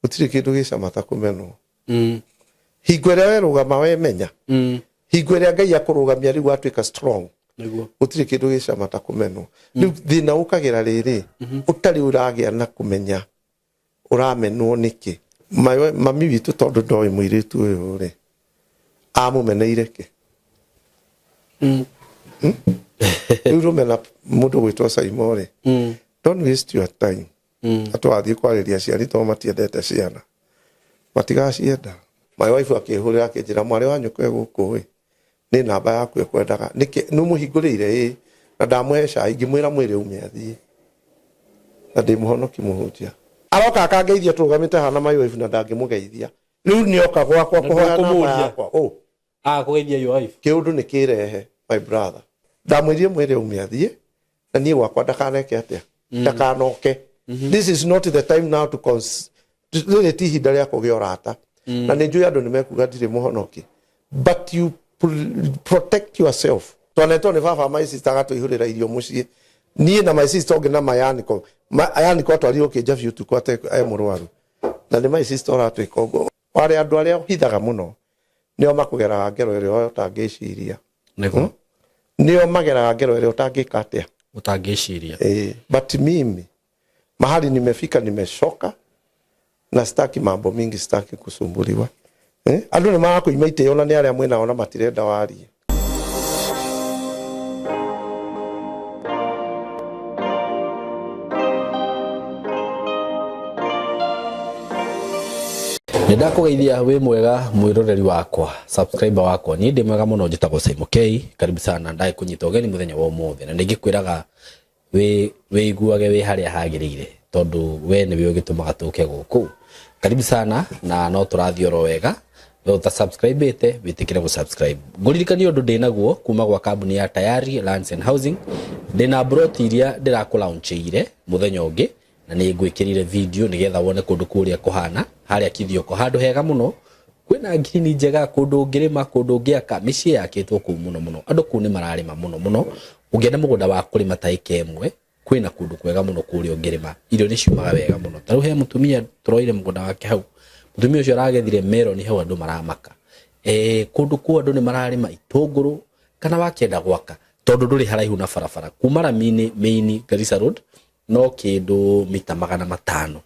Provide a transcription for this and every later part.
Gũtirĩ kĩndũ gĩcama ta kũmenwo. Hingo ĩrĩa werũgama wemenya, hingo ĩrĩa Ngai akũrũgamia rĩu watuĩka strong, Nĩguo. Gũtirĩ kĩndũ gĩcama ta kũmenwo. Rĩu thĩna ũkagĩra rĩrĩ ũtarĩ ũragĩa na kũmenya ũramenwo nĩkĩ. Mami witũ tondũ ndoĩ mũirĩtu ũyũ rĩ, amũmeneire kĩ? Rĩu rũmena mũndũ gwĩtwo Saimo rĩ, don't waste your time. Atwathiĩ kwarĩria aciari tondũ matiendete ciana, matigacienda. My wife akĩhũrĩra akĩnjĩra, "Mwarĩ wa nyũkwa e gũkũ ĩ, nĩ namba yaku ekwendaga nĩkĩ? Nĩ ũmũhingũrĩire?" "Ĩ." Na ndamũhe cai, ngĩmwĩra mwĩrĩ ume athiĩ, na ndĩ mũhonoki mũhunjia. Aroka akangeithia tũrũgamĩte haha na my wife, na ndangĩmũgeithia. Rĩu nĩoka gwakwa Na kũhoya namba ndũkũmũria. yakwa. Oh. Ah, kũgeithia your wife. Kĩũndũ nĩ kĩrehe, my brother. Ndamwĩrire mwĩrĩ ume athiĩ, na niĩ gwakwa ndakaneke atĩa, ndakanoke. This is not the time now to cons rĩrĩ ti ihinda rĩa kũgĩa ũrata. Na nĩ njũĩ andũ nĩ mekuga ndirĩ mũhonoki, but you protect yourself. Twanetwo nĩ baba, my sister agatũihũrĩra irio mũciĩ, niĩ na my sister ũngĩ na my uncle. My uncle atwarirwo kĩnjabi ũtukũ ate e mũrwaru, na nĩ my sister ũratwĩka ũguo. Warĩ andũ arĩa ũhithaga mũno nĩo makũgeraga ngero ĩrĩa ũtangĩciria. Nĩguo. Nĩo mageraga ngero ĩrĩa ũtangĩka atĩa? Ũtangĩciria. Eh, but mimi mahali nimefika nimeshoka na sitaki mambo mingi, sitaki kusumbuliwa. Eh? Andũ nĩ marakũima itĩo na nĩ arĩa mwĩnao na matirenda warie. Nĩ ndakũgeithia, wĩ mwega mwĩroreri wakwa, subscriber wakwa? Niĩ ndĩ mwega mũno, njĩtagwo Simon K. Karibu sana, ndagĩkũnyita ũgeni mũthenya wa ũmũthĩ, na nĩngĩkwĩraga wĩ wĩiguage wĩ harĩa hagĩrĩire tondũ we nĩwe ũgĩtũmaga tũke gũkũ. Karibu sana, na no tũrathiĩ oro wega. We ũta subscribe ĩte, wĩtĩkĩre gũ subscribe. Ngũririkanie ũndũ ndĩnaguo kuma gwa kambuni ya Tayari Lands and Housing. Ndĩna broti iria ndĩrakũlaunchĩire mũthenya ũngĩ, na nĩ ngwĩkĩrire video nĩgetha wone kũndũ kũrĩa kũhana harĩa Kithioko, handũ hega mũno, kwĩna ngirini njega, kũndũ ũngĩrĩma, kũndũ ũngĩaka mĩciĩ yakĩtwo kũu mũno mũno. Andũ kũu nĩ mararĩma mũno mũno. Ũngĩenda mũgũnda wa kũrĩma ta ĩka 1, kwĩna kũndũ kwega mũno kũrĩa ũngĩrĩma, irio nĩ ciumaga wega mũno. Ta rĩu he mũtumia tũroire mũgũnda wake hau, mũtumia ũcio aragethire meroni hau, andũ maramaka. Kũndũ kũu andũ nĩ mararĩma itũngũrũ. Kana wakĩenda gwaka, tondũ ndũrĩ haraihu na barabara, kuma rami-inĩ main Garissa Road no kĩndũ mita 500,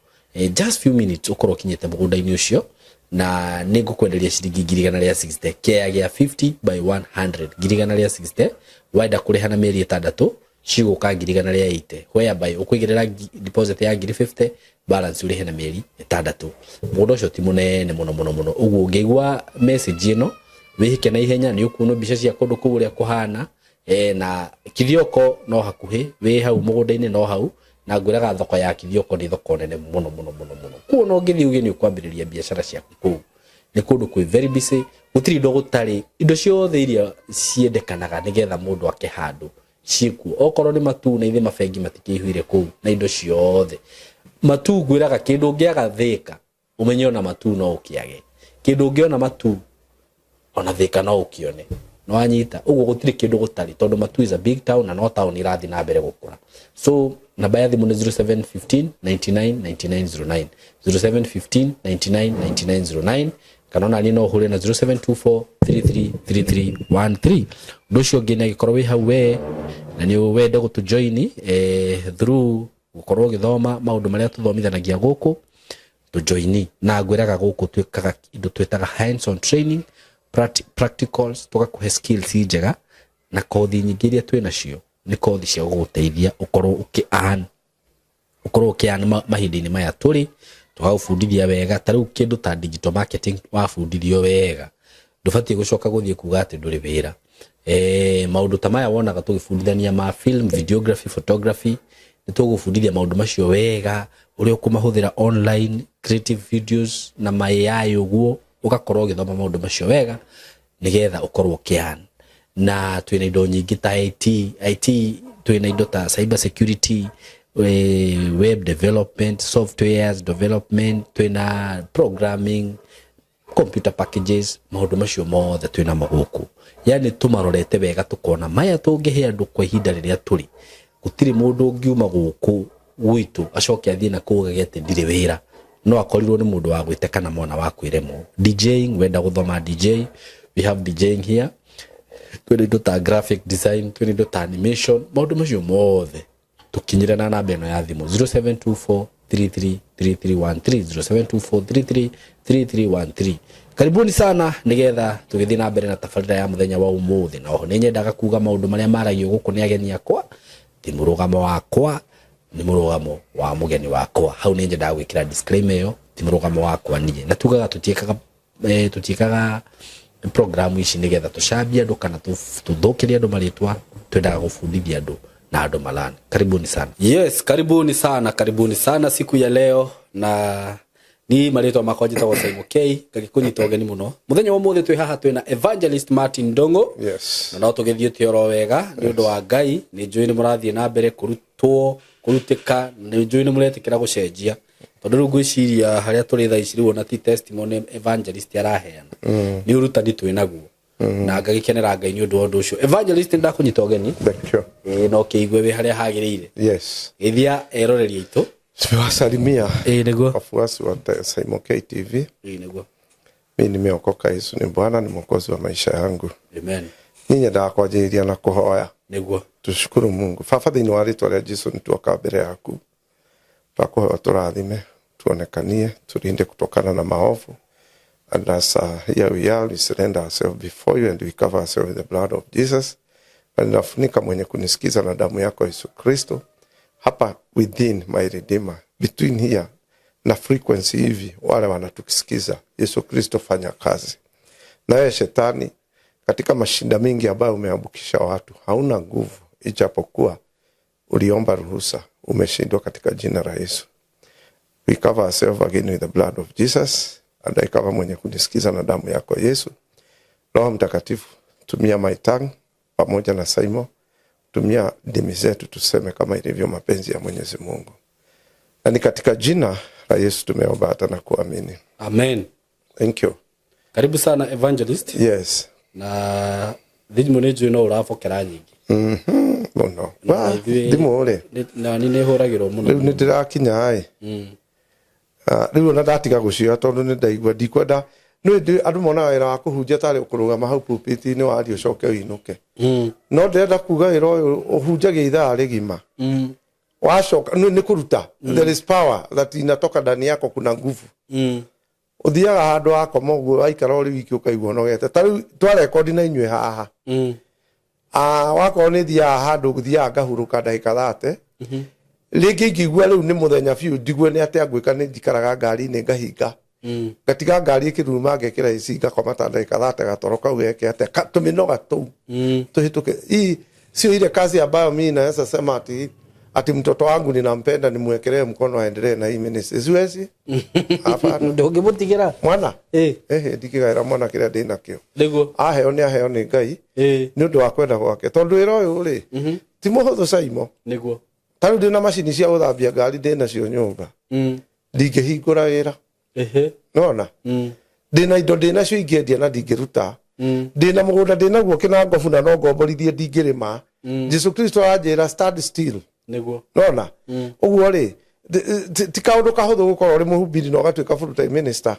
just few minutes ũkorwo ũkinyĩte mũgũnda-inĩ ũcio. Na nĩ ngũkwenderia ciringi 160,000, kĩaya gĩa 50 by 100, 160,000. Wenda kũrĩha na mĩeri 6, cigũka 180,000, whereby ũkũigĩrĩra deposit ya 50,000, balance ũrĩhe na mĩeri 6. Mũgũnda ũcio ti mũnene mũno mũno mũno ũguo. Ũngĩigua message ĩno, wĩhĩke na ihenya, nĩ ũkuona mbica cia kũndũ kũu ũrĩa kũhana. Na Kithioko no hakuhĩ, wĩ hau mũgũnda-inĩ no hau. Na ngwĩraga thoko ya Kithioko nĩ thoko nene mũno mũno mũno mũno. Kuo no ũngĩthiĩ uge nĩ ũkwambĩrĩria biacara ciaku kũu, nĩ kũndũ kwĩ very busy. Gũtirĩ indo gũtarĩ, indo ciothe iria ciendekanaga nĩgetha mũndũ ake handũ ciĩkuo. Okorwo nĩ matu, na ithe mabengi matikĩihũire kũu na indo ciothe. Matu ngwĩraga, kĩndũ ũngĩaga Thĩka, ũmenye ona matu no ũkĩage. Kĩndũ ũngĩona matu, ona Thĩka no ũkĩone. Nĩwanyita ũguo? Gũtirĩ kĩndũ gũtarĩ, tondũ Matu is a big town, na no town irathiĩ na mbere gũkũra. So namba ya thimũ nĩ 0715 99 99 09, 0715 99 99 09, kana ona niĩ no ũhũre na 0724 333313. Ũndũ ũcio ũngĩ, nĩ angĩkorwo wĩ hau we na nĩ wende gũtũjoin through gũkorwo ũgĩthoma maũndũ marĩa tũthomithanagia gũkũ, tũjoini. Na ngwĩraga gũkũ twĩkaga indo twĩtaga hands on training, practicals, tũgakũhe skills njega, na kothi nyingĩ iria twĩ nacio nĩ kothi cia gũgũteithia ũkorwo ũkĩ earn, ũkorwo ũkĩ earn mahinda-inĩ maya tũrĩ. Tũgagũbundithia wega, ta rĩu kĩndũ ta digital marketing, wabundithio wega ndũbatiĩ gũcoka gũthiĩ kuga atĩ ndũrĩ wĩra. Maũndũ ta maya wonaga tũgĩbundithania ma film, videography, photography, nĩ tũgũbundithia maũndũ macio wega, ũrĩa ũkũmahũthĩra online, creative videos na ma AI, ũguo ũgakorwo ũgĩthoma maũndũ macio wega nĩgetha ũkorwo ũkĩ. Na twĩna indo nyingĩ ta IT, IT, twĩna indo ta cyber security, web development, softwares development, twĩna programming, computer packages. Maũndũ macio mothe twĩnamo gũkũ, yani tũmarorete wega, tũkona maya tũngĩhe andũ kwa ihinda rĩrĩa tũrĩ. Gũtirĩ mũndũ ũngiuma gũkũ gwitũ acoke athiĩ na kũu agage atĩ ndirĩ wĩra. No akorirwo nĩ mũndũ wa gwĩte kana mwana wa kwĩremwo. DJing, wenda gũthoma DJ, we have DJing here. Twĩna indo ta graphic design, twĩna indo ta animation, maũndũ macio mothe tũkinyĩre na namba ĩno ya thimũ 0724333313, 0724333313. Karibuni sana nigetha tũgĩthiĩ na mbere na tabarĩra ya mũthenya wa ũmũthĩ. Na oho nĩ nyendaga kuga maũndũ marĩa maragio gũkũ nĩ ageni akwa ti mũrũgamo wakwa, nĩ mũrũgamo wa mũgeni wakwa. Hau nĩ nyendaga gwĩkĩra disclaimer ĩyo, ti mũrũgamo wakwa niĩ. Na tugaga tũtiĩkaga tũtiĩkaga programu ici nĩgetha tũcambie andũ kana tũthũkĩrie andũ marĩtwa. Twendaga gũbundithia andũ na andũ malani. Karibuni sana. Yes, karibuni sana, karibuni sana siku ya leo. Na ni marĩtwa makwa njĩtagwo Simon K, ngagĩkũnyita ũgeni mũno mũthenya wa ũmũthĩ. Twĩ haha twĩna Evangelist Martin Ndung'u. Yes. Na no tũgĩthiĩte oro wega nĩ ũndũ wa Ngai. Nĩ njũĩ nĩ mũrathiĩ na mbere kũrutwo kũrutĩka, nĩ njũĩ nĩ mũretĩkĩra gũcenjia, tondũ rĩu ngwĩciria harĩa tũrĩ thaa ici rĩu ona ti testimony evangelist araheana, nĩ ũrutani twĩ naguo, na ngagĩkenera Ngai nĩ ũndũ wa ũndũ ũcio. Evangelist, nĩ ndakũnyita ũgeni. Thank you. Ĩĩ, no kĩigue wĩ harĩa hagĩrĩire. Yes. Geithia eroreri aitũ. Tumewasalimia Ĩĩ nĩguo. wafuasi wa Simon K TV. Ĩĩ nĩguo. Mi nimeokoka, Yesu ni Bwana, ni mwokozi wa maisha yangu. Amen. Niĩ nyendaga kwanjĩrĩria na kũhoya. Nĩguo. Tushukuru Mungu. Baba, thĩinĩ wa rĩtwa rĩa Jesu nĩtuoka mbere yaku, twakũhoya tũrathime, tuonekanie, tulinde kutokana na maovu. And as here we are, we surrender ourselves before you and we cover ourselves with the blood of Jesus. Na ninafunika mwenye kunisikiza na damu yako Yesu Kristo. Hapa within my Redeemer, between here na frequency hivi, wale wanatusikiza, Yesu Kristo fanya kazi. Naye shetani, katika mashinda mingi ambayo umeambukisha watu, hauna nguvu, ijapokuwa uliomba ruhusa, umeshindwa katika jina la Yesu. We cover ourselves again with the blood of Jesus, and I cover mwenye kunisikiza na damu yako Yesu. Roho Mtakatifu, tumia my tongue pamoja na Simon, tumia ndimi zetu tuseme kama ilivyo mapenzi ya Mwenyezi Mungu. Na ni katika jina la Yesu tumeomba hata na kuamini. Amen. Thank you. Karibu sana, evangelist. Yes. Na thimũ nĩ njũĩ no ũrabokera nyingĩ. Mũno. Na Wa, thimũ rĩ, na nĩ hũragĩrwo mũno. Rĩu nĩ ndĩrakinya ĩ. Rĩu ona ndatiga gũcioya tondũ nĩ ndaigua ndikwenda. Nĩ andũ monaga wĩra wa kũhunjia tarĩ kũrũgama hau pulpit-inĩ warie ũcoke ũinũke. No ndĩrenda kuga wĩra ũyũ ũhunjagia ithaa rĩgima. Wacoka nĩ kũruta. There is power that inatoka ndani yako, kuna nguvu. Ũthiaga handũ wakoma ũguo, waikara ũrĩ wiki ũkaigua ũnogete. Ta rĩu twarekondi na inyuĩ haha. Wakorwo nĩ thiaga handũ, thiaga ngahurũka ndagĩka 30 rĩngĩ. Ingĩigua rĩu nĩ mũthenya biũ, njigue nĩ atĩa ngwĩka, nĩ njikaraga ngari-inĩ, ngahinga, ngatiga ngari ĩkĩruruma, ngekĩra AC, ngakoma ta ndagĩka 30, gatoro kau geke atĩa, tũmĩnoga tũu tũhĩtũke. Hii sio ile kazi ambayo mi naweza sema ati mtoto wangu ninampenda, nimwekelee mkono aendelee na hii ministry. Siwezi, hapana. Ndũngĩmũtigĩra. Mwana, ehe, ndingĩgaĩra mwana kĩrĩa ndĩ nakĩo. Aheo nĩ aheo nĩ Ngai nĩ ũndũ wa kwenda gwake, tondũ wĩra ũyũ rĩ ti mũhũthũ, Saimo. Ta rĩu ndĩna macini cia gũthambia ngari, ndĩ nacio nyũmba, ndingĩhingũra wĩra. Nona ndĩna indo ndĩ nacio ingĩendia na ndingĩruta. Ndĩna mũgũnda ndĩ naguo kĩnangobu na no ngomborithie, ndingĩrĩma. Jesu Kristo aranjĩra stand still. Nona ũguo rĩ, ti kaũndũ kahũthũ gũkorwo ũrĩ mũhubiri na ũgatuĩka full time minister.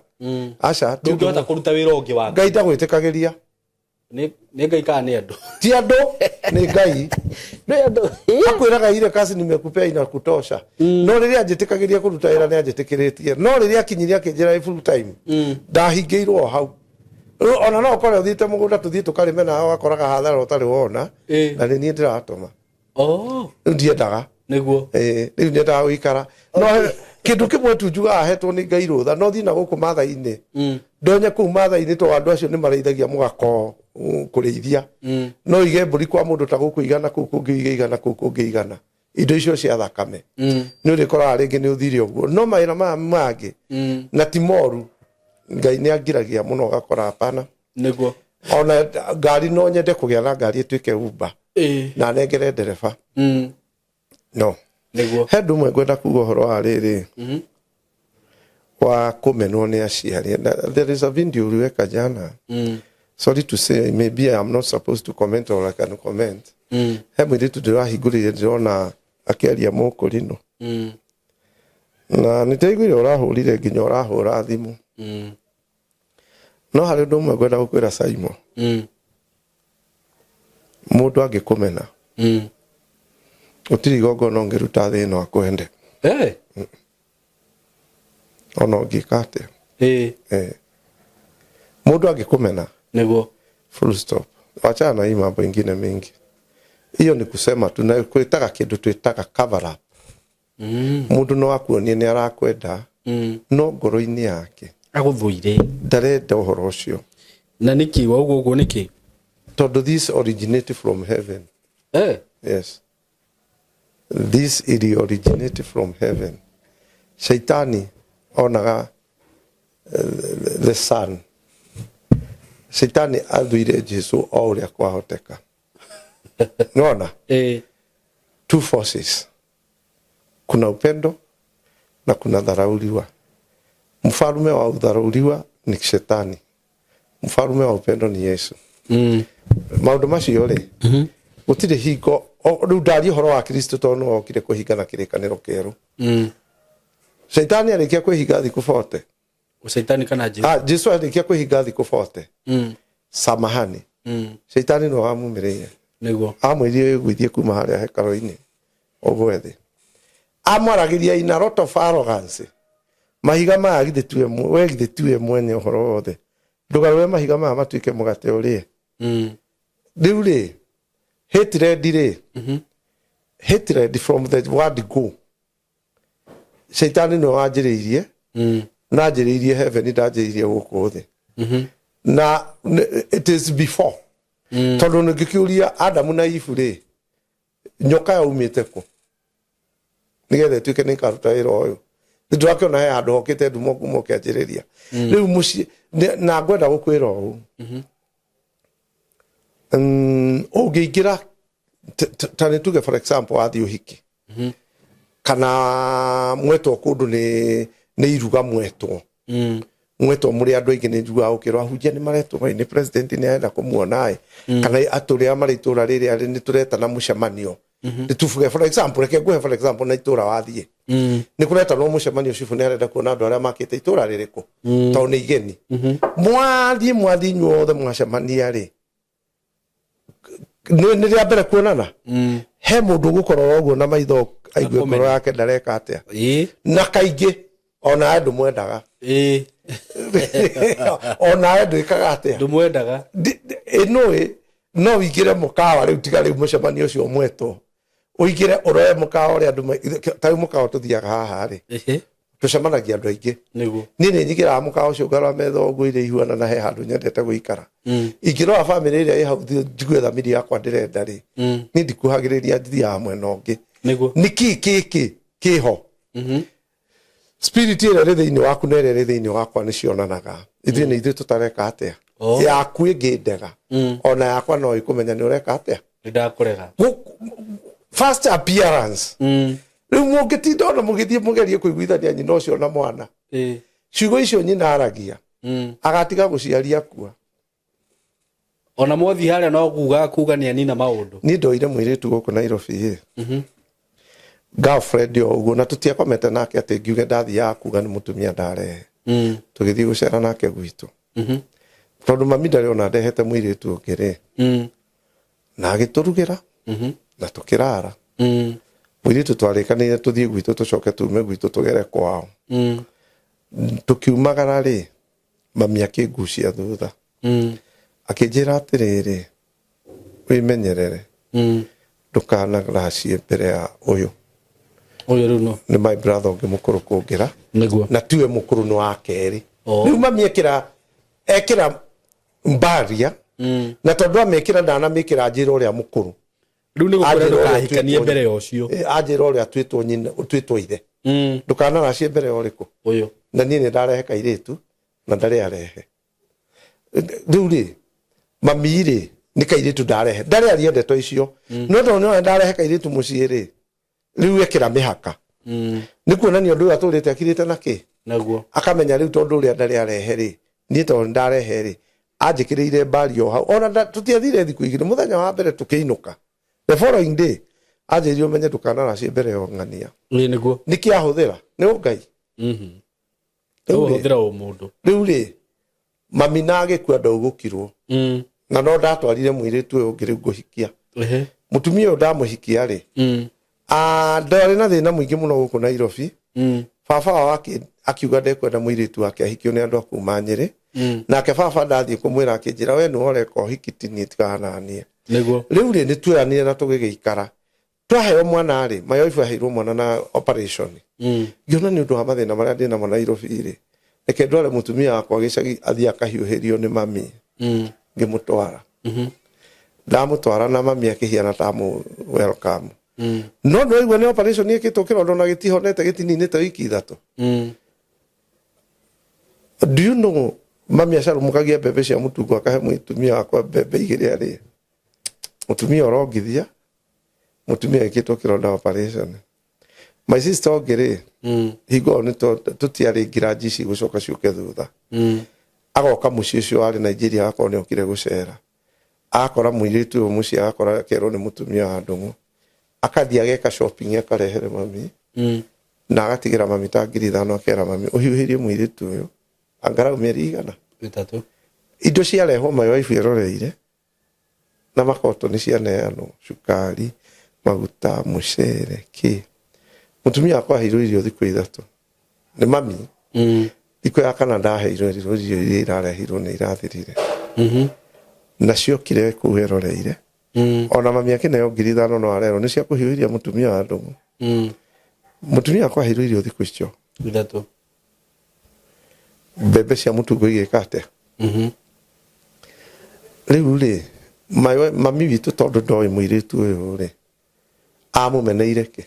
Aca, ti ũndũ. Ndũngĩhota kũruta wĩra ũngĩ waku. Ngai ndagwĩtĩkagĩria. Nĩ Ngai kana nĩ andũ? Ti andũ, nĩ Ngai. Nĩ andũ. Akwĩraga ile kazi nimekupea inakutosha. No rĩrĩa anjĩtĩkagĩria kũruta wĩra, nĩ anjĩtĩkĩrĩtie, no rĩrĩa akinyirie akĩnjĩra ĩ full time, ndahingĩirwo o hau. Rĩu ona no ũkore ũthiĩte mũgũnda, tũthiĩ tũkarĩme nawe, ũgakoraga hathara ũtarĩ wona. Na nĩ niĩ ndĩratũma. Rĩu ndiendaga. Rĩu nyendaga gũikara no kĩndũ kĩmwe tu njugaga hetwo nĩ Ngai rũtha, no thiĩ na gũkũ mathai-inĩ, ndonye kũu mathai-inĩ, tondũ andũ acio nĩ marĩithagia mũgako, kũrĩithia. No ige mbũri kwa mũndũ ta gũkũ 100, kũu kũngĩ ige 100, kũu kũngĩ 100, indo icio cia thakame. Nĩ ũrĩkoraga rĩngĩ nĩ ũthire ũguo, no mawĩra maya mangĩ na ti moru, Ngai nĩ angiragia mũno, ũgakora hapana. Ona ngari, no nyende kũgĩa na ngari ĩtuĩke Uber na nengere ndereba, no he ndũ ũmwe ngwenda kuga ũhoro wa rĩrĩ wa kũmenwo nĩ aciari. There is a video uliweka jana. Sorry to say, maybe I am not supposed to comment or I can comment. He mũirĩtu ndĩrahingũrĩire, ndĩrona akĩaria mũkũrinũ. Na nä ndaiguire å rahå rire nginya å rahå ra thimå. No harä å ndå å mwe ngwenda gå kwä ra Simon. Må ndå angä kå mena, gå tirä igongona å ngä ruta thä ä no akwende. Ona å ngä ka atä a må ndå angä kå mena, Niguo. Full stop. Wachana na hii mambo ingine mingi. Hiyo ni kusema tu na kwitaga kindu twitaga cover up. Mundu no akuonie ni arakwenda, no ngoro-inĩ yake Aguthuire. Ndarenda ũhoro ũcio. Na niki wauga uguo niki? Tondũ this originate from heaven. Yes, this it originate from heaven. Shaitani onaga the sun. Shaitani athuire Jesu o ũrĩa kwahoteka. Nona two forces, kuna upendo na kuna dharauliwa. Mfalume wa udharauliwa ni shetani, mfalume wa upendo ni Yesu. Maundu macio ri, gutire hingo riu ndaria uhoro wa Kristo tondu nĩwe okire kũhinga na kĩrĩkanĩro kĩerũ. Shaitani arĩkia kwĩhinga thikũ 40. Shaitani kana Jesu? Ah, Jesu arĩkia kwĩhinga thikũ 40. Samahani. Shaitani nĩwe wamumĩrĩire. Niguo. Amwĩrire wĩgũithie kuma harĩa hekarũ-inĩ ũgwe thĩ. Amwaragĩria in a lot of arrogance. Mahiga maya githĩ tiwe we githĩ tiwe mwene ũhoro wothe, ndũgarũre mahiga maya matuĩke mũgate ũrĩe. Rĩu rĩ, hatred rĩ, hatred from the word go, shaitani nĩwe wanjĩrĩirie. Na anjĩrĩirie heaven, ndanjĩrĩirie gũkũ thĩ. Na it is before, tondũ nĩngĩkĩũria Adamu na Ibu rĩ, nyoka yaumĩte kũ nĩgetha ĩtuĩke nĩ ĩkaruta wĩra ũyũ? Nĩndĩrakĩona he handũ hokĩte ndumo kuma ũkĩanjĩrĩria rĩu mũciĩ na ngwenda gũkwĩra ũũ, ũngĩingĩra ta nĩ tuge for example wathiĩ ũhiki kana mwetwo kũndũ nĩ iruga, mwetwo mwetwo mũrĩ andũ aingĩ, nĩ njiguaga gũkĩrwo ahunjia nĩ maretwo ĩ, nĩ president nĩ arenda kũmuona ĩ, kana atũrĩa marĩ itũra rĩrĩa rĩ, nĩ tũretana mũcemanio. Nĩ tubuge for example, reke nguhe for example na itũra wathiĩ, nĩ kũretanwo mũcemanio, cibũ nĩ arenda kuona andũ arĩa makĩte itũra rĩrĩkũ tondũ nĩ igeni. Mwathiĩ mwathiĩ inyuothe mwacemania rĩ, nĩ rĩa mbere kuonana, he mũndũ ũgũkorora ũguo na maitho aigue ngoro Akũmenya. yake ndareka atĩa. Na kaingĩ onawe ndũmwendaga. Onawe ndwĩkaga atĩa? Ndumwendaga. Ĩnũĩ no ũingĩre mũkawa rĩu, tiga rĩu mũcemanio ũcio mwetwo, ũingĩre ũrore mũkawa ũrĩa andũ ta rĩu mũkawa tũthiaga haha rĩ, tũcemanagia andũ aingĩ. Niguo. Niĩ nĩ nyingĩraga mũkawa ũcio ngarora metha ũguo iria ihuana na he handũ nyendete gũikara. Ingĩrora bamĩrĩ ĩrĩa ĩ hau njigue thamiri yakwa ndĩrenda rĩ, niĩ ndikuhagĩrĩria, thiaga mwena ũngĩ. Nĩkĩ kĩkĩ kĩho? Spirit ĩrĩa ĩrĩ thĩinĩ waku na ĩrĩa ĩrĩ thĩinĩ wakwa nĩ cionanaga. Ithuĩ nĩ ithuĩ tũtareka atĩa. Oh. Yaku ĩngĩ ndega, ona yakwa no ĩkũmenya nĩ ũreka atĩa. Nĩndakũrega. First appearance. Rĩu mũngĩtinda ona mũgĩthiĩ mũgerie kũiguithania nyina ũcio na mwana, ciugo icio nyina aragia, agatiga gũciaria akua. Ona mwathi harĩa no kuga kuga nĩ anina maũndũ. Niĩ ndoire mũirĩtu gũkũ Nairobi ĩ, girlfriend o ũguo, na tũtiakomete nake atĩ ngiuge ndathiaga kuga nĩ mũtumia ndarehe. Tũgĩthiĩ gũcera nake gwitũ, tondũ mami ndarĩ ona ndehete mũirĩtu ũngĩ rĩ, na agĩtũrugĩra na tũkĩrara. Mũirĩtu twarĩkanĩire tũthiĩ gwitũ, tũcoke tume gwitũ tũgere kwao. Tũkiumagara rĩ, mami akĩngucia thutha, akĩnjĩra atĩrĩrĩ, wĩmenyerere, ndũkanaracie mbere ya ũyũ. Ũyũ rĩu no? Nĩ my brother ũngĩ mũkũrũ kũngĩra. Niguo. Na tiwe mũkũrũ, nĩ wa kerĩ. Oh. Rĩu mami ekĩra ekĩra mbaria, na tondũ amĩkĩra ndanamĩkĩra njĩra ũrĩa mũkũrũ. Rĩu nĩ gũkwĩra Anjĩra ũrĩa ndũkahikanie twĩtwo mbere ya ũcio. Anjĩra ũrĩa twĩtwo nyina, twĩtwo ithe, ndũkanaracie mbere ya ũrĩkũ? Ũyũ. Na niĩ nĩ ndarehe kairĩtu na ndarĩ arehe rĩu rĩ, mami rĩ, nĩ kairĩtu ndarehe, ndarĩ aria ndeto icio, no tondũ nĩona ndarehe kairĩtu mũciĩ rĩ, rĩu ekĩra mĩhaka. Nĩ kuonania ũndũ ũyũ atũrĩte akirĩte na kĩ. Naguo. Akamenya rĩu tondũ ũrĩa ndarĩ arehe rĩ, niĩ tondũ nĩ ndarehe rĩ, anjĩkĩrĩire mbari o hau. Ona tũtiathire thikũ igĩrĩ, mũthenya wa mbere tũkĩinũka, the following day anjĩrire ũmenye ndũkanaracie mbere ya ng'ania. Ĩ, nĩguo. Nĩkĩ ahũthĩra? Nĩ ũngai. Rĩu rĩ- Ũhũthĩra ũmũndũ. Rĩu rĩ, mami na agĩkua ndaugũkirwo. Na no ndatwarire mũirĩtu ũyũ ũngĩ rĩu ngũhikia. Mũtumia ũyũ ndamũhikia rĩ, ndarĩ na thĩna mũingĩ mũno gũkũ Nairobi. Baba wao akiuga ndekwenda mũirĩtu wake ahikio nĩ andũ a kuma Nyĩrĩ. Nake baba ndathiĩ kũmwĩra akĩnjĩra we nĩwe ũreka ũhiki ti niĩ tigananie. Nĩguo. Rĩu rĩ, nĩ tuoyanire na tũgĩgĩikara. Twaheo mwana rĩ, my wife aheirwo mwana na operation. Ngĩona nĩ ũndũ wa mathĩna marĩa ndĩ namo Nairobi rĩ, reke ndware mũtumia wakwa gĩcagi athiĩ akahiũhĩrio nĩ mami. Ngĩmũtwara. Ndamũtwara na mami akĩhiana ta mũ welcome. No nĩwaigua nĩ operation ĩkĩtwo kĩronda na gĩtihonete gĩtininĩte wiki 3. Do you know mami acarũmũkagia mbembe cia mũtungo akahe mũtumia wakwa mbembe 2 arĩe. Mũtumia ũrongithia, mũtumia ĩkĩtwo kĩronda operation. My sister ũngĩ rĩ, hingo ĩyo nĩ tũtiarĩ ngiranji ici gũcoka ciũke thutha. Agoka mũciĩ ũcio warĩ Nigeria agakorwo nĩ okire gũcera. Akora mũirĩtu ũyũ mũciĩ agakora akerwo nĩ mũtumia wa ndũng'ũ. Akathiĩ ageka shopping akarehere mami. Na agatigĩra mami ta 5,000 akera mami ũhiũhĩrie mũirĩtu ũyũ angarau mĩeri igana. 3. Indo ciarehwo my wife eroreire na makoto nĩ cianeanwo, cukari, maguta, mũcere, kĩ. Mũtumia wakwa aheirwo irio thikũ 3 nĩ mami. Thikũ ya kana ndaheirwo irio iria irareheirwo nĩ irathirire. Na ciokire kũu eroreire. Ona mami akĩneo 5,000 no arerwo nĩ cia kũhiũhĩria mũtumia wa ndũng'ũ. Mũtumia wakwa aheirwo irio thikũ icio 3. Mbembe cia mũtungo igĩka atĩa? Rĩu rĩ, mami witũ tondũ ndoĩ mũirĩtu ũyũ rĩ, amũmeneire kĩ?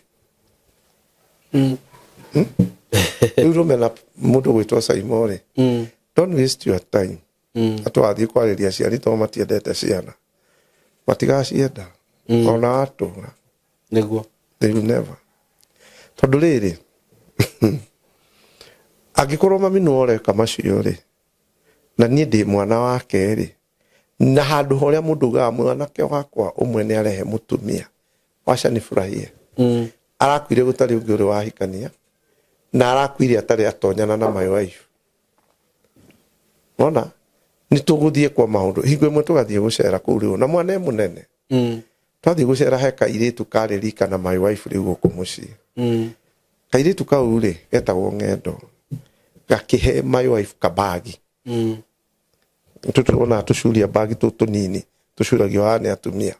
Rĩu rũmena mũndũ gwĩtwo Saimo rĩ, don't waste your time. Atĩ wathiĩ kwarĩria aciari tondũ matiendete ciana. Matigacienda. Ona watũra. Nĩguo. They will never. Tondũ rĩrĩ, angĩkorwo mami nĩwe ũreka macio rĩ, na niĩ ndĩ mwana wake rĩ, na handũ horĩa mũndũ ugaga mwanake wakwa ũmwe nĩ arehe mũtumia, waca nifurahie. Arakuire gũtarĩ ũngĩ ũrĩ wahikania, na arakuire atarĩ atonyana na my wife. Wona? Nĩ tũgũthiĩ kwa maũndũ. Hingo ĩmwe tũgathiĩ gũcera kũu rĩu, na mwana e mũnene. Twathiĩ gũcera he kairĩtu karĩ rika na my wife rĩu gũkũ mũciĩ. Kairĩtu kau rĩ, getagwo Ng'endo. Gakĩhe my wife kabagi. Tũtũrona tũcuria bagi tũtũ tũnini, tũcuragio haha nĩ atumia.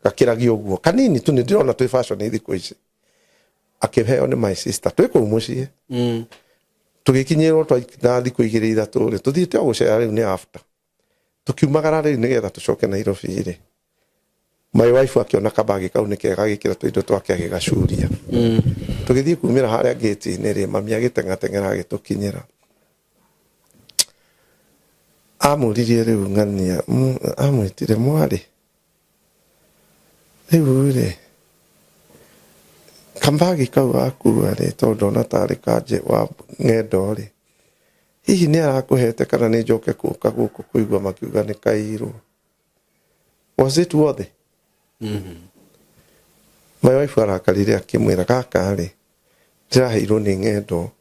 Gakĩragio ũguo. Kanini tu nĩ ndĩrona twĩ fashion thikũ ici. Akĩheo nĩ my sister. Twĩ kũu mũciĩ. Tũgĩkinyĩrwo na thikũ 2 3 rĩ, tũthiĩte o gũcera rĩu nĩ after. Tũkiumagara rĩu nĩgetha tũcoke Nairobi rĩ. My wife akĩona kabagi kau nĩ kega agĩkĩra tũindo twake agĩgacuria. Tũgĩthiĩ kumĩra harĩa gate-inĩ rĩ, mami agĩteng'ateng'era agĩtũkinyĩra. Amũririe rĩu ng'ania, amwĩtire mwarĩ. Rĩu rĩ, kambagi kau gakua rĩ, tondũ ndona tarĩ kanje wa Ng'endo rĩ, hihi nĩ arakũhete kana nĩ njoke gũka gũkũ kũigua makiuga nĩ kairwo? Was it worth it? My wife arakarire akĩmwĩra gaka rĩ, ndĩraheirwo nĩ Ng'endo,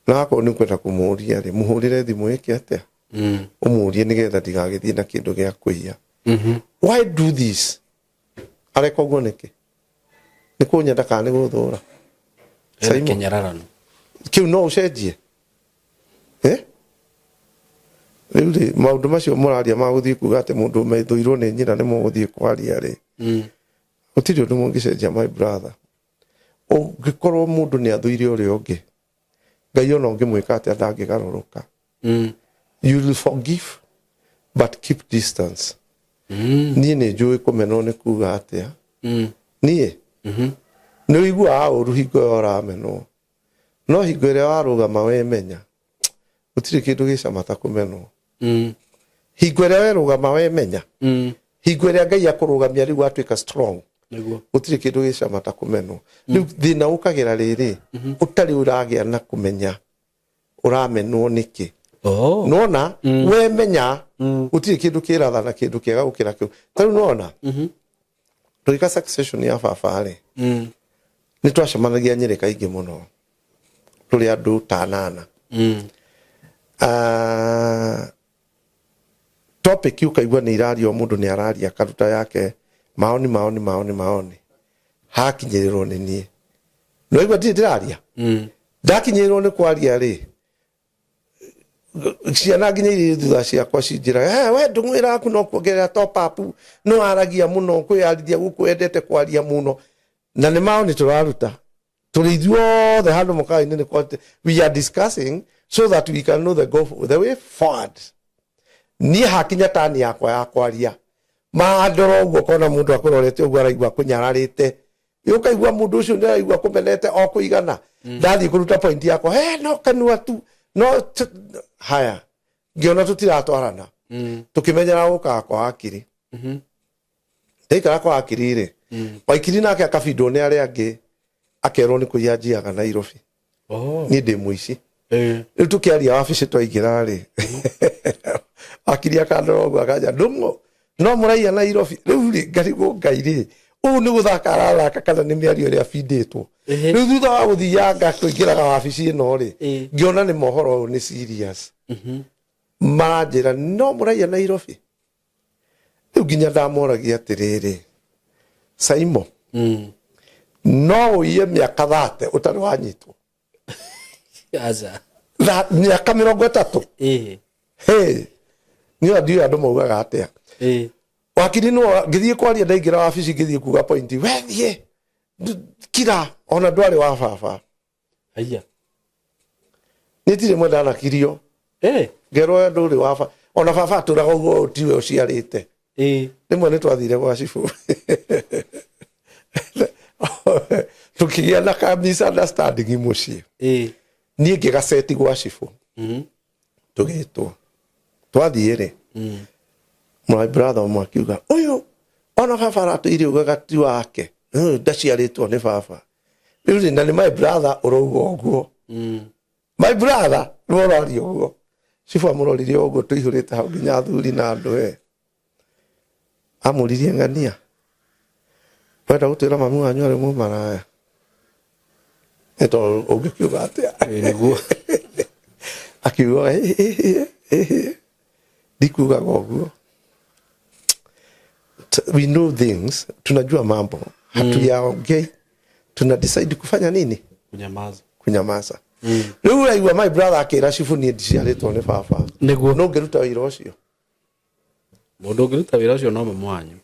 na akorwo nĩ ũkwenda kũmũria rĩ, mũhũrĩre thimũ ĩke atĩa? Ũmũrie nĩgetha ndigagĩthiĩ na kĩndũ gĩa kũiya. Why do this? Areka ũguo nĩkĩ? Nĩ kũnyenda kana nĩ gũthũra? Simon. Kĩnyararano. Kĩu no ũcenjie? Rĩu rĩ, maũndũ macio mũraria ma gũthiĩ kuga atĩ mũndũ ũmethũirwo nĩ nyina nĩ mũgũthiĩ kwaria rĩ. Gũtirĩ ũndũ mũngĩcenjia my brother. Ũngĩkorwo mũndũ nĩ athũire ũrĩa ũngĩ, Ngai ona ũngĩmwĩka atĩa ndangĩgarũrũka. You will forgive but keep distance. Niĩ nĩ njũĩ kũmenwo nĩ kuga atĩa. Niĩ nĩ ũiguaga ũru hingo ĩyo ũramenwo, no hingo ĩrĩa warũgama wemenya, gũtirĩ kĩndũ gĩcama ta kũmenwo. Hingo ĩrĩa werũgama wemenya, hingo ĩrĩa Ngai akũrũgamia rĩu watuĩka strong, gũtirĩ kĩndũ gĩcama ta kũmenwo. Rĩu thĩna ũkagĩra rĩrĩ, ũtarĩ ũragĩa na kũmenya ũramenwo nĩkĩ. Nona wemenya gũtirĩ kĩndũ kĩratha na kĩndũ kĩega gũkĩra kĩu. Ta rĩu nona tũgĩka succession ya baba rĩ, nĩ twacemanagia Nyĩrĩ kaingĩ mũno. Tũrĩ andũ ta anana. Ah, topic ũkaigua nĩ iraria, o mũndũ nĩ araria akaruta yake maoni maoni maoni maoni, hakinyĩrĩrwo nĩ niĩ nĩwaigua ndirĩ ndĩraria. Ndakinyĩrĩrwo nĩ kwaria rĩ, ciana nginya iria thutha ciakwa cinjĩraga, "Eh, we ndũng'wĩra waku no kuongerera top up, no aragia mũno, kwĩyarithia gũkũ, wendete kwaria mũno." Na nĩ maoni tũraruta tũrĩ ithuothe handũ mũkawa-inĩ, nĩ kwa we are discussing so that we can know the go the way forward. Niĩ hakinya tani yakwa ya kwaria, mandora ũguo, kona mũndũ akũrorete ũguo, araigua kũnyararĩte, ũkaigua mũndũ ũcio nĩ araigua kũmenete o kũigana. Ndathiĩ kũruta point yakwa, he no kanua tu no haya, ngĩona tũtiratwarana. Tũkĩmenyera gũkaga kwa wakiri. Ndaikara kwa wakiri rĩ, waikiri nake akabindwo nĩ arĩa angĩ, akerwo nĩ kũiya njiaga Nairobi. Niĩ ndĩ mũici. Rĩu tũkĩaria wabici twaingĩra rĩ, wakiri akandora ũguo, akanja, "Ndũng'ũ no mũraiya Nairobi." Rĩu rĩ, ngarigwo, Ngai rĩ, ũũ nĩ gũthaka arathaka kana nĩ mĩario ĩrĩa abindĩtwo? Rĩu thutha wa gũthianga kũingĩraga wabici ĩno rĩ, ngĩona nĩ mohoro ũyũ nĩ serious. Maranjĩra no mũraiya Nairobi. Rĩu nginya ndamoragia atĩrĩrĩ, Saimo, no ũiye mĩaka 30 ũtarĩ wanyitwo? Aca. Mĩaka 30. Hey, niĩ ndiũĩ andũ maugaga atĩa. Wakiri no ngĩthiĩ kwaria, ndaingĩra wabici ngĩthiĩ kuga point, wethiĩ kira ona ndwarĩ wa baba. Haya. Nĩ tirĩ mwe ndanakirio. Ngerwo ndũrĩ wa baba, ona baba atũraga ũguo tiwe ũciarĩte. Rĩmwe nĩ twathire gwa cibũ, tũkĩgĩa na ka misunderstanding mũciĩ. Niĩ ngĩgaceti gwa cibũ. Tũgĩtwo, twathiĩ rĩ, my brother ũmwe akiuga, "Ũyũ ona baba aratũire ugaga ti wake. Ũyũ ndaciarĩtwo nĩ baba." Rĩu rĩ, na nĩ my brother ũrauga ũguo? My brother nĩwe ũraria ũguo? Cibũ amũroririe ũguo, tũihũrĩte hau nginya athuri na andũ, we amũririe, "Ng'ania, wenda gũtwĩra mami wanyu arĩ mũmaraya?" Nĩ tondũ ũngĩkiuga atĩa? Nĩguo. Akiuga, "Ĩ, ĩ, ĩ, ĩ, ĩ." Ndikugaga ũguo. We know things, tunajua mambo, hatuyaongei, tuna decide kufanya nini? Kunyamaza. Kunyamaza. Rĩu ũraigua my brother akĩra cibũ niĩ ndiciarĩtwo nĩ baba. Nĩguo. No ngĩruta wĩra ũcio? Mũndũ ũngĩruta wĩra ũcio no mamu wanyu.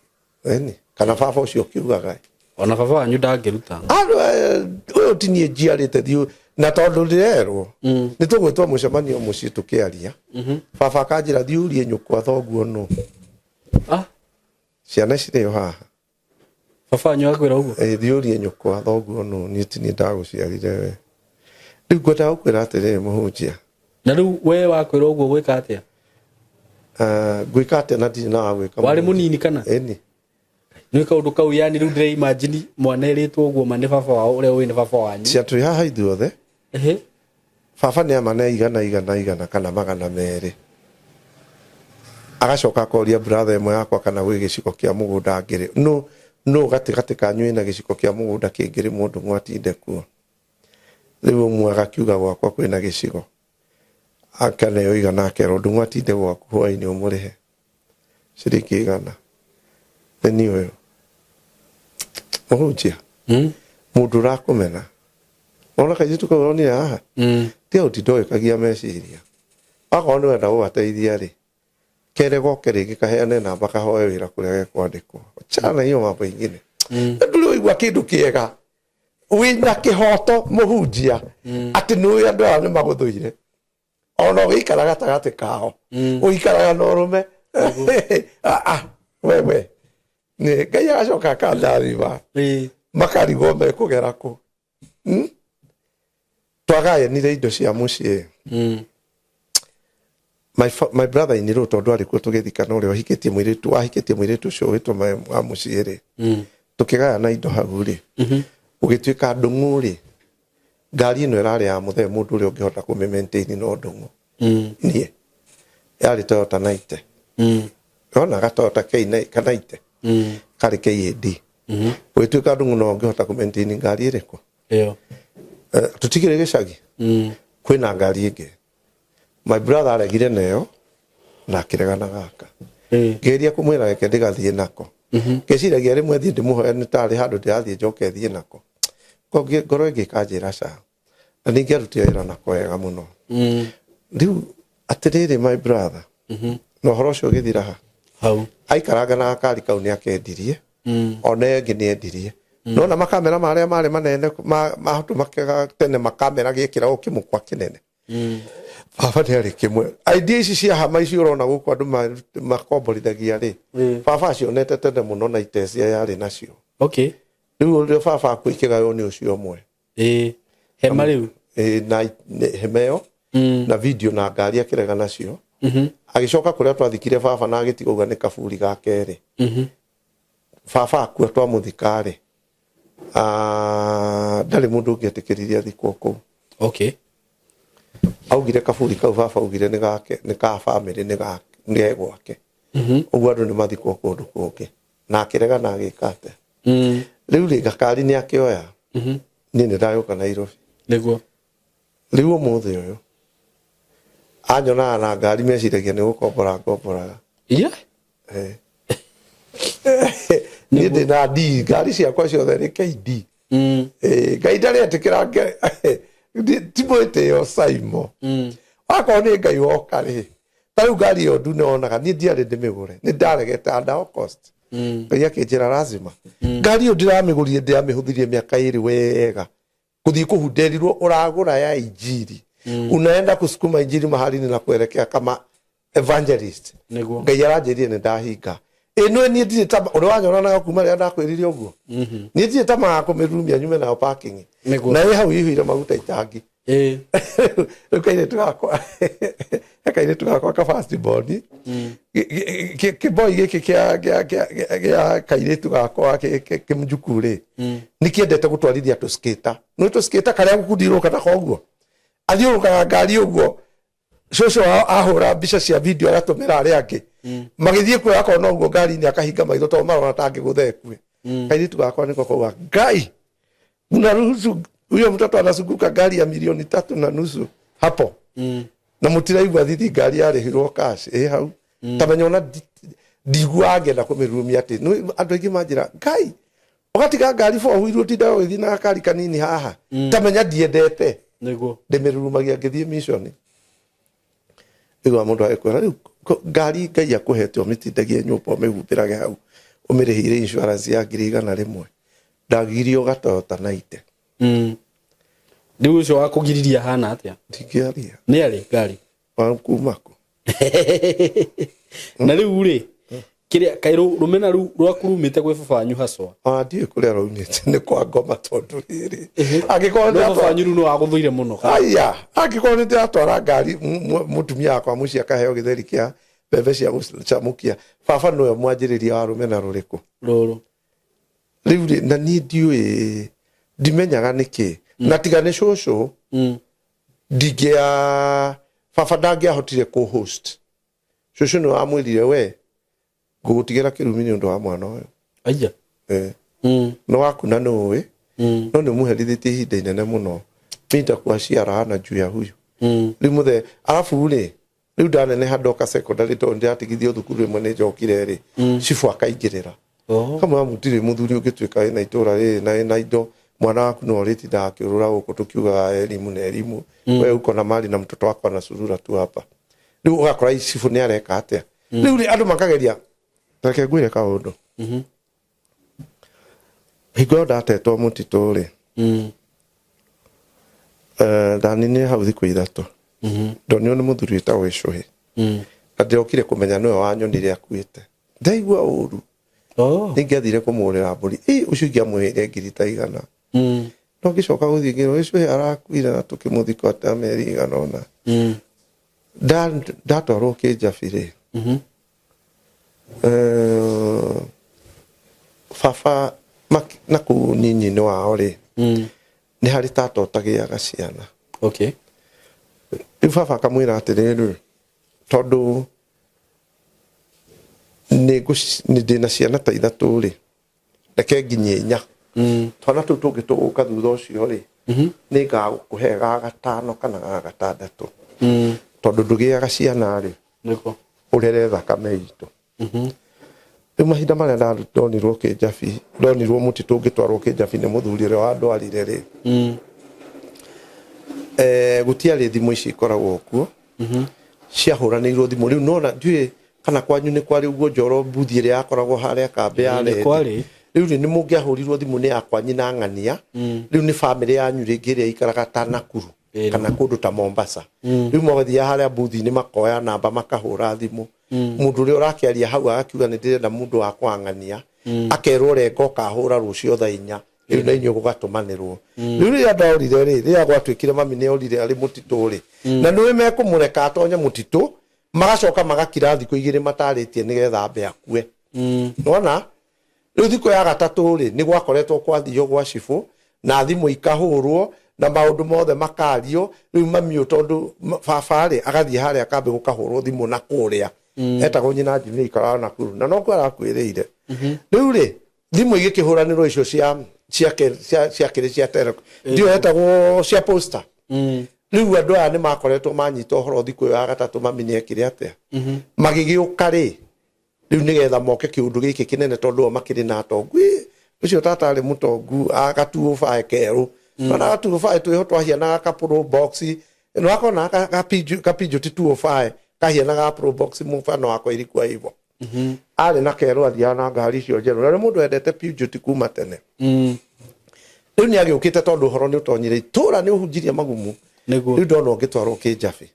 Ĩni, kana baba ũcio ũkiugaga. Ona baba wanyu ndangĩruta. Andũ, ũyũ ti niĩ njiarĩte, thiũ na tondũ ndĩrerwo nĩ tũgwĩtwo mũcemanio mũciĩ tũkĩaria, baba akanjĩra, "Thiĩ ũrie nyũkwa thoguo nũ." Ciana cirĩ o haha. Baba wanyu akwĩra ũguo? Ĩ, "Thiĩ ũrie nyũkwa thoguo nũ, niĩ ti niĩ ndagũciarire we." Rĩu ngwendaga gũkwĩra atĩrĩrĩ, mũhunjia. Na rĩu we wakwĩra ũguo gwĩka atĩa? Ah, ngwĩka atĩa na ndirĩ na wa gwĩka? Warĩ mũnini kana? Ĩni. Nĩ kaũndũ kau, yani rĩu ndĩre imagine mwana erĩtwo ũguo ma nĩ baba wao, ũrĩa ũĩ nĩ baba wanyu. Cia twĩ haha ithuothe. Baba nĩ amane igana igana igana kana 200, agacoka akoria brother ĩmwe yakwa kana gwĩ gĩcigo kĩa mũgũnda angĩrĩ no no gatagatĩ kanyu ĩna gĩcigo kĩa mũgũnda kĩngĩrĩ mũndũ mwatinde kuo. Rĩu ũmwe agakiuga, "Gwakwa kwĩna gĩcigo." Akaneo 100, akerwo, "Ndũng'ũ atinde gwaku hwainĩ, ũmũrĩhe ciringi 100." Nĩ ũyũ mũhunjia. Mũndũ ũrakũmena, ona kairĩtu kau ũronire haha, tiga gũtinda ũgĩkagia meciria. Akorwo nĩ wenda gũgateithia rĩ, kere goke rĩngĩ kaheane namba, kahoe wĩra kũrĩa gekwandĩkwo. Achana na hiyo mambo ingine. Ndũrĩ waigua kĩndũ kĩega wĩna kĩhoto, mũhunjia, atĩ nĩ ũĩ andũ aya nĩ magũthũire, ona ũgĩikara gatagatĩ kao ũikaraga na ũrũme. Ah, ah, wewe nĩ Ngai agacoka akandathima. Makarigwo mekũgera kũ. Twagayanire indo cia mũciĩ. My brother in law, tondũ arĩ kuo tũgĩthikana, ũrĩa ũhikĩtie mũirĩtu, wahikĩtie mũirĩtu ũcio wĩtwo wa mũciĩ rĩ, tũkĩgayana indo hau rĩ, gũgĩtuĩka ndũng'ũ rĩ, ngari ĩno ĩrarĩ ya mũthee, mũndũ ũrĩa ũngĩhota kũmĩ maintain no ndũng'ũ. Niĩ yarĩ Toyota 90. Ona ga Toyota K ka 90 karĩ KAD. Gũgĩtuĩka ndũng'ũ no ũngĩhota kũ maintain ngari ĩrĩkũ? Ĩyo. Tũtikĩrĩ gĩcagi. Kwĩna ngari ĩngĩ my brother aregire nayo na akĩregana gaka. Ngĩgeria kũmwĩra reke ndĩgathiĩ nako, ngĩciragia rĩmwe thiĩ ndĩmũhoe nĩ tarĩ handũ ndĩrathiĩ njoke thiĩ nako. Ngoro ĩngĩ ĩkanjĩra ca na ningĩ arutire wĩra nako wega mũno. Rĩu atĩrĩrĩ, my brother, na ũhoro ũcio ũgĩthira ha hau. Aikaranga na gakari kau nĩ akendirie. Ona ĩyo ĩngĩ nĩ endirie. Nona makamera marĩa marĩ manene matũmakaga tene, makamera gĩkĩragwo kĩmũkwa kĩnene. Baba nĩ arĩ kĩmwe. Idea ici cia hama ici ũrona gũkũ andũ makomborithagia rĩ, baba acionete tene mũno na itecia yarĩ nacio. Rĩu ũrĩa baba akua ikĩgaywo nĩ ũcio ũmwe. Ĩĩ, hema rĩu. Ĩ, na hema ĩyo na video na ngari akĩrega nacio. Agĩcoka kũrĩa twathikire baba na agĩtiga uga nĩ kaburi ga kerĩ. Baba akua twamũthika rĩ, ndarĩ mũndũ ũngĩetĩkĩririe athikwo kũu. Augire kaburi kau baba augire nĩ gake, nĩ ka bamĩrĩ, nĩ ga nĩ gwake. Ũguo andũ nĩ mathikwo kũndũ kũngĩ na akĩrega na agĩka atĩa. Rĩu rĩ, gakari nĩ akĩoya. Niĩ nĩ ndagĩũka Nairobi. Rĩu ũmũthĩ ũyũ anyonaga na ngari meciragia nĩ gũkombora ngomboraga. Eh. Niĩ ndĩ na D, ngari ciakwa ciothe nĩ KD. Eh, Ngai ndarĩ etĩkĩra ti mwĩtĩo Saimo. Akorwo nĩ Ngai woka rĩ, ta rĩu ngari ĩyo ndune wonaga niĩ ndiarĩ ndĩmĩgũre, nĩ ndaregete under all cost. Ngai akĩnjĩra lazima ngari ĩyo ndiramĩgũrire, ndĩramĩhũthĩrie mĩaka 2 wega kũthiĩ kũhunderirwo ũragũra ya injiri, unaenda kusukuma injiri mahali na kuelekea kama evangelist. Ngai aranjĩrire nĩ ndahinga ĩno. Niĩ ndirĩ ta ũrĩa wanyona nayo kuma rĩrĩa ndakwĩrire ũguo. Niĩ ndirĩ ta maga kũmĩrurumia nyume nayo parking. Na ĩ hau ihũire maguta itangi. Rĩu kairĩtu gakwa, he kairĩtu gakwa ka first born, kĩboi gĩkĩ kĩa kairĩtu gakwa kĩmjukuu rĩ, nĩ kĩendete gũtwarithia tũskĩta. Nĩ tũskĩta karĩa gũkundirũka nako ũguo athiũrũkaga ngari ũguo. Cũcũ wao ahũra mbica cia video agatũmĩra arĩa angĩ magĩthiĩ kuoya akona ũguo ngari-inĩ akahinga maitho tondũ marona ta angĩgũtha ĩkue. Kairĩtu gakwa nĩko kauga, "Ngai, unaruhusu huyo mtoto anazunguka gari ya 3.5 milioni hapo na mũtiraigua thithi ngari yarĩhirwo cash ĩ hau?" Ta menya ona ndiguaga ngĩenda kũmĩrurumia atĩ andũ aingĩ manjĩra, "Ngai, ũgatiga ngari four wheel ũtindaga ũgĩthiĩ na gakari kanini haha." Ta menya ndiendete. Ndĩmĩrurumagia ngĩthiĩ mission. Igua mũndũ agĩkwĩra rĩu ngari Ngai akũhete ũmĩtindagie nyũmba, ũmĩhumbĩrage hau, ũmĩrĩhĩire insurance ya 100,000, ndagirio gatoyota naite. Rĩu ũcio wa kũgiriria hana atĩa? Ndingĩaria. Nĩ arĩ ngari. Wa kuma kũ? Na rĩu rĩ, kĩrĩa kaĩ rũmena rũu rwaku rumĩte gwĩ baba wanyu haswa? Ona ndiũĩ kũrĩa raumĩte, nĩ kwa ngoma, tondũ rĩrĩ, angĩkorwo no baba wanyu rĩu nĩ wagũthũire mũno kana? Aya, angĩkorwo nĩ ndĩratwara ngari, mũtumia wakwa mũciĩ akaheo gĩtheri kĩa mbembe cia gũcamũkia, baba nĩwe mwanjĩrĩria wa rũmena rũrĩkũ? Rũrũ. Rĩu rĩ, na niĩ ndiũĩ, ndimenyaga nĩkĩ, na tiga nĩ cũcũ ndingĩa baba ndangĩahotire kũ host. Cũcũ nĩ wamwĩrire, "We ngũgũtigĩra kĩrumi nĩ ũndũ wa mwana ũyũ." Aya. Eh. Nĩ waku na nĩ ũĩ, no nĩ ũmũherithĩtie ihinda inene mũno, mi nitakuachia laana juu ya huyu. Rĩu mũthe arabu rĩ, rĩu ndaneneha ndoka secondary, tondũ ndĩratigithio thukuru ĩmwe nĩ njokire rĩ, cibũ akaingĩrĩra. Kamwe wa mũtirĩ mũthuri ũngĩtuĩka wĩna itũra rĩrĩ na wĩna indo, mwana waku no ũrĩtindaga akĩũrũra gũkũ tũkiugaga elimu na elimu. We uko na mali na mtoto wako anasurura tu hapa. Rĩu ũgakora cibũ nĩ areka atĩa. Rĩu rĩ, andũ makageria. Reke ngwĩre kaũndũ. Hingo ĩyo ndatetwo mũtitũ rĩ, ndaninire hau thikũ 3. Ndonirwo nĩ mũthuri wĩtagwo Gĩcũhĩ na ndĩrokire kũmenya nĩwe wanyonire akuĩte. Ndaigua ũru. Ningĩathire kũmũgũrĩra mbũri. Ĩ ũcio ingĩamũheire ngiri ta 100. No ngĩcoka gũthiĩ ngĩrwo Gĩcũhĩ arakuire na tũkĩmũthika ta mĩeri igana ũna. Ndatwarwo Kĩnjabi rĩ, baba na kũu nyinyi-inĩ wao rĩ, nĩ harĩ tata ũtagĩaga ciana. Rĩu baba akamwĩra atĩrĩrĩ, tondũ nĩ ndĩna ciana ta 3 rĩ, reke nginyie 4. Twana tũu tũngĩ tũgũka thutha ũcio rĩ, nĩ ngagũkũhe ga gatano kana ga gatandatũ, tondũ ndũgĩaga ciana rĩ, Nĩguo. Ũrere thakame itũ. Rĩu mahinda marĩa ndonirwo kĩnjabi, ndonirwo mũtitũ ngĩtwarwo kĩnjabi nĩ mũthuri ũrĩa wandwarire rĩ, gũtiarĩ thimũ ici ikoragwo kuo ciahũranĩirwo thimũ. Rĩu nona ndiũĩ kana kwanyu nĩ kwarĩ ũguo, njoro mbuthi ĩrĩa yakoragwo harĩa kambĩ ya Nĩ rendi. Kwarĩ. Rĩu rĩ, nĩ mũngĩahũrirwo thimũ nĩ yakwa nyina ng'ania. Rĩu nĩ bamĩrĩ yanyu rĩngĩ ĩrĩa ikaraga ta Nakuru kana kũndũ ta Mombasa. Rĩu magathiaga harĩa mbuthi-inĩ, makoya namba, makahũra thimũ. Mũndũ ũrĩa ũrakĩaria hau agakiuga, "Nĩ ndĩrenda mũndũ wa kwang'ania," akerwo, "Renga ũkahũra rũcio thaa 4." Rĩu na inyuĩ gũgatũmanĩrwo. Rĩu rĩrĩa ndorire rĩ, rĩrĩa gwatuĩkire mami nĩ orire arĩ mũtitũ rĩ, na nĩwe mekũmũreka atonye mũtitũ, magacoka magakira thikũ 2 matarĩtie nĩgetha ambe akue. Nona rĩu thikũ ya gatatũ rĩ, nĩ gwakoretwo kwathio gwa cibũ na thimũ ikahũrwo na maũndũ mothe makario. Rĩu mami ũyũ, tondũ baba rĩ agathiĩ harĩa kambĩ gũkahũrwo thimũ na kũrĩa etagwo nyina Jimmy, aikaraga Nakuru na nokuo arakuĩrĩire. Rĩu rĩ, thimũ igĩkĩhũranĩrwo icio cia cia cia cia kĩrĩ cia tele ndio etagwo cia posta. Rĩu andũ aya nĩ makoretwo manyita ũhoro thikũ ĩyo ya gatatũ mami nĩ ekire atĩa, magĩgĩũka rĩ, rĩu nĩgetha moke kĩũndũ gĩkĩ kĩnene, tondũ o makĩrĩ na atongu. Ĩ, ũcio tata arĩ mũtongu, agatuo bae kerũ ona gatuo bae twĩho twahianaga ka pro box. Nĩ wakona kapinjo ti tuo bae kahianaga pro box, mfano wako ilikuwa hivyo. Arĩ na kerũ, athiaga na ngari icio njerũ, na nĩ mũndũ wendete Peugeot kuma tene. Rĩu nĩ agĩũkĩte tondũ ũhoro nĩ ũtonyire itũra, nĩ ũhunjirie magumu. Rĩu ndona ũngĩtwarwo kĩnjabi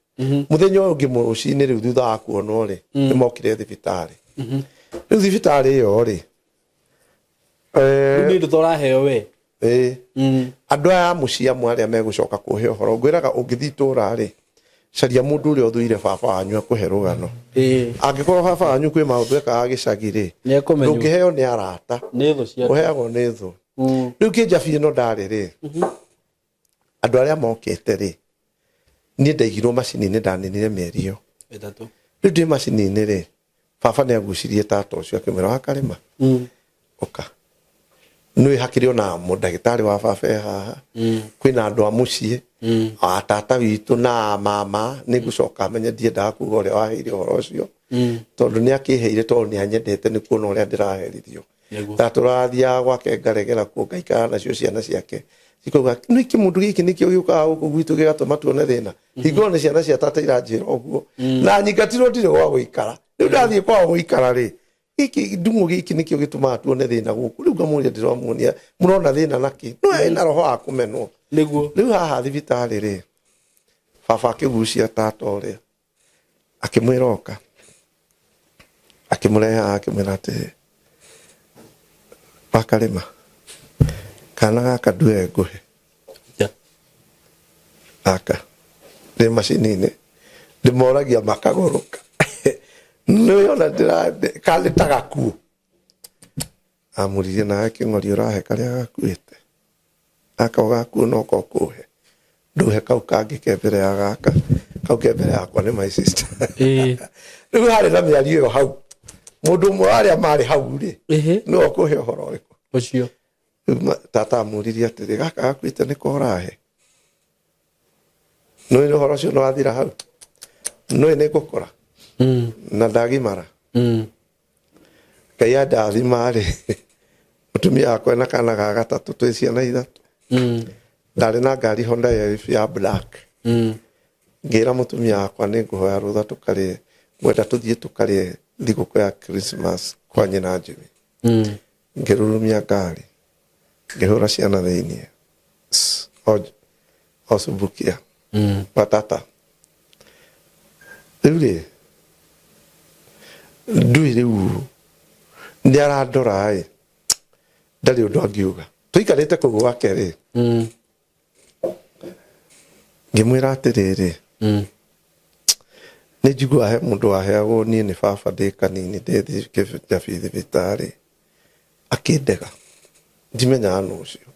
mũthenya ũyũ ũngĩ mũrũcinĩ. Rĩu thutha wa kuonwo rĩ, nĩ mokire thibitarĩ. Rĩu thibitarĩ ĩyo rĩ, Rĩu nĩ ũndũ ũraheo we. Ĩĩ. Andũ aya a mũciĩ amwe arĩa megũcoka kũhe ũhoro, ngwĩraga ũngĩthiĩ itũra rĩ, caria mũndũ ũrĩa ũthũire baba wanyu akũhe rũgano. Angĩkorwo baba wanyu kwĩ maũndũ ekaga gĩcagi rĩ, Nĩ ekũmenywo. Ndũngĩheo nĩ arata. Nĩ thũ ciake. Ũheagwo nĩ thũ. Rĩu kĩnjabi ĩno ndarĩ rĩ, andũ arĩa mokĩte rĩ, niĩ ndaigirwo macini-inĩ, ndaninire mĩeri ĩyo 3. Rĩu ndĩ macini-inĩ rĩ, baba nĩ agucirie tata ũcio akĩmwĩra, "Wakarĩma ũka nĩ hakĩrĩ ona mũndagĩtarĩ wa baba e haha, kwĩna andũ a mũciĩ a tata witũ na a mama." Nĩ ngũcoka menye, ndiendaga kuga ũrĩa waheire ũhoro ũcio, tondũ nĩ akĩheire tondũ nĩ anyendete, nĩ kuona ũrĩa ndĩraherithio. Ndatũrathiaga gwake ngaregera kuo, ngaikara nacio ciana ciake cikauga, "Nĩkĩ mũndũ gĩkĩ nĩkĩo gĩũkaga gũkũ gwitũ gĩgatũma tuone thĩna?" Hingũro nĩ ciana cia tata iranjĩra ũguo na nyingatirwo, ndirĩ gwa gũikara. Rĩu ndathiĩ kwao gũikara rĩ, gĩkĩ ndung'u gĩkĩ nĩkĩo gĩtũmaga tuone thĩna gũkũ. Rĩu ngamũria, ndĩramuonia mũrona thĩna nakĩ? No ena roho wa kũmenwo. Rĩu haha thibitarĩ rĩ, baba akĩgucia tata ũrĩa, akĩmwĩra oka, akĩmũrehe haha, akĩmwĩra atĩrĩ, "Wakarĩma, kana gaka ndue ngũhe." Gaka ndĩ macini-inĩ ndĩmoragia makagũrũka, nĩona karĩ ta gakuũ. Amũririe nawe kĩng'ori, "Ũrahe karĩa gakuĩte? Gaka ũgakuo no ko kũhe, ndũhe kau kangĩ ke mbere ya gaka." Kau ke mbere yakwa nĩ my sister. Rĩu harĩ na mĩario ĩyo hau, mũndũ ũmwe wa arĩa marĩ hau rĩ, nĩwe ũkũhe ũhoro ũrĩkũ? Ũcio. Rĩu tata amũririe atĩrĩ, "Gaka gakuĩte nĩko ũrahe?" Nĩũĩ ũhoro ũcio nĩ wathira hau, nĩũĩ nĩ ngũkũra na ndagimara. Ngai andathima rĩ, mũtumia wakwa na kana ga gatatũ, twĩ ciana ithatũ. Ndarĩ na ngari Honda ya black. Ngĩra mũtumia wakwa, "Nĩ ngũhoya rũtha tũkarĩe, ngwenda tũthiĩ tũkarĩe thigũkũ ya Christmas kwa nyina Jimmy." Ngĩrurumia ngari, ngĩhũra ciana thĩiniĩ ocumbukia wa tata. Rĩu rĩ, ndui rĩu nĩ arandora ĩ, ndarĩ ũndũ angiuga. Tũikarĩte kũu gwake rĩ, ngĩmwĩra atĩrĩrĩ, nĩ njiguaga he mũndũ waheagwo niĩ nĩ baba ndĩ kanini, ndĩ kĩnjabi thibitarĩ, akĩndega, ndimenyaga nũ ũcio.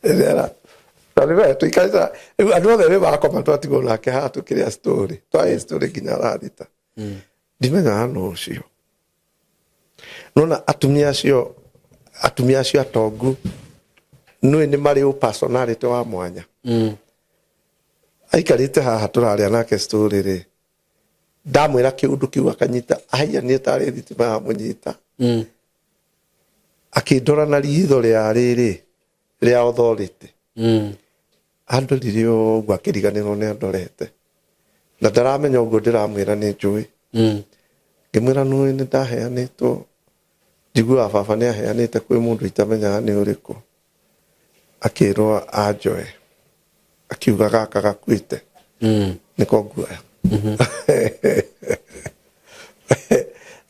Rĩrĩa na nĩ tũikarĩte rĩu, andũ othe nĩ makoma, twatigwo nake haha tũkĩrĩa story, twarĩa story nginya thaa 6. Ndimenyaga nũ ũcio. Nona atumia acio Atumia acio atongu nĩ nĩ marĩ ũ personality wa mwanya. Aikarĩte haha tũraria nake story rĩ, ndamwĩra kĩũndũ kĩu akanyita ahianire tarĩ thitima yamũnyita. Akĩndora na ritho rĩa rĩrĩ rĩa authority. Andorire ũguo akĩriganĩrwo nĩ andorete na ndaramenya ũguo ndĩramwĩra nĩ njũĩ. Ngĩmwĩra nũĩ nĩ ndaheanĩtwo, njiguaga baba nĩ aheanĩte kwĩ mũndũ itamenyaga nĩ ũrĩkũ, akĩrwo anjoe, akiuga gaka gakuĩte nĩko nguoya.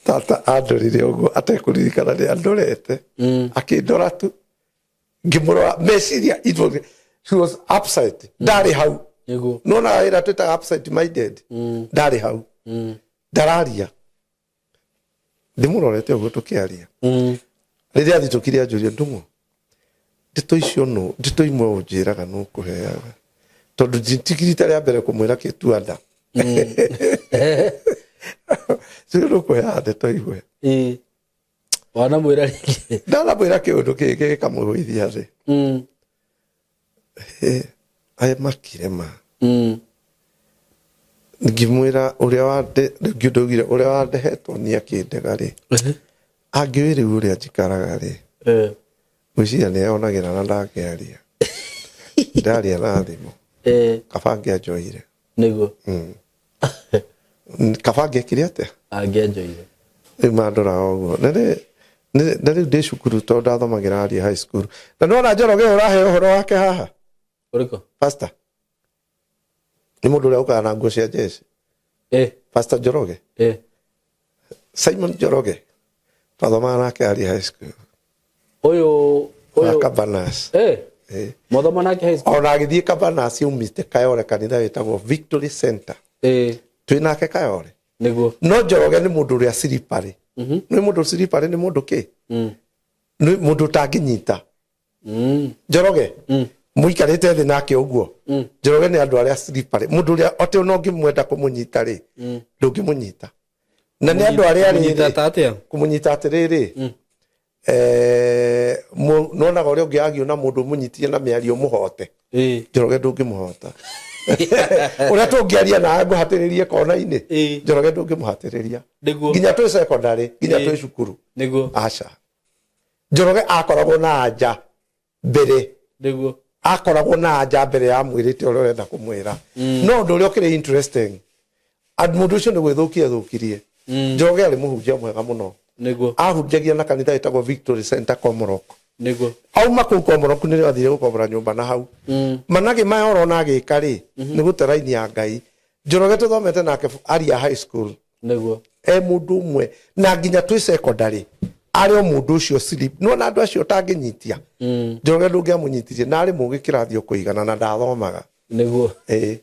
Tata andorire ũguo atekũririkana nĩ andorete. Akĩndora tu, ngĩmũrora meciria it was, she was upside ndarĩ hau. Nona wĩra twĩtaga upside minded. Ndarĩ hau. Ndararia, ndĩmũrorete ũguo tũkĩaria. Rĩrĩa athitũkire anjũria, "Ndũng'ũ, ndeto icio nũ ndeto imwe ũnjĩraga nũ kũheaga?" Tondũ nditigirita rĩa mbere kũmwĩra kĩtua nda cio nũ kũheaga ndeto imwe. Ĩĩ. Wanamwĩra rĩngĩ? Ndanamwĩra kĩũndũ kĩngĩ gĩkamũgũithia thĩ. Aya makire ma. Ngĩmwĩra ũrĩa wande rĩngĩ ndaugire ũrĩa wandehetwo nĩ akĩndega rĩ, angĩũĩ rĩu ũrĩa njikaraga rĩ, ngwĩciria nĩ eyonagĩra na ndangĩaria, ndaria na thimũ. Kaba angĩanjoire. Kaba angĩekire atĩa? Angĩanjoire. Rĩu mandoraga ũguo na rĩu ndĩ cukuru tondũ ndathomagĩra Aria High School na nĩwona Njoroge ũyũ ũrahe ũhoro wake haha. Ũrĩkũ? Pastor nĩ mũndũ ũrĩa ũkaga na nguo cia jeshi. Pastor Njoroge. Simon Njoroge twathomaga nake Aria High School. Ũyũ wa ũyũ Cabanas. Mwathoma nake high school? Ona agĩthiĩ Cabanas aumĩte Kayole, kanitha wĩtagwo Victory Center. Twĩ nake Kayole. No Njoroge nĩ mũndũ ũrĩa slippery. Nĩ mũndũ slippery, nĩ mũndũ kĩ? Nĩ mũndũ ũtangĩnyita. Njoroge mũikarĩte thĩ nake ũguo. Njoroge nĩ andũ arĩa slippery, mũndũ ũrĩa atĩ ona ũngĩmwenda kũmũnyita rĩ, ndũngĩmũnyita, na nĩ andũ arĩa Kũmũnyita rĩrĩ ta atĩa? Kũmũnyita atĩrĩrĩ, nonaga ũrĩa ũngĩ agio na mũndũ ũmũnyitie na mĩario mũhote. Njoroge ndũngĩmũhota ũrĩa tũngĩaria na ngũhatĩrĩrie kona-inĩ. Njoroge ndũngĩmũhatĩrĩria. Nginya twĩ secondary, nginya twĩ cukuru. Aca, Njoroge akoragwo na anja mbere. Akoragwo na anja mbere ya mwĩrĩte ũrĩa ũrenda kũmwĩra. No ũndũ ũrĩa ũkĩrĩ interesting, mũndũ ũcio nĩ gwĩthũkia thũkirie. Njoroge arĩ mũhunjia mwega mũno. Ahunjagia na kanitha ĩtagwo Victory Center Komorok. Auma kũu Komorok nĩrĩo athire gũkombora nyũmba na hau. Managĩ maya ũrona agĩka rĩ, nĩ gũte raini ya Ngai. Njoroge tũthomete nake Aria High School. E mũndũ ũmwe na nginya twĩ secondary arĩ o mũndũ ũcio slip nĩwona andũ acio ũtangĩnyitia. Njoroge ndũngĩamũnyitirie na arĩ mũgĩ kĩrathi o kũigana na ndathomaga. Ĩĩ.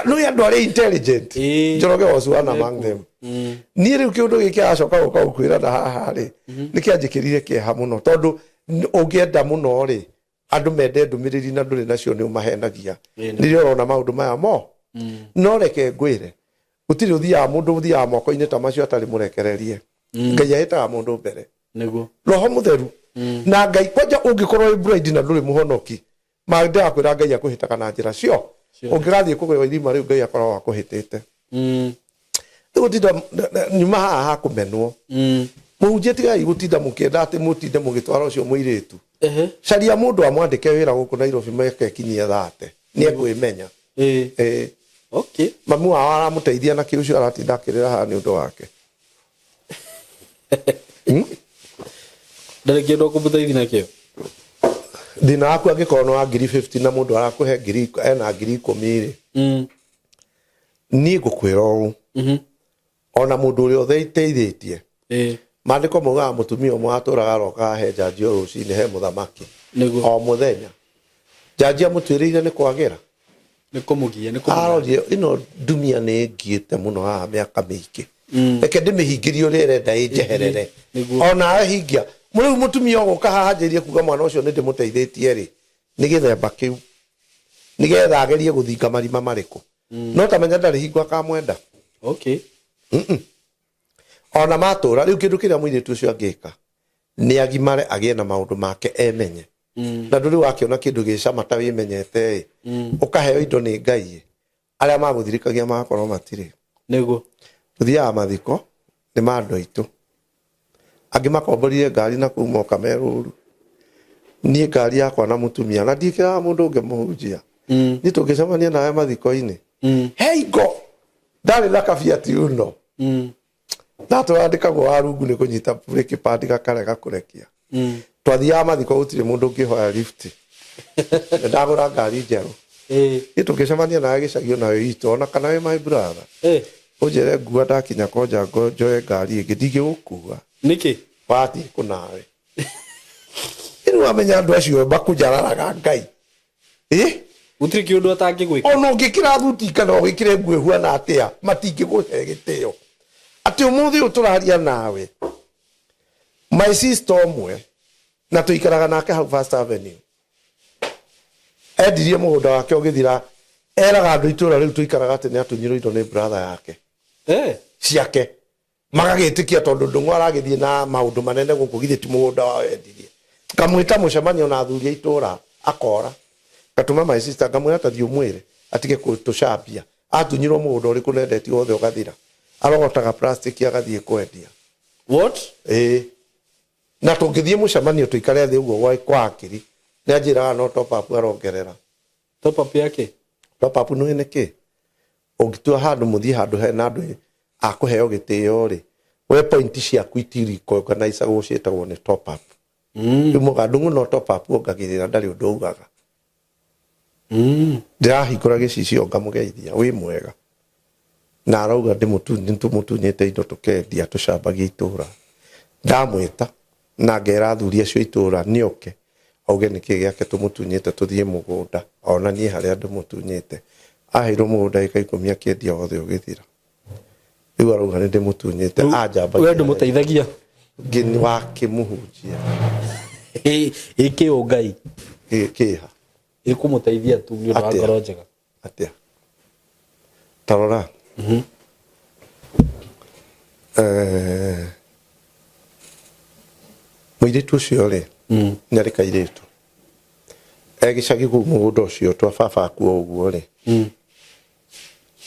Nĩ andũ arĩa intelligent. Njoroge was one among them. Niĩ rĩu kĩũndũ gĩkĩ aracoka gũka gũkwĩra na haha rĩ, nĩ kĩanjĩkĩrire kĩeha mũno tondũ ũngĩenda mũno rĩ, andũ mende ndũmĩrĩri na ndũrĩ nacio nĩ ũmahenagia. Rĩrĩa ũrona maũndũ maya mo, no reke ngwĩre, gũtirĩ ũthiaga mũndũ ũthiaga moko-inĩ ta macio atarĩ mũrekererie. Ngai ahĩtaga mũndũ mbere. Roho mũtheru na Ngai kwanja ũngĩkorwo wĩ bride na ndũrĩ mũhonoki, ma ndĩrakwĩra Ngai akũhĩtaga na njĩra cio. Ũngĩgathiĩ kũgũa irima rĩu, Ngai akoragwo akũhĩtĩte. Rĩu gũtinda nyuma haha hakũmenwo. Mũhunjia, tigai gũtinda mũkĩenda atĩ mũtinde mũgĩtwara ũcio mũirĩtu. Caria mũndũ amwandĩke wĩra gũkũ Nairobi, meke kinyie thate nĩ ekwĩmenya. Ĩĩ. Mamu wao aramũteithia na kĩ ũcio aratinda akĩrĩra haha nĩ ũndũ wake? Ndarĩ kĩndũ ũkũmũteithia nakĩo. Thĩna waku angĩkorwo nĩ wa ngiri 50 na mũndũ arakũhe ngiri ena ngiri 10 rĩ, niĩ ngũkwĩra ũũ, ona mũndũ ũrĩa ũteithĩtie, maandĩko maugaga mũtumia ũmwe watũraga arokaga he njanji o rũcinĩ he mũthamaki. O mũthenya njanji amũtuĩrĩire nĩ kwagĩra. Nĩ kũmũgia, nĩ kũmũgia. Arorire ĩno ndumia nĩ ngiĩte mũno haha mĩaka mĩingĩ, reke ndĩmĩhingĩrie ũrĩa ĩrenda ĩnjeherere. Ona hingia rĩu mũtumia ũgũka haha anjĩrie kuga mwana ũcio nĩ ndĩmũteithĩtie rĩ, nĩ gĩthemba kĩu nĩgetha agerie gũthinga marima marĩkũ, no tamenya ndarĩ hingo akamwenda. Ona matũra rĩu kĩndũ kĩrĩa mũirĩtu ũcio angĩka Nĩ agimare, agĩe na maũndũ make, emenye. Na ndũrĩ wakĩona kĩndũ gĩcama ta wĩmenyete ĩ, ũkaheo indo nĩ Ngai ĩ, arĩa magũthirikagia magakorwo matirĩ. Tũthiaga mathiko nĩ ma andũ aitũ, angĩ makomborire ngari na kũu moka merũru. Niĩ ngari yakwa na mũtumia, na ndiĩkĩraga mũndũ ũngĩ, mũhunjia. Niĩ tũngĩcemania nawe mathiko-inĩ, heingo ndarĩ na kabiati uno, ndatwandĩkagwo wa rungu nĩ kũnyita brake pad gakarega kũrekia. Twathiaga mathiko, gũtirĩ mũndũ ũngĩhoya lift. Nĩ ndagũra ngari njerũ. Niĩ tũngĩcemania nawe gĩcagi ona wĩ itũ, ona kana wĩ my brother, ũnjĩre ngua ndakinya konja ngo njoe ngari ĩngĩ, ndingĩgũkua. Nĩkĩ? Wathiĩ kũ nawe? Ĩni wamenya andũ acio makũnjararaga Ngai ĩ. Gũtirĩ kĩũndũ atangĩgwĩka. Ona ũngĩkĩra thuti kana ũgĩkĩre nguo ĩhuana atĩa, matingĩkũhe gĩtĩo. Atĩ ũmũthĩ ũyũ tũraria nawe, my sister ũmwe na tũikaraga nake hau First Avenue endirie mũgũnda wake ũgĩthira, eraga andũ itũra rĩu tũikaraga atĩ nĩ atunyirwo indo nĩ brother yake ciake, magagĩtĩkia tondũ Ndũng'ũ aragĩthiĩ na maũndũ manene gũkũ, githĩ ti mũgũnda wao endirie? Ngamwĩta mũcemanio na athuri a itũra, akora. Ngatũma my sister, ngamwĩra ta thiĩ ũmwĩre atige gũtũcambia, atunyirwo mũgũnda ũrĩkũ na endetie wothe ũgathira? Arogotaga plastic agathiĩ kwendia. What? Ĩĩ, na tũngĩthiĩ mũcemanio tũikare thĩ ũguo kwa hakiri, nĩ anjĩraga no top up arongerera. Top up yake? Top up nĩ nĩkĩ? Ũngĩtua handũ mũthiĩ handũ hena andũ a kũheo gĩtĩo rĩ, we point ciaku itirikonganicagwo, ciĩtagwo nĩ top up. Rĩu mũga Ndũng'ũ no top up ongagĩrĩra, ndarĩ ũndũ augaga. Ndĩrahingũra gĩcicio ngamũgeithia, "Wĩ mwega?" Na arauga nĩtũmũtunyĩte indo tũkendia, tũcambagia itũra. Ndamwĩta na ngera athuri acio a itũra nĩoke auge nĩkĩ gĩake tũmũtunyĩte, tũthiĩ mũgũnda onanie harĩa ndĩmũtunyĩte. Aheirwo mũgũnda ĩka 10, akĩendia wothe ũgĩthira. Rĩu arauga nĩ ndĩmũtunyĩte, anjambagia. We ndũmũteithagia? Ngĩni wakĩmũhunjia. Ĩkĩ ũngai? Kĩha. Ĩkũmũteithia tu nĩ ũndũ wa Atĩa? ngoro njega. Atĩa? Tarora. Mũirĩtu ũcio rĩ, nĩ arĩ kairĩtu e gĩcagi kũu, mũgũnda ũcio twa baba akuo ũguo rĩ,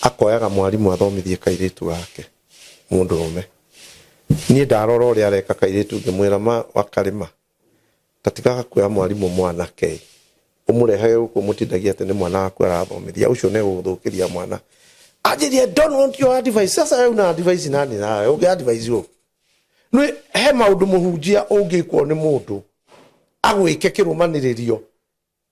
akoyaga mwarimũ athomithie kairĩtu gake mũndũrũme. Niĩ ndarora ũrĩa areka kairĩtu, ngĩmwĩra, "Ma wakarĩma, tatigaga kuoya mwarimũ mwanake ũmũrehage gũkũ, mũtindagia atĩ nĩ mwana waku arathomithia, ũcio nĩ egũgũthũkĩria mwana." Anjĩria, "I don't want your advice." Sasa wewe una advice nani? Nawe ũngĩ advice ũ? Nĩ he maũndũ, mũhunjia, ũngĩkwo nĩ mũndũ agwĩke kĩrũmanĩrĩrio.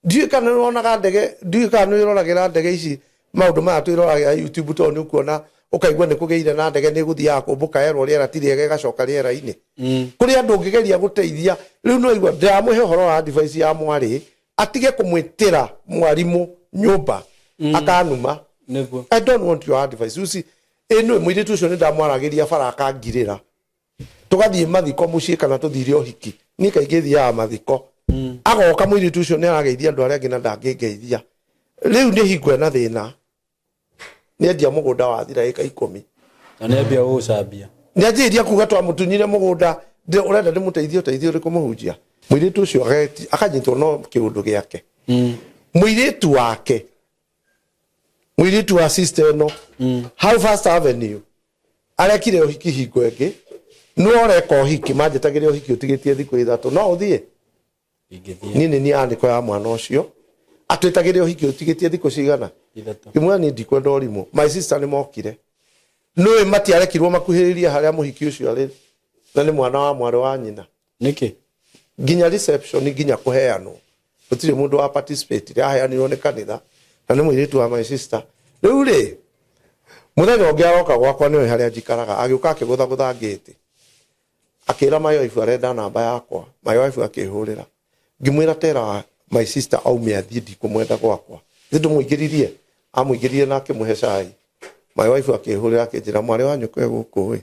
Ndiũĩ kana nĩ wonaga ndege, ndiũĩ kana nĩ wĩroragĩra ndege ici, maũndũ maya twĩroragĩra YouTube, tondũ nĩ ũkuona ũkaigua nĩ kũgĩire na ndege nĩ ĩgũthiaga kũmbũka, yerwo rĩera ti rĩega, ĩgacoka rĩera-inĩ. Kũrĩ andũ ũngĩgeria gũteithia rĩu no igua ndĩramũhe ũhoro wa advice ya mwarĩ atige kũmwĩtĩra mwarimũ nyũmba, akanuma. "I don't want your advice." You see, ĩno mũirĩtu ũcio nĩ ndamwaragĩria bara akangirĩra, tũgathiĩ mathiko mũciĩ kana tũthire ũhiki. Niĩ kaingĩ thiaga mathiko, agoka mũirĩtu ũcio nĩ arageithia andũ arĩa angĩ na ndangĩngeithia. Rĩu nĩ hingo ena thĩna, nĩ endia mũgũnda wathira ĩka 10. Na nĩ ambia gũgũcambia. Nĩ anjĩrĩria kuga twamũtunyire mũgũnda. Ũrenda ndĩmũteithie ũteithio ũrĩkũ, mũhunjia? Mũirĩtu ũcio akanyitwo no kĩũndũ gĩake. Mũirĩtu wake, mũirĩtu wa sister ĩno hau First Avenue, arekire ũhiki hingo ĩngĩ, nĩwe ũreka ũhiki, manjĩtagĩre ũhiki ũtigĩtie thikũ 3, no ũthiĩ? Ingĩthiĩ. Niĩ nĩ niĩ andĩko ya mwana ũcio, atwĩtagĩre ũhiki ũtigĩtie thikũ cigana? 3. Ngĩmwĩra niĩ ndikwenda ũrimũ. My sister nĩ mokire, nĩũĩ matiarekirwo makuhĩrĩrie harĩa mũhiki ũcio arĩ, na nĩ mwana wa mwarĩ wa nyina. Nĩkĩ? Nginya reception, nginya kũheanwo, gũtirĩ mũndũ wa participate, aheanirwo nĩ kanitha na nĩ mũirĩtu wa my sister. Rĩu rĩ, mũthenya ũngĩ aroka gwakwa, nĩwe harĩa njikaraga, agĩũka akĩgũthagũtha ngĩti, akĩra my wife arenda namba yakwa. My wife akĩhũrĩra, ngĩmwĩra tera my sister aume athiĩ, ndikũmwenda gwakwa. Thĩ ndũmũingĩririe, amũingĩririe na akĩmũhe cai. My wife akĩhũrĩra, akĩnjĩra, "Mwarĩ wa nyũkwa e gũkũ ĩ,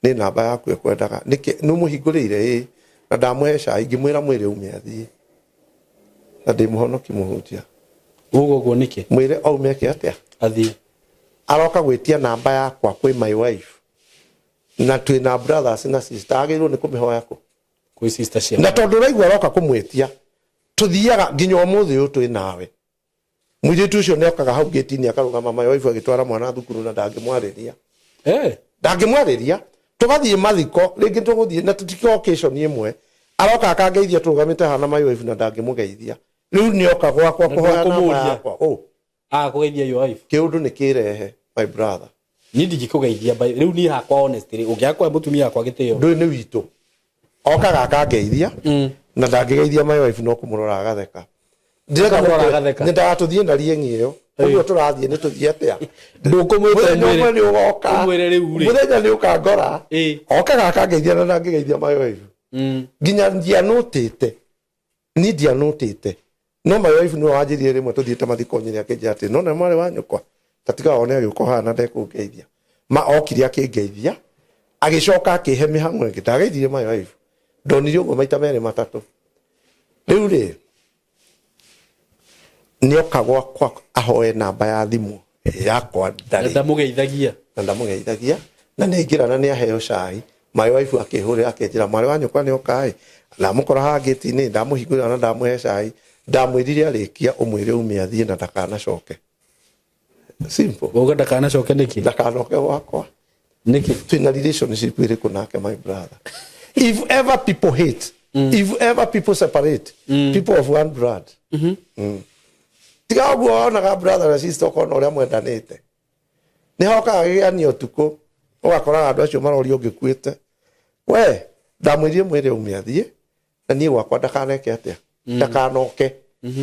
nĩ namba yaku ekwendaga nĩkĩ? Nĩ ũmũhingũrĩire?" "Ĩ." Na ndamũhe cai, ngĩmwĩra mwĩre aume athiĩ, na ndĩ mũhonoki, mũhunjia. Uga ũguo nĩkĩ? Mwĩre aume eke atĩa? Athiĩ. Aroka gwĩtia namba yakwa kwĩ my wife, na twĩna brothers na sister, agĩrĩirwo nĩ kũmĩhoya kũ? Kwĩ sister cia. Na tondũ ũraigua aroka kũmwĩtia, tũthiaga nginya ũmũthĩ ũyũ twĩ nawe. Mũirĩtu ũcio nĩ okaga hau gĩti-inĩ akarũgama, my wife agĩtwara mwana thukuru na ndangĩmwarĩria. Ndangĩmwarĩria. Tũgathiĩ mathiko rĩngĩ, tũgũthiĩ na tũtikĩ occasion ĩmwe, aroka akangeithia tũrũgamĩte haha na my wife na ndangĩmũgeithia. Rĩu nĩoka gwakwa Na kũhoya namba ndũkũmũria. yakwa. Oh, Agakũgeithia your wife. Kĩũndũ nĩ kĩrehe, my brother. Niĩ ndingĩkũgeithia rĩu niĩ hakwa, honestly, ũngĩaga kũhe mũtumia wakwa gĩtĩo. Ndũĩ nĩ witũ, okaga akangeithia na ndangĩgeithia my wife, no kũmũrora agatheka. Ndĩrenda Akamũrora agatheka. Nyendaga tũthiĩ na rieng'i ĩyo ũguo tũrathiĩ, nĩ tũthiĩ atĩa? Ndũkũmwĩta. Mũthenya ũmwe ũmwĩre nĩ ũgoka. Ũmwĩre rĩu rĩ. Mũthenya nĩ ũkangora. Okaga akangeithia na ndangĩgeithia my wife. Nginya ndianũtĩte, ni ndianũtĩte, no my wife nĩwe wanjĩrire rĩmwe tũthiĩte mathiko nyĩrĩ, akĩnjĩra atĩ nona mwarĩ wa nyũkwa tatiga one agĩũka haha na ndekũngeithia. Ma okire akĩngeithia, agĩcoka akĩhe mĩhang'o ĩngĩ. Ndageithirie my wife, ndonire ũguo maita merĩ matatũ. Rĩu rĩ, nĩoka gwakwa ahoe namba ya thimũ yakwa. Na Ndarĩ. Ndamũgeithagia. Na ndamũgeithagia, na nĩ aingĩra na nĩ aheo cai. My wife akĩhũrĩra akĩnjĩra, "Mwarĩ wa nyũkwa nĩ oka ĩ, ndamũkora haha ngĩti-inĩ, ndamũhingũrĩra na ndamũhe cai, ndamwĩrire arĩkia ũmwĩre ume athiĩ na ndakanacoke." Simple. Uga ndakanacoke nĩkĩ? Ndakanoke gwakwa. Nĩkĩ? Twĩna relationship ĩrĩkũ nake, my brother? If ever people hate, if ever people separate people of one blood, tiga ũguo wonaga brother na sister, ũkona ũrĩa mwendanĩte, nĩ hokaga gĩgania ũtukũ, ũgakoraga andũ acio maroria ũngĩkuĩte. We ndamwĩrire mwĩre ume athiĩ na niĩ gwakwa ndakaneke atĩa, ndakanoke.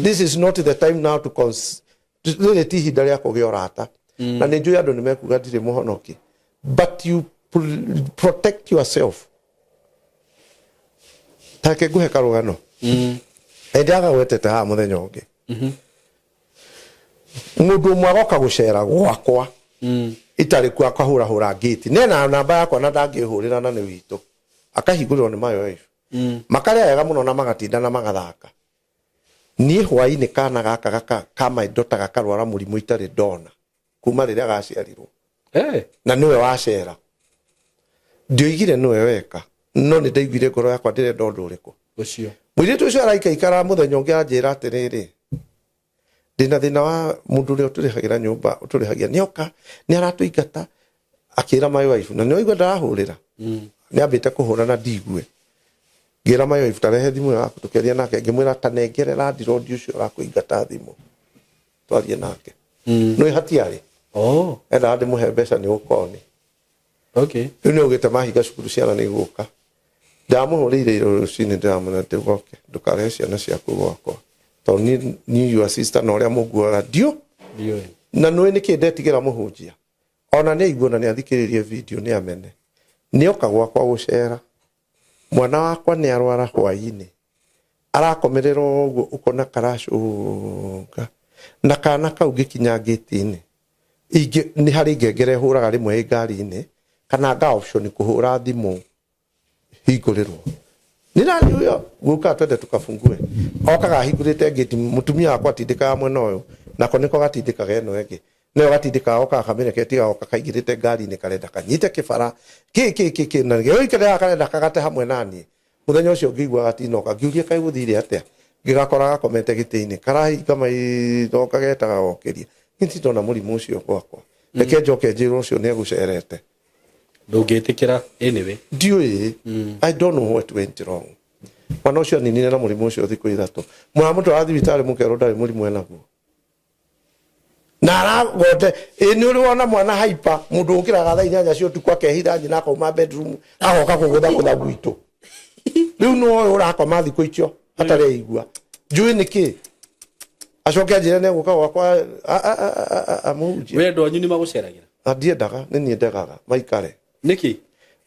This is not the time now to cons rĩrĩ ti ihinda rĩa kũgĩa ũrata. Na nĩ njũĩ andũ nĩ mekuga ndirĩ mũhonoki, but you protect yourself. Take ngũhe karũgano. Nĩ ndagagwetete haha mũthenya ũngĩ. Mũndũ ũmwe agoka gũcera gwakwa itarĩ kuo, akahũrahũra ngĩti nena namba yakwa na ndangĩhũrĩra, na nĩ witũ, akahingũrĩrwo nĩ my wife. Makarĩa wega mũno na magatinda na magathaka. Niĩ hwainĩ kana gaka ka my daughter gakarwara mũrimũ itarĩ ndona kuma rĩrĩa gaciarirwo. Na nĩwe wacera. Ndioigire nĩwe weka, no nĩ ndaiguire ngoro yakwa ndĩrenda ũndũ ũrĩkũ. Ũcio. Mũirĩtu ũcio araikaikara, mũthenya ũngĩ anjĩra atĩrĩrĩ, "Ndĩna thĩna wa mũndũ ũrĩa ũtũrĩhagĩra nyũmba, ũtũrĩhagia, nĩoka nĩ aratũingata." Akĩra my wife, na nĩwaigua ndarahũrĩra, nĩ ambĩte kũhũra na ndigue. Ngĩra my wife, "Tarehe thimũ yaku." Tũkĩaria nake, ngĩmwĩra, "Tanengere landlord ũcio ũrakũingata thimũ, twarie nake." Nĩ hatiarĩ. Endaga ndĩmũhe mbeca nĩ ũkoni. Rĩu nĩ ugĩte mahinga cukuru, ciana nĩ igũka. Ndamũhũrĩire ira rũcinĩ, ndĩramwĩra, "Ndũgoke, ndũkarehe ciana ciaku gwakwa, tondũ niĩ niĩ your sister na ũrĩa mũnguoga ndio." Ndiũĩ. Na nĩũĩ nĩkĩ ndetigĩra mũhunjia? Ona nĩ aigua na nĩ athikĩrĩrie video nĩ amene. Nĩoka gwakwa gũcera, mwana wakwa nĩ arwara, hwainĩ arakomerera ũguo, ũkona karacũnga na kana kau. Ngĩkinya ngĩti-inĩ, ingĩ nĩ harĩ ngengere hũraga rĩmwe ĩ ngari-inĩ, kana nga option kũhũra thimũ hingũrĩrwo, "Nĩ nani huyo guka, twende tukafungue." Okaga ahingũrĩte ngĩti, mũtumia wakwa atindĩkaga mwena ũyũ, nako nĩko gatindĩkaga ĩno ĩngĩ, nayo gatindĩkaga, okaga kamĩreketie, goka kaingĩrĩte ngari-inĩ, karenda kanyite kĩbara kĩ kĩ kĩ kĩ na gĩgũikarĩra, karenda kagate hamwe naniĩ. Mũthenya ũcio ngĩigua gatinoka, ngĩũria, "Kaĩ gũthire atĩa?" Ngĩgakora gakomete gĩtĩ-inĩ, karahinga maitho, kagetaga gokĩria. Niĩ ndirĩ ndona mũrimũ ũcio gwakwa. Reke njoke njĩrwo ũcio nĩ egũcerete. Ndũngĩtĩkĩra anyway. Ndiũĩ. I don't know what went wrong. Mwana ũcio aninire na mũrimũ ũcio thikũ 3. Mũramũtwara thibitarĩ, mũkerwo ndarĩ mũrimũ enaguo na aragote. Ĩ nĩ ũrĩ wona mwana hyper, mũndũ ũkĩraga thaa 8 cia ũtukũ, akehitha nyina, akauma bedroom, agoka kũgũtha gũtha gwitũ? Rĩu nĩ ũyũ ũrakoma thikũ icio atarĩ aigua njũĩ nĩ kĩ, acoke anjĩre nĩ egũka gwakwa amũhunjia. We andũ anyu nĩ magũceragĩra? Na ndiendaga, nĩ niĩ ndegaga maikare. Nĩkĩ?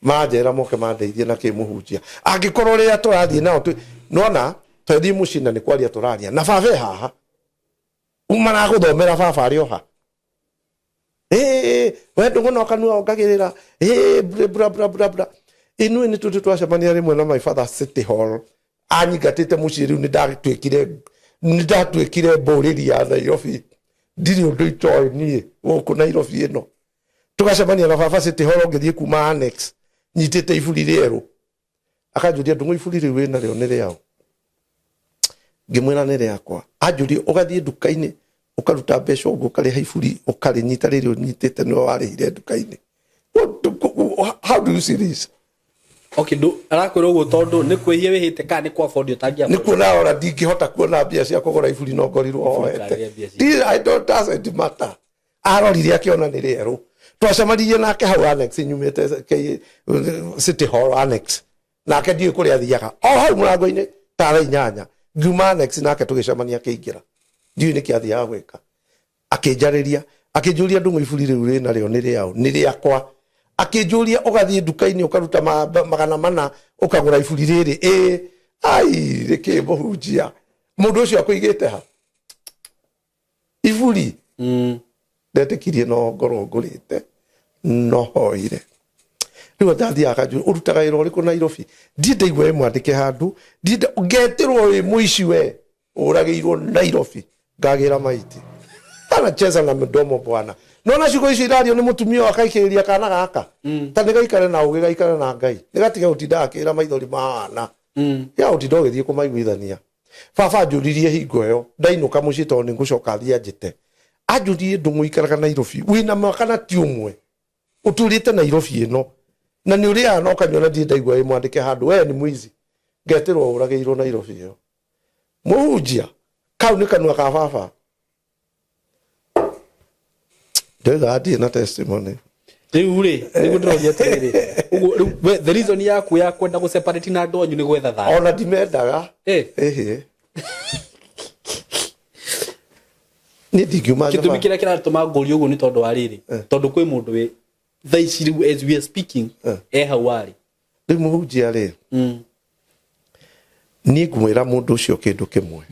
Manjera moke mandeithie na kĩmũhunjia, angĩkorwo rĩrĩa tũrathiĩ nao nona twathiĩ mũciĩ na nĩ kwaria tũraria na baba e haha, maragũthomera baba arĩ oha. We ndũng'ona kanua ongagĩrĩra bra bra bra bra. Inuĩ nĩ tũtĩ twacemania rĩmwe na my father City Hall, anyingatĩte mũciĩ. Rĩu nĩ ndatuĩkire mbũrĩri ya Nairobi, ndirĩ ũndũ itoĩ niĩ gũkũ Nairobi ĩno. Tũgacemania na baba City Hall, ngĩthiĩ kuma Annex nyitĩte iburi rĩerũ. Akanjũria, "Ndung'u, iburi rĩu wĩna rĩo nĩ rĩaũ?" Ngĩmwĩra nĩ rĩakwa. Anjũria, "Ũgathiĩ nduka-inĩ ũkaruta mbeca ũguo, ũkarĩha iburi, ũkarĩnyita rĩrĩ ũnyitĩte, nĩwe warĩhire nduka-inĩ?" How do you see this? Okay, ndu arakwĩra ũguo tondũ nĩ kwĩhia wĩhĩte kana nĩ kwa afford ũtangĩ Nĩ kuona ora ndingĩhota kuona mbia cia kũgũra iburi no ngorirwo hoete. Karĩe mbia cia- I don't, doesn't matter. Arorire akĩona nĩ rĩerũ. Twacemanirie nake hau annex, nyumĩte City Hall annex, nake ndiũĩ kũrĩa athiaga, o hau mũrango-inĩ ta thaa 8 ngiuma annex, nake tũgĩcemania akĩingĩra, ndiũĩ nĩkĩ athiaga gwĩka. Akĩnjarĩria, akĩnjũria, "Ndung'u, iburi rĩu rĩna rĩo nĩ rĩaũ?" "Nĩ rĩakwa." Akĩnjũria, "Ũgathiĩ nduka-inĩ ũkaruta 400 ũkagũra iburi rĩrĩ?" "Ĩĩ." Ai, rĩkĩ mũhunjia, mũndũ ũcio akũigĩte ha iburi? Ndetĩkirie no ngorwo ngũrĩte no hoire. Rĩu ndathiaga akanjũria, "Ũrutaga wĩra ũrĩkũ Nairobi?" Ndiĩ ndaigua wĩ mwandĩke handũ, ndiĩ ngetĩrwo wĩ mũici, we ũragĩirwo Nairobi, ngagĩra maiti. Anacheza na mdomo bwana. Nona ciugo icio irario nĩ mũtumia ũyũ akaikĩrĩria kana gaka ta nĩ gaikare na ũgĩ, gaikare na Ngai, nĩ gatige gũtinda akĩra maithori ma wana ya gũtinda ũgĩthiĩ kũmaiguithania. Baba anjũririe hingo ĩyo ndainũka mũciĩ, tondũ nĩ ngũcoka thiĩ anjĩte, anjũririe, "Ndũng'ũ, ikaraga Nairobi wĩna mwaka na ti ũmwe ũtũrĩte Nairobi ĩno, na nĩ ũrĩaga na ũkanyua, na ndirĩ ndaigua wĩ mwandĩke handũ, we nĩ mũici?" Ngetĩrwo ũragĩirwo Nairobi ĩyo. Mũhunjia, kau nĩ kanua ka baba. Ndoigaga ndirĩ na testimony. Rĩu rĩ, nĩguo ndĩroria atĩrĩrĩ, ũguo rĩu we, the reason yaku ya kwenda gũ separate na andũ anyu nĩ gwetha thayũ? Ona ndimendaga. Ĩhĩ, niĩ ndingiuma Gĩtũmi nyũmba. Kĩrĩa kĩratũma ngũrie ũguo nĩ tondũ wa rĩrĩ, tondũ kwĩ mũndũ wĩ thaa ici rĩu, as we are speaking, e hau warĩ. Rĩu mũhunjia rĩ, niĩ ngũmwĩra mũndũ ũcio kĩndũ kĩmwe: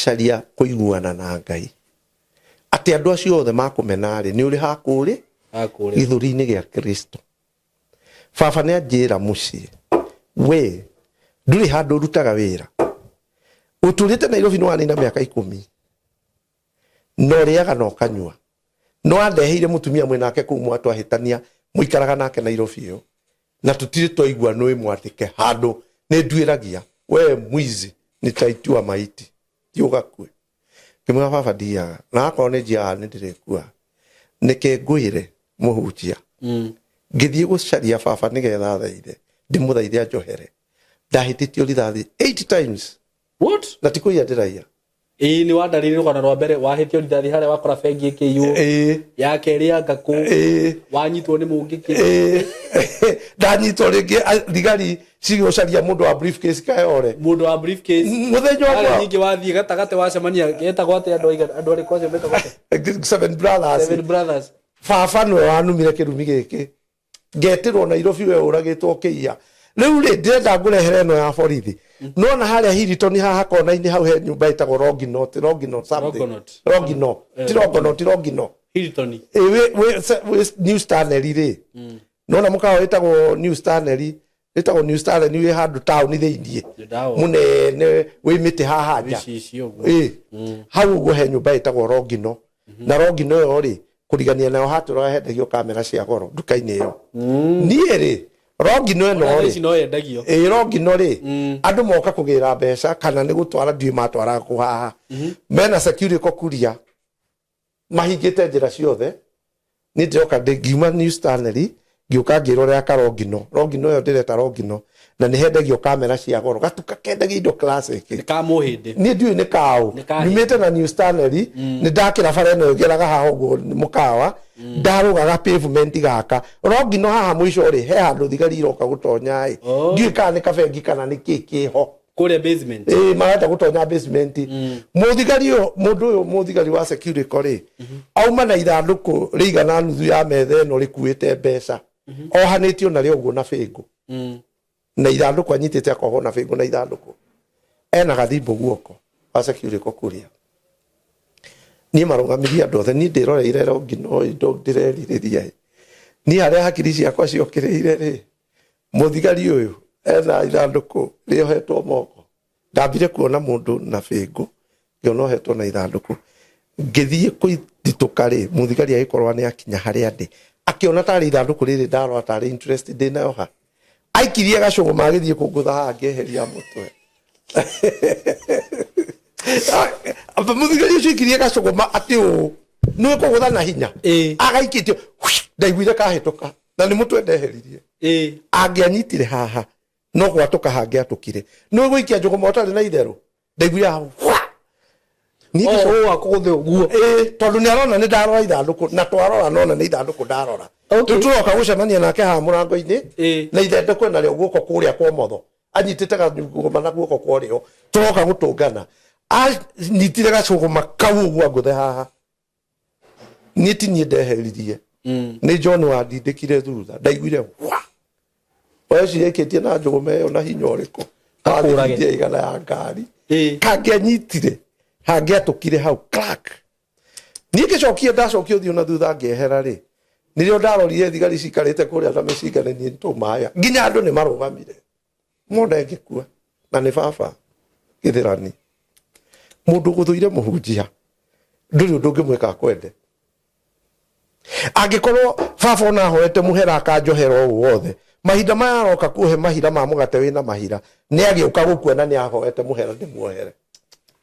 caria kũiguana na Ngai, atĩ andũ acio othe makũmena-rĩ, nĩ ũrĩ hakũrĩ Akũrĩ gĩthũri-inĩ gĩa Kristo. Baba nĩ anjĩra mũciĩ, "We ndũrĩ handũ ũrutaga wĩra, ũtũrĩte Nairobi nĩ wanina mĩaka 10, na ũrĩaga na ũkanyua, no andeheire mũtumia mwĩnake kũu mwatwahĩtania, mũikaraga nake Nairobi ĩyo, na tũtirĩ twaigua nĩ mwandĩke handũ. Nĩ nduĩragia we mwizi, nitaitua maiti ti ũgakue." Ngĩmwĩra, "Baba, ndiaga, na akorwo nĩ njiaga nĩ ndĩrĩkua." Nĩke ngwĩre mũhunjia, ngĩthiĩ gũcaria baba nĩgetha thaithe, ndĩmũthaithe anjohere. Ndahĩtĩtio rithathi 8 times. What? Na ti kũiya ndĩraiya. Ĩĩ, nĩ wandarĩire rũgano rwa mbere, wahĩtio rithathi harĩa wakora bengi ĩkĩiywo. Ya kerĩ ya ngakũ. Wanyitwo nĩ mũngĩkĩ. Ĩĩ, ndanyitwo rĩngĩ, thigari cigũcaria mũndũ wa briefcase kayore. Mũndũ wa briefcase. Mũthenya Harĩa ũmwe. ningĩ wathiĩ gatagatĩ wacemania, getagwo atĩa, andũ aigana, andũ arĩkũ acio metagwo atĩa? Seven Brothers. Seven Brothers. Baba nĩwe wanumire kĩrumi gĩkĩ, ngetĩrwo Nairobi we ũragĩtwo ũkĩiya. Rĩu rĩ, ndĩrenda ngũrehere ĩno ya borithi. Nona harĩa Hilton haha kona-inĩ hau he nyũmba ĩtagwo Longinot, Longinot something. Longonot. Longino, ti Longonot, Longino. Hilton. Ĩ, wĩ New Stanley rĩ, nona mũkawa wĩtagwo New Stanley, wĩtagwo New Stanley, wĩ handũ taũni thĩiniĩ. Ndawa. Mũnene wĩ mĩtĩ haha nja. Gĩcicio ũguo. Ĩ, hau ũguo he nyũmba ĩtagwo Rongino, na Rongino ĩyo rĩ, kũrigania nayo hatũraga hendagio kamera cia goro nduka-inĩ ĩyo. Niĩ rĩ, Rongino ĩno Thaa rĩ, ici no yendagio. Ĩ, Rongino rĩ, andũ moka kũgĩra mbeca kana nĩ gũtwara, ndiũĩ matwaraga kũ haha, mena security kuria mahingĩte njĩra ciothe. Niĩ ndĩroka ngiuma New Stanley, ngĩũka ngĩrorera karongino, Rongino ĩyo ndĩreta Rongino, na nĩ hendagio kamera cia goro, gatuka kendagia indo classic. Nĩ ka mũhĩndĩ. Niĩ ndiũĩ nĩ kaũ. Nĩ ka Nyumĩte na New Stanley, nĩ ndakĩra bara ĩno ĩgeraga haha ũguo mũkawa, ndarũgaga pavement gaka Rongino haha mũico rĩ, he handũ thigari iroka gũtonya ĩ. Ndiũĩ kana nĩ kabengi kana nĩ kĩ kĩho. Kũrĩa basement. Ĩĩ, marenda gũtonya basement. Mũthigari ũyũ, mũndũ ũyũ mũthigari wa security rĩ, auma na ithandũkũ rĩigana nuthu ya metha ĩno rĩkuĩte mbeca, ohanĩtio narĩo ũguo na bĩngũ, na ithandũkũ anyitĩte akohwo na bĩngũ na ithandũkũ, ena gathimbo guoko wa security kuria. Niĩ marũgamirie andũ othe, niĩ ndĩroreire Rongino indo ndĩrerirĩria ĩ. Niĩ harĩa hakiri ciakwa ciokĩrĩire rĩ, mũthigari ũyũ ena ithandũkũ rĩohetwo moko. Ndambire kuona mũndũ na bĩngũ, ngĩona ohetwo na ithandũkũ, ngĩthiĩ kũithitũka rĩ, mũthigari agĩkorwo nĩ akinya harĩa ndĩ, akĩona tarĩ ithandũkũ rĩrĩ ndarora tarĩ interest ndĩ nayo ha. Aikirie gacũgũma agĩthiĩ kũngũtha haha, ngĩeheria mũtwe. Mũthigari ũcio aikirie gacũgũma atĩ ũũ nĩwe kũgũtha na hinya. Agaikĩtio, ndaiguire kahĩtũka na nĩ mũtwe ndeheririe. Angĩanyitire haha no gwatũka hangĩatũkire. Nĩwe gũikia njũgũma ũtarĩ na itherũ, ndaiguire haha wha! Niĩ ngĩcoka- Ũũ wakũgũthe ũguo. Ĩĩ, tondũ nĩ arona nĩ ndarora ithandũkũ na twarora nona nĩ ithandũkũ ndarora. Rĩu tũroka gũcemania nake haha mũrango-inĩ na ithandũkũ narĩo guoko kũrĩa kwa ũmotho, anyitĩte gacũgũma na guoko kwa ũrĩo, tũroka gũtũngana, anyitire gacũgũma kau ũguo angũthe haha. Niĩ ti niĩ ndeheririe, nĩ John wandindĩkire thutha. Ndaiguire wa wecirekĩtie na njũgũma ĩyo na hinya ũrĩkũ. Akũrage. Athithia igana ya ngari. Kangĩanyitire hangĩatũkire hau crack. Niĩ ngĩcokia, ndacokia ũthiũ na thutha ngĩehera rĩ, nĩrĩo ndarorire thigari cikarĩte kũrĩa na mĩcinga. Nĩ niĩ tũmaya nginya andũ nĩ marũgamire mone ngĩkua na nĩ baba gĩthĩrani. Mũndũ ũgũthũire mũhunjia ndũrĩ ũndũ ũngĩmwĩka akwende. Angĩkorwo baba ona ahoete mũhera akanjohera ũũ wothe, mahinda maya aroka kuhe mahira ma mũgate wĩna mahira, nĩ agĩũka gũkua na nĩ ahoete mũhera ndĩmuohere.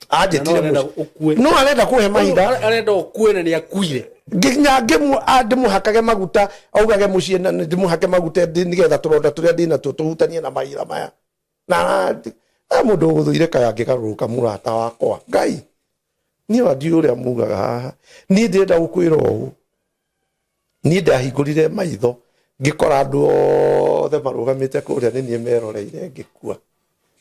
Anjĩtire Na no arenda mũciĩ. ũkue. No arenda kũhe mahira. Arenda ũkue na nĩ akuire. Nginya ndĩmũhakage maguta augage mũciĩ na ndĩmũhake maguta nĩgetha tũronda tũrĩa ndĩnatuo tũhutanie na mahira maya na mũndũ ũgũthũire kaya angĩgarũrũka mũrata wakwa. Ngai, niĩ wa ndiũĩ ũrĩa mugaga haha. Niĩ ndĩrenda gũkwĩra ũũ, niĩ ndahingũrire maitho ngĩkora andũ othe marũgamĩte kũrĩa nĩ niĩ meroreire ngĩkua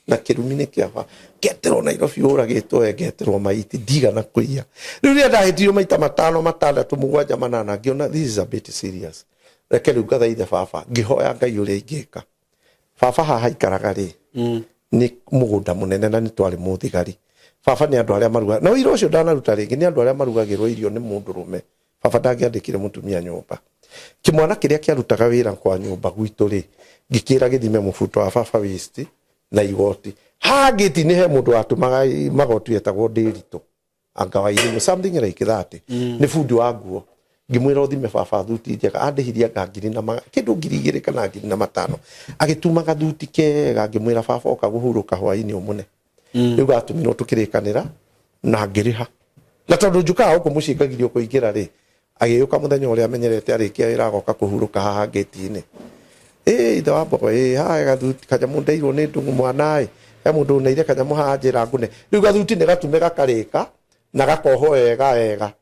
na kĩrumi nĩ kĩaba. Ngeterwo Nairobi ũragĩtwo we, ngeterwo maiti ndigana kũiya. Rĩu rĩrĩa ndahĩtirio maita matano, matandatũ, mũgwanja, manana, ngĩona this is a bit serious. Reke rĩu ngathaithe baba, ngĩhoya Ngai ũrĩa ingĩka. Baba haha aikaraga rĩ, nĩ mũgũnda mũnene na nĩ twarĩ mũthigari. Baba nĩ andũ arĩa maruga na ũira ũcio ndanaruta rĩngĩ, nĩ andũ arĩa marugagĩrwo irio nĩ mũndũrũme. Baba ndangĩandĩkire mũtumia nyũmba. Kĩmwana kĩrĩa kĩarutaga wĩra kwa nyũmba gwitũ rĩ, ngĩkĩra gĩthime mũbuto wa baba waste na igoti. Haha ngĩti-inĩ he mũndũ watũmaga magoti wetagwo Ndĩritũ anga wa Irimũ, something like that. Nĩ bundi wa nguo. Ngĩmwĩra ũthime baba thuti njega. Andĩhirie anga ngiri na kĩndũ 2000 kana 2005, agĩtuma gathuti kega. Ngĩmwĩra, "Baba oka kũhurũka hwainĩ ũmũne." Rĩu gatũmirwo tũkĩrĩkanĩra na ngĩrĩha, na tondũ njũkaga gũkũ mũciĩ ngagirio kũingĩra rĩ, agĩũka mũthenya ũrĩa amenyerete arĩkia wĩra agoka kũhurũka haha ngĩti-inĩ. Ĩ ithe wa mbogo, ĩ haha gathuti kanyamũ ndeirwo nĩ ndũng'ũ mwana ĩ, he mũndũ ũneire kanyamũ haha njĩra ngũne. Rĩu gathuti nĩ gatume gakarĩka na gakohwo wega wega.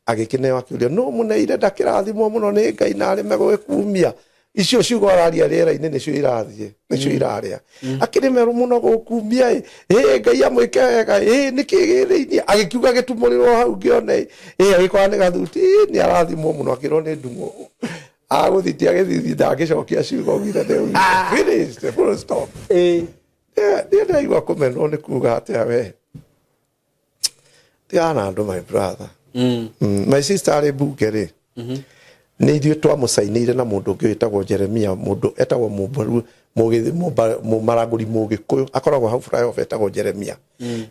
Agĩkĩneo, akĩũria nũ mũneire, ndakĩrathimwo mũno nĩ Ngai na arĩme gwĩkumia. Icio ciugo araria rĩera-inĩ nĩcio irathiĩ, nĩcio irarĩa. Akĩrĩmerwo mũno gũkumia ĩ, ĩ Ngai amwĩke wega ĩ, nĩkĩ gĩ thĩinĩ? Agĩkiuga gĩtumũrĩrwo hau ngĩone ĩ, agĩkora nĩ gathuti. Ĩ nĩ arathimwo mũno, akĩrwo nĩ ndung'ũ agũthitia gĩthithi, ndangĩcokia ciugo augire nĩ finished, full stop. Niĩ ndaigua kũmenwo nĩ kuga atĩa we tigana na andũ, my brother. My sister arĩ mbunge rĩ, nĩ ithuĩ twamũcainĩire na mũndũ ũngĩ wĩtagwo Jeremia, mũndũ etagwo mũmaragũri mũgĩkũyũ akoragwo hau flyover etagwo Jeremia.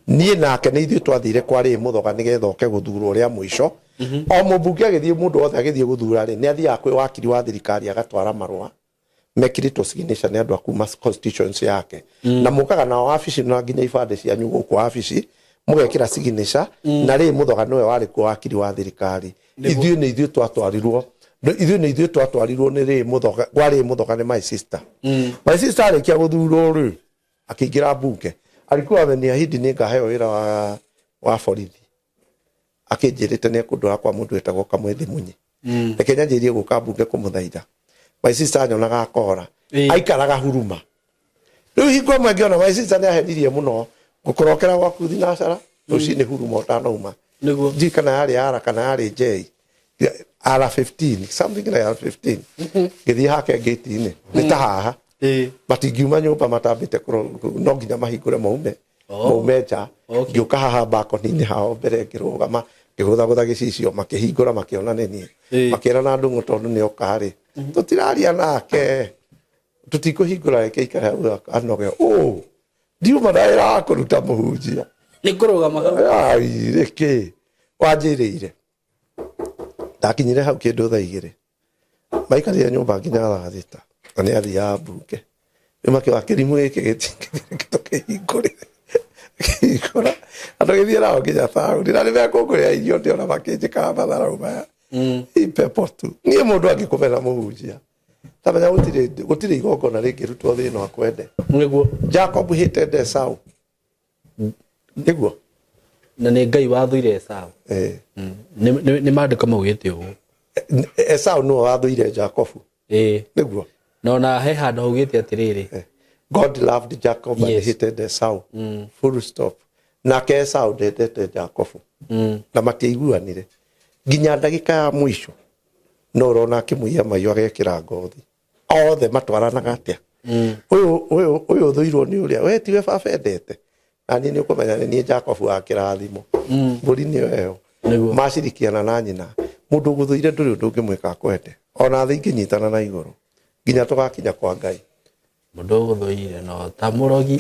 Niĩ nake nĩ ithuĩ twathire kwa rĩ mũthoga nĩgetha oke gũthurwo rĩa mũico. O mũmbunge agĩthiĩ, mũndũ wothe agĩthiĩ gũthura rĩ, nĩ athiaga kwĩ wakiri wa thirikari agatwara marũa mekĩrĩtwo signature nĩ andũ a kuma constituency yake, na mũkaga nao wabici na nginya ibandĩ cianyu gũkũ wabici mũgekĩra signature. Na rĩ mũthoga nĩwe warĩ kuo wakiri wa thirikari. Ithuĩ nĩ ithuĩ twatwarirwo, ithuĩ nĩ ithuĩ twatwarirwo nĩ rĩ mũthoga kwa rĩ mũthoga nĩ my sister. My sister arĩkia gũthurwo rĩ, akĩingĩra mbunge, alikuwa ameniahidi nĩ ngaheo wĩra wa borithi. Akĩnjĩrĩte nĩ ekũndwara kwa mũndũ wetagwo Kamwethi Munyi. Reke nyanjĩrie gũka mbunge kũmũthaitha. My sister anyonaga akora. Aikaraga Huruma. Rĩu hingo ĩmwe ngĩona my sister nĩ ahenirie mũno, ngũkũrokera gwaku thinacara rũcinĩ Huruma ũtanauma. Ndiũĩ kana yarĩ ara kana yarĩ njei R15, something like R15. Ngĩthiĩ hake ngĩti-inĩ nĩ ta haha. Matingiuma nyũmba matambĩte no nginya mahingũre maume. Maume nja. Ngĩũka haha mbakoni-inĩ hao mbere, ngĩrũgama, ngĩgũthagũtha gĩcicio, makĩhingũra, makĩona nĩ niĩ. Makĩra na ndũng'ũ tondũ nĩ oka rĩ, tũtiraria nake, tũtikũhingũra, reke ikare hau anoge. Ũ ndiuma na wĩra wa kũruta mũhunjia. Nĩ kũrũgama hau. Ai, rĩkĩ wanjĩrĩire ndakinyire hau kĩndũ thaa 2, maikarire nyũmba nginya thaa 6 na nĩ athiaga mbunge. Nĩmakĩoa kĩrimũ gĩkĩ gĩtingĩtũkĩhingũrĩre kĩhingũra andũ gĩthiĩ nao nginya taũni na nĩmekũngũrĩra irio ndĩona makĩnjĩkaga matharau maya. Ipepo tu. Niĩ mũndũ angĩkũmena mũhunjia tamenya gũtirĩ igongona rĩngĩrutwo thĩ ĩno akwende. Nĩguo. Jacob hated Esau. Nĩguo. Na nĩ Ngai wathũire Esau. Nĩ maandĩko maugĩte ũguo. Esau nĩwe wathũire Jacobu. Nĩguo. Na ona he handũ haugĩte atĩrĩrĩ. God loved Jacob and hated Esau. Full stop. Nake Esau ndendete Jacobu. Na matiaiguanire. Nginya ndagĩka ya mũico no ũrona akĩmũiya maiyo agekĩra ngothi. Othe matwaranaga atĩa? Ũyũ ũthũirwo nĩ ũrĩa we tiwe baba endete. Na niĩ nĩ ũkũmenya nĩ niĩ Jacobu wa kĩrathimo. Mbũri nĩyo ĩyo. Macirikiana na nyina. Mũndũ ũgũthũire ndũrĩ ũndũ ũngĩmwĩka akwende. Ona thĩ ingĩnyitana na igũrũ. Nginya tũgakinya kwa Ngai. Mũndũ ũgũthũire no ta mũrogi.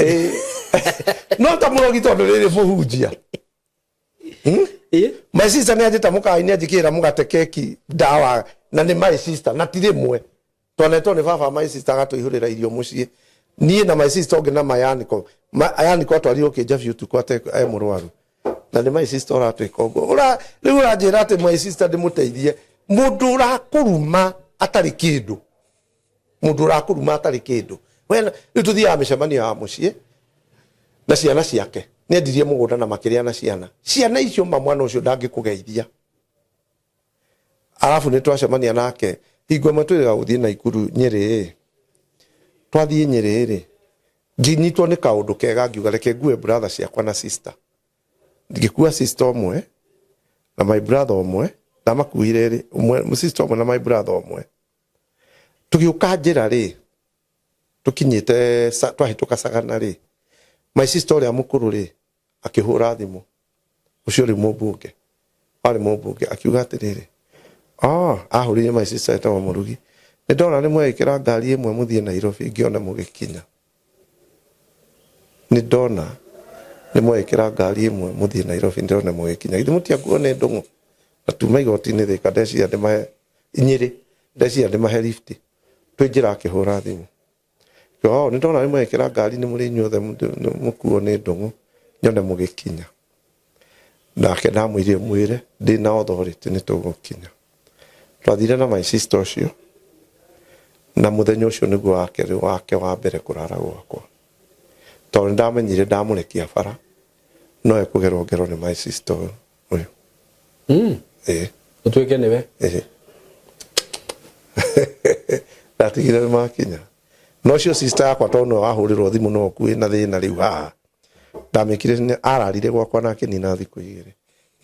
No ta mũrogi tondũ rĩrĩ mũhunjia. My sister nĩ anjĩta mũkawa-inĩ anjĩkĩrĩra mũgate keki ndawa na nĩ my sister na ti rĩmwe. Twanetwo nĩ baba my sister agatũihũrĩra irio mũciĩ. Niĩ na my sister ũngĩ na Mayaniko. Mayaniko atwarirwo kĩnjabi ũtukũ ate e mũrwaru. Na nĩ my sister ũratwĩka ũguo. Rĩu ũranjĩra atĩ my sister ndĩmũteithie. Mũndũ ũrakũruma atarĩ kĩndũ. Mũndũ ũrakũruma atarĩ kĩndũ. Rĩu tũthiaga mĩcemanio ya mũciĩ na ciana ciake. Nĩendirie mũgũnda na makĩrĩa na ciana. Ciana icio ma mwana ũcio ndangĩkũgeithia. Arabu nĩ twacemania nake hingo ĩmwe twĩrĩga gũthiĩ Naikuru Nyĩrĩ. Twathiĩ Nyĩrĩ rĩ, ngĩnyitwo nĩ kaũndũ kega ngiuga reke ngue brother ciakwa na sister. Ngĩkua sister ũmwe na my brother ũmwe, ndamakuire rĩ, ũmwe sister ũmwe na my brother ũmwe. Tũgĩũka njĩra rĩ, tũkinyĩte twahĩtũka Sagana rĩ, my sister ũrĩa mũkũrũ rĩ, akĩhũra thimũ. Ũcio rĩu mũmbunge. Warĩ mũmbunge akiuga atĩrĩrĩ, ahũrĩire my sister etagwo Mũrugi. Nĩ ndona nĩ mwekĩra ngari ĩmwe mũthiĩ Nairobi ngĩone mũgĩkinya. Nĩ ndona nĩ mwekĩra ngari ĩmwe mũthiĩ Nairobi ndĩrone mũgĩkinya. Githĩ mũtiakuo nĩ ndũng'ũ? Na tuma igoti-inĩ Thika ndeciria ndĩmahe Nyĩrĩ, ndeciria ndĩmahe lift. Twĩ njĩra akĩhũra thimũ. Nĩ ndona nĩ mwekĩra ngari nĩ mũrĩ inyuothe mũkuo nĩ ndũng'ũ nyone mũgĩkinya. Nake ndamwĩrire mwĩre ndĩna authority nĩ tũgũkinya. Twathire na my sister ũcio na mũthenya ũcio nĩguo wake wa mbere kũrara gwakwa. Tondũ nĩ ndamenyire ndamũrekia bara no ekũgerwo ngero nĩ my sister ũyũ. Ũtuĩke nĩwe. Ndatigire nĩ makinya. No ũcio sister yakwa tondũ nĩwe wahũrĩrwo thimũ no ũkuĩ na thĩna rĩu haha. Ndamĩkire ararire gwakwa na akĩnina thikũ igĩrĩ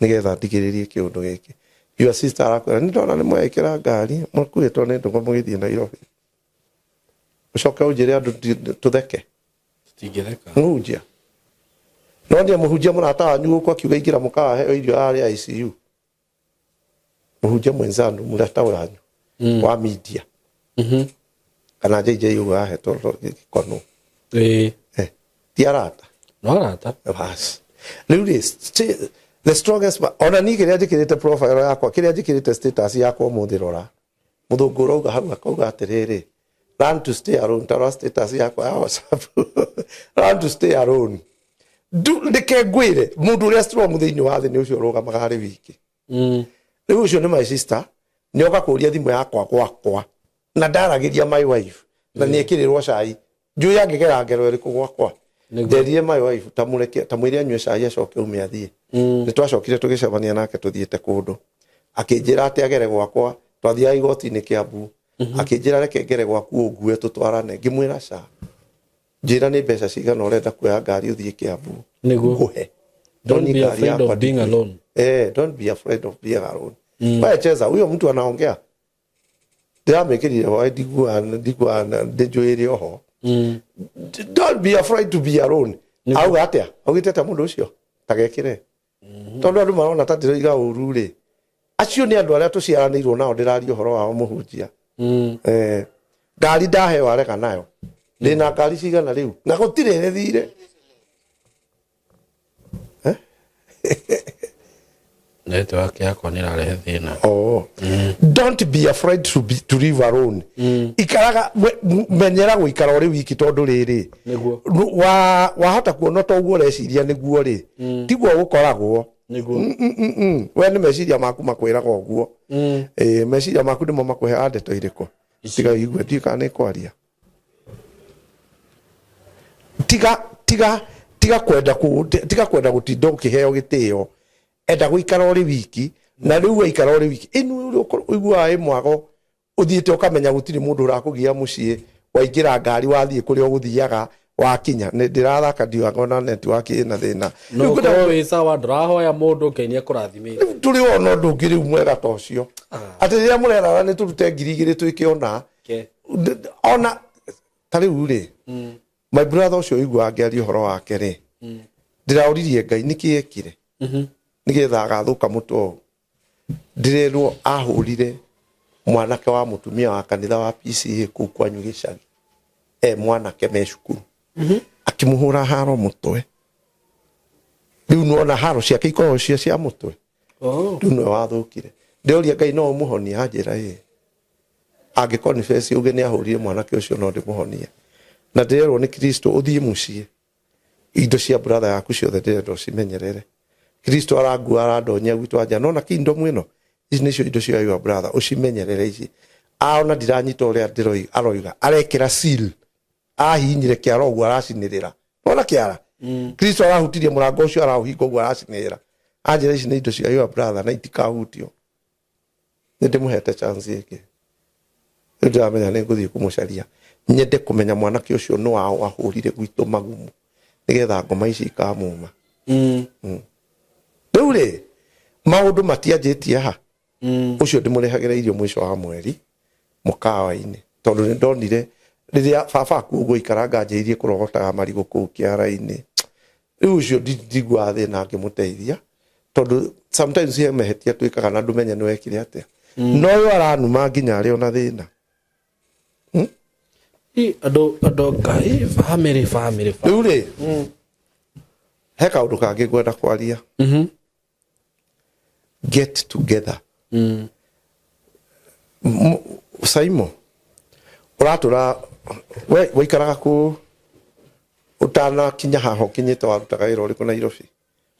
nĩgetha ndigĩrĩrie kĩũndũ gĩkĩ. Your sister arakwĩra nĩ ndona nĩ mwekĩra ngari mũkuĩtwo nĩ ndũng'ũ mũgĩthiĩ Nairobi. Ũcoke ũnjĩre andũ tũtheke. Tũtingĩtheka. Mũhunjia. No nĩ mũhunjia mũrata wanyu gũkũ akiuga ingĩra mũkawa heo irio arĩ ICU. Mũhunjia mwenzanu mũrata wanyu wa media. Kana JJ ũguo ahetwo gĩkono. Ti arata. No arata. Bas. Rĩu rĩ, the strongest ona niĩ kĩrĩa njĩkĩrĩte profile yakwa, kĩrĩa njĩkĩrĩte status yakwa ũmũthĩ rora. Mũthũngũ ũrauga hau akauga atĩrĩrĩ, learn to stay alone, tarora status yakwa ya WhatsApp. Learn to stay alone. Ndeke ngwĩre, mũndũ ũrĩa strong thĩinĩ wa thĩ nĩ ũcio ũrũgamaga arĩ wiki. Rĩu ũcio nĩ my sister, nĩ oka kũria thimũ yakwa gwakwa na ndaragĩria my wife na nĩ ekĩrĩrwo cai. Njũĩ angĩgera ngero ĩrĩkũ gwakwa. Nderire my wife tamwĩre anyue cai acoke ume athiĩ. Nĩ twacokire tũgĩcemania nake tũthiĩte kũndũ. Akĩnjĩra atĩ agere gwakwa, twathiaga igoti-inĩ Kiambu. Akĩnjĩra reke ngere gwaku ũngue tũtwarane. Ngĩmwĩra ca. Njĩra nĩ mbeca cigana ũrenda kuoya ngari ũthiĩ Kiambu. Ngũhe. Don't be afraid of being alone. Don't be afraid of being alone. Wewe cheza, huyo mtu anaongea. Ndiramĩkĩrire hwaĩ ndiguaga ndĩnjũĩre oho. Don't be afraid to be alone. Auga atĩa? Augĩte atĩa mũndũ ũcio? Tagekĩre. Tondũ andũ marona ta ndĩroiga ũru rĩ. Acio nĩ andũ arĩa tũciaranĩirwo nao ndĩraria ũhoro wao mũhunjia. Ngari ndaheo arega nayo. Ndĩna ngari cigana rĩu? Na gũtirĩ rĩthire. Network yakwa nä rarehe thä na. Oh. Don't be afraid to live alone. Ikaraga menyera guikara uri wiki tondu riri. Nĩguo. Wa wahota kuona to uguo ureciria niguo ri. Tiguo gukoragwo. Nĩguo. We nĩ meciria maku makwĩraga ũguo. Ĩĩ, meciria maku nĩmo makũheaga ndeto irĩkũ. Tiga igue ndiũĩ kana nĩ kwaria. Tiga tiga tiga kwenda ku tiga kwenda gutinda ukiheo gitio. Enda guikara uri wiki na riu waikara uri wiki inu ũiguaga ĩ mwago ũthiĩte ũkamenya gũtirĩ mũndũ ũrakũgia mũciĩ, waingĩra ngari wathiĩ kũrĩa ũgũthiaga wakinya. Nĩ ndĩrathaka ndiugaga ona network ĩna thĩna. No Rĩu ũkorwo wĩ sawa, ndũrahoya mũndũ, Ngai nĩ akũrathimĩte. Tũrĩ ona ũndũ ũngĩ rĩu mwega ta ũcio, atĩ rĩrĩa mũrerara nĩ tũrute 2,000 twĩke ona ona ta rĩu rĩ, my brother ũcio ũiguaga ngĩaria ũhoro wake rĩ, ndĩraũririe Ngai nĩkĩ ekire nĩgetha agathũka mũtwe ũũ. Ndĩrerwo ahũrire mwanake wa mũtumia wa kanitha wa PCA kũu kwanyu gĩcagi, e mwanake me cukuru, akĩmũhũra haro mũtwe. Rĩu nĩwona haro ciake ikoragwo cia cia mũtwe. Rĩu nĩwe wathũkire. Ndĩroria Ngai no ũmũhonie, anjĩra ĩ angĩkorwo nĩ beci uge nĩ ahũrire mwanake ũcio no ndĩmũhonie. Na ndĩrerwo nĩ Kristo ũthiĩ mũciĩ, indo cia brother yaku ciothe ndĩrenda ũcimenyerere. Kristo arangua arandonya gwitũ anja nona kingdom ĩno, ici nĩcio indo cia your brother, ũcimenyerere ici. Aona ndiranyita ũrĩa ndĩroiga, aroiga arekĩra seal, ahihinyire kĩara ũguo aracinĩrĩra. Nona kĩara Kristo arahutirie mũrango ũcio araũhinga ũguo aracinĩrĩra, anjĩra ici nĩ indo cia your brother na itikahutio. Nĩ ndĩmũhete chance ĩngĩ. Rĩu ndĩramenya nĩ ngũthiĩ kũmũcaria, nyende kũmenya mwanake ũcio nĩ wao ahũrire gwitũ magumu nĩgetha ngoma ici ikamuma. Rĩu rĩ, maũndũ matianjĩtie ha. Ũcio ndĩmũrehagĩra irio mũico wa mweri mũkawa-inĩ, tondũ nĩ ndonire rĩrĩa baba aku ũguo ikaranga anjĩrĩirie kũrogotaga marigũ kũu kĩara-inĩ. Rĩu ũcio ndiguaga thĩna ngĩmũteithia, tondũ sometimes he mehĩtia twĩkaga na ndũmenye nĩ wekire atĩa. No ũyũ aranuma nginya arĩ ona thĩna. Andũ andũ Ngai, family family. Rĩu rĩ, he kaũndũ kangĩ ngwenda kwaria. Get together. Saimo, ũratũra we waikaraga kũ ũtanakinya haha ũkinyĩte? Warutaga wĩra ũrĩkũ Nairobi?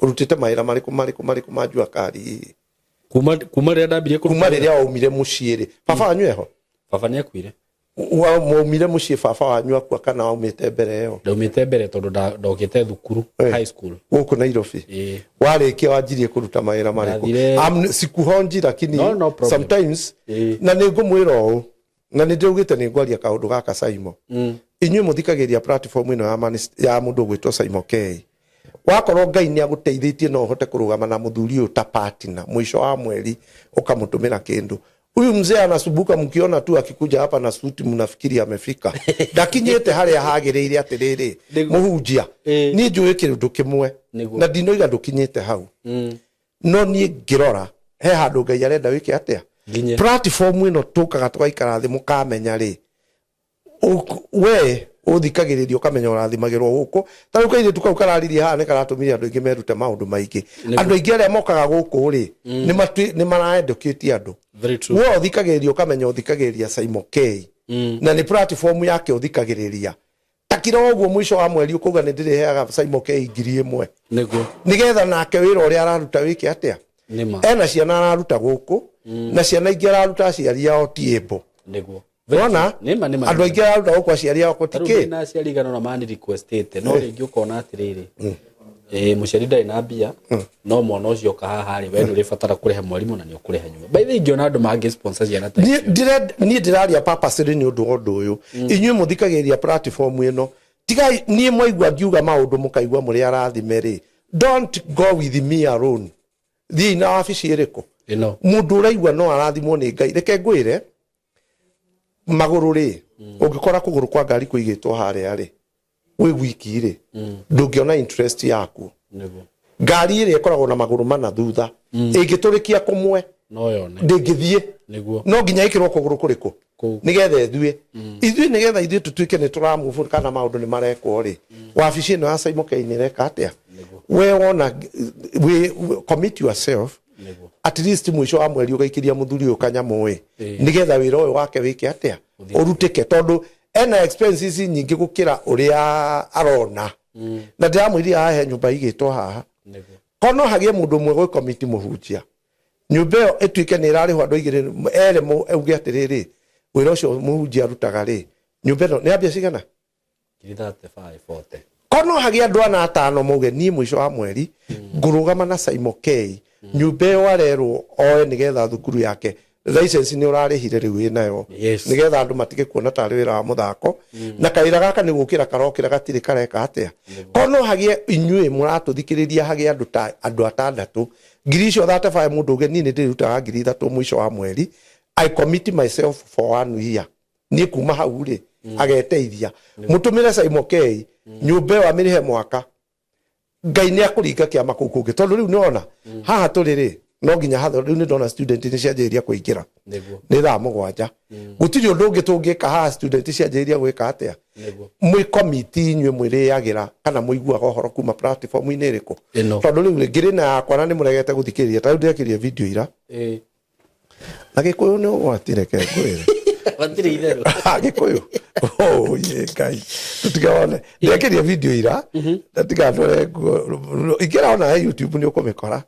Ũrutĩte mawĩra marĩkũ marĩkũ marĩkũ ma jua kari? Kuma rĩrĩa ndambirie kuma kũruta wĩra? Rĩrĩa waumire mũciĩ rĩ, baba wanyu eho? Baba nĩ akuire. Waumire mũciĩ baba wanyu akua kana waumĩte mbere ĩyo? Ndaumĩte mbere tondũ ndokĩte thukuru, high school. Gũkũ Nairobi? Ĩĩ. Warĩkia wanjirie kũruta mawĩra marĩkũ? Sikuhonji lakini No, no problem. sometimes na nĩ ngũmwĩra ũũ, na nĩ ndĩraugĩte nĩ ngwaria kaũndũ gaka. Saimo, inyuĩ mũthikagĩria platform ĩno ya, ya mũndũ ũgwĩtwo Saimo K, wakorwo Ngai nĩ agũteithĩtie no ũhote kũrũgama na mũthuri ũyũ ta partner, mũico wa mweri ũkamũtũmĩra kĩndũ. Huyu mzee anasumbuka, mkiona tu akikuja hapa na suti mnafikiri amefika. Ndakinyĩte harĩa hagĩrĩire. Atĩrĩrĩ, mũhunjia, niĩ njũĩ kĩndũ kĩmwe na ndinoiga ndũkinyĩte hau, no niĩ ngĩrora he handũ Ngai arenda wĩke atĩa. Nginye. Platform ĩno tũkaga tũgaikara thĩ mũkamenya rĩ, we ũthikagĩrĩria ũkamenya ũrathimagĩrwo gũkũ. Ta rĩu kairĩtu kau kararirie haha nĩ karatũmire andũ aingĩ merute maũndũ maingĩ. Andũ aingĩ arĩa mokaga gũkũ rĩ, nĩ maraendũkĩtie andũ. Very true. We ũthikagĩrĩria ũkamenya ũthikagĩrĩria Saimo K na nĩ platform yake ũthikagĩrĩria. Takira ũguo mũico wa mweri ũkauga nĩ ndĩrĩheaga Saimo K 1,000 nĩgetha nake wĩra ũrĩa araruta wĩke atĩa. Nĩma. Ena ciana araruta gũkũ na ciana ingĩ araruta aciari ao ti able. Wona Nĩma nĩma. andũ aingĩ araruta gũkũ aciari ao Tarĩu tikĩ. ndĩna aciari igana ona mani requestĩte, no rĩngĩ ũkona atĩrĩrĩ, mũciari ndarĩ na mbia, no mwana ũcio oka haha rĩ, we nĩ ũrĩbatara kũrĩha mwarimũ na nĩ ũkũrĩha nyũmba. By the way, ingĩona andũ mangĩ sponsor ciana ta Niĩ icio. Niĩ ndĩraria purposely nĩ ũndũ wa ũndũ ũyũ. Inyuĩ mũthikagĩrĩria platform ĩno, tigai niĩ mwaigua ngiuga maũndũ mũkaigua mũrĩ arathime rĩ, don't go with me alone. Thiĩi na wabici ĩrĩkũ? Ĩno. Mũndũ ũraigua no arathimwo nĩ Ngai, reke ngwĩre, magũrũ rĩ, ũngĩkora kũgũrũ kwa ngari kũigĩtwo harĩa rĩ wĩ wiki rĩ, ndũngĩona interest yaku. Ngari ĩrĩa ĩkoragwo na magũrũ mana thutha ĩngĩtũrĩkia kũmwe, No yone. Ndĩngĩthiĩ. No nginya ĩkĩrwo kũgũrũ kũrĩkũ? Kũu. Nĩgetha ĩthiĩ. Ithuĩ nĩgetha ithuĩ tũtuĩke nĩ tũramove kana maũndũ nĩ marekwo rĩ, wabici ĩno ya Saimo K nĩ ĩreka atĩa? We wona, we commit yourself. At least mũico wa mweri ũgaikĩria mũthuri ũyũ kanyamũ ĩ, nĩgetha wĩra ũyũ wake wĩke atĩa, ũrutĩke, tondũ ena expenses nyingĩ gũkĩra ũrĩa arona. Na ndĩramwĩrire haha he nyũmba igĩtwo haha. Kono hagĩe mũndũ ũmwe gwĩ komiti mũhunjia, nyũmba ĩyo ĩtuĩke nĩ ĩrarĩhwo andũ aigĩrĩ erĩ, auge atĩrĩrĩ, wĩra ũcio mũhunjia arutaga rĩ, nyũmba ĩno nĩ ya mbia cigana? Ngiri 35 40. Kono hagĩa andũ ana atano mauge, niĩ mũico wa mweri ngũrũgama na Simon K, nyũmba ĩyo arerwo oe nĩgetha thukuru yake license nĩ ũrarĩhire rĩu ĩnayo, nĩgetha andũ matige kuona tarĩ wĩra wa mũthako, na kawĩra gaka nĩ gũkĩra karokĩra gatirĩ kareka atĩa. Kono hagĩe inyuĩ mũratũthikĩrĩria, hagĩe andũ ta andũ atandatũ, ngiri icio 35, mũndũ uge, niĩ nĩ ndĩrutaga 3000 mũico wa mweri, I commit myself for one year. Niĩ kuma hau rĩ, ageteithia mũtũmĩre Simon K nyũmba ĩyo amĩrĩhe mwaka. Ngai nĩ akũringa kĩama kũu kũngĩ, tondũ rĩu nĩwona haha tũrĩ rĩ, no nginya hatho rĩu nĩ ndona student nĩ cianjĩrĩria kũingĩra. Nĩ thaa 7, gũtirĩ ũndũ ũngĩ tũngĩka haha. Student cianjĩrĩria gwĩka atĩa? Mwĩ komiti inyuĩ mwĩrĩagĩra kana mũiguaga ũhoro kuma platform-inĩ ĩrĩkũ? Ĩno. Tondũ rĩu rĩ, ngĩrĩ na yakwa na nĩ mũregete gũthikĩrĩria. Ta rĩu ndĩrekĩrie video ira na Gĩkũyũ nĩ ũgwati, reke ngwĩre. Matirĩ itherũ. Gĩkũyũ, oh ye Ngai, tũtigawone ndekĩrie video ira na tigatware nguo ingĩra ona he YouTube nĩ ũkũmĩkora.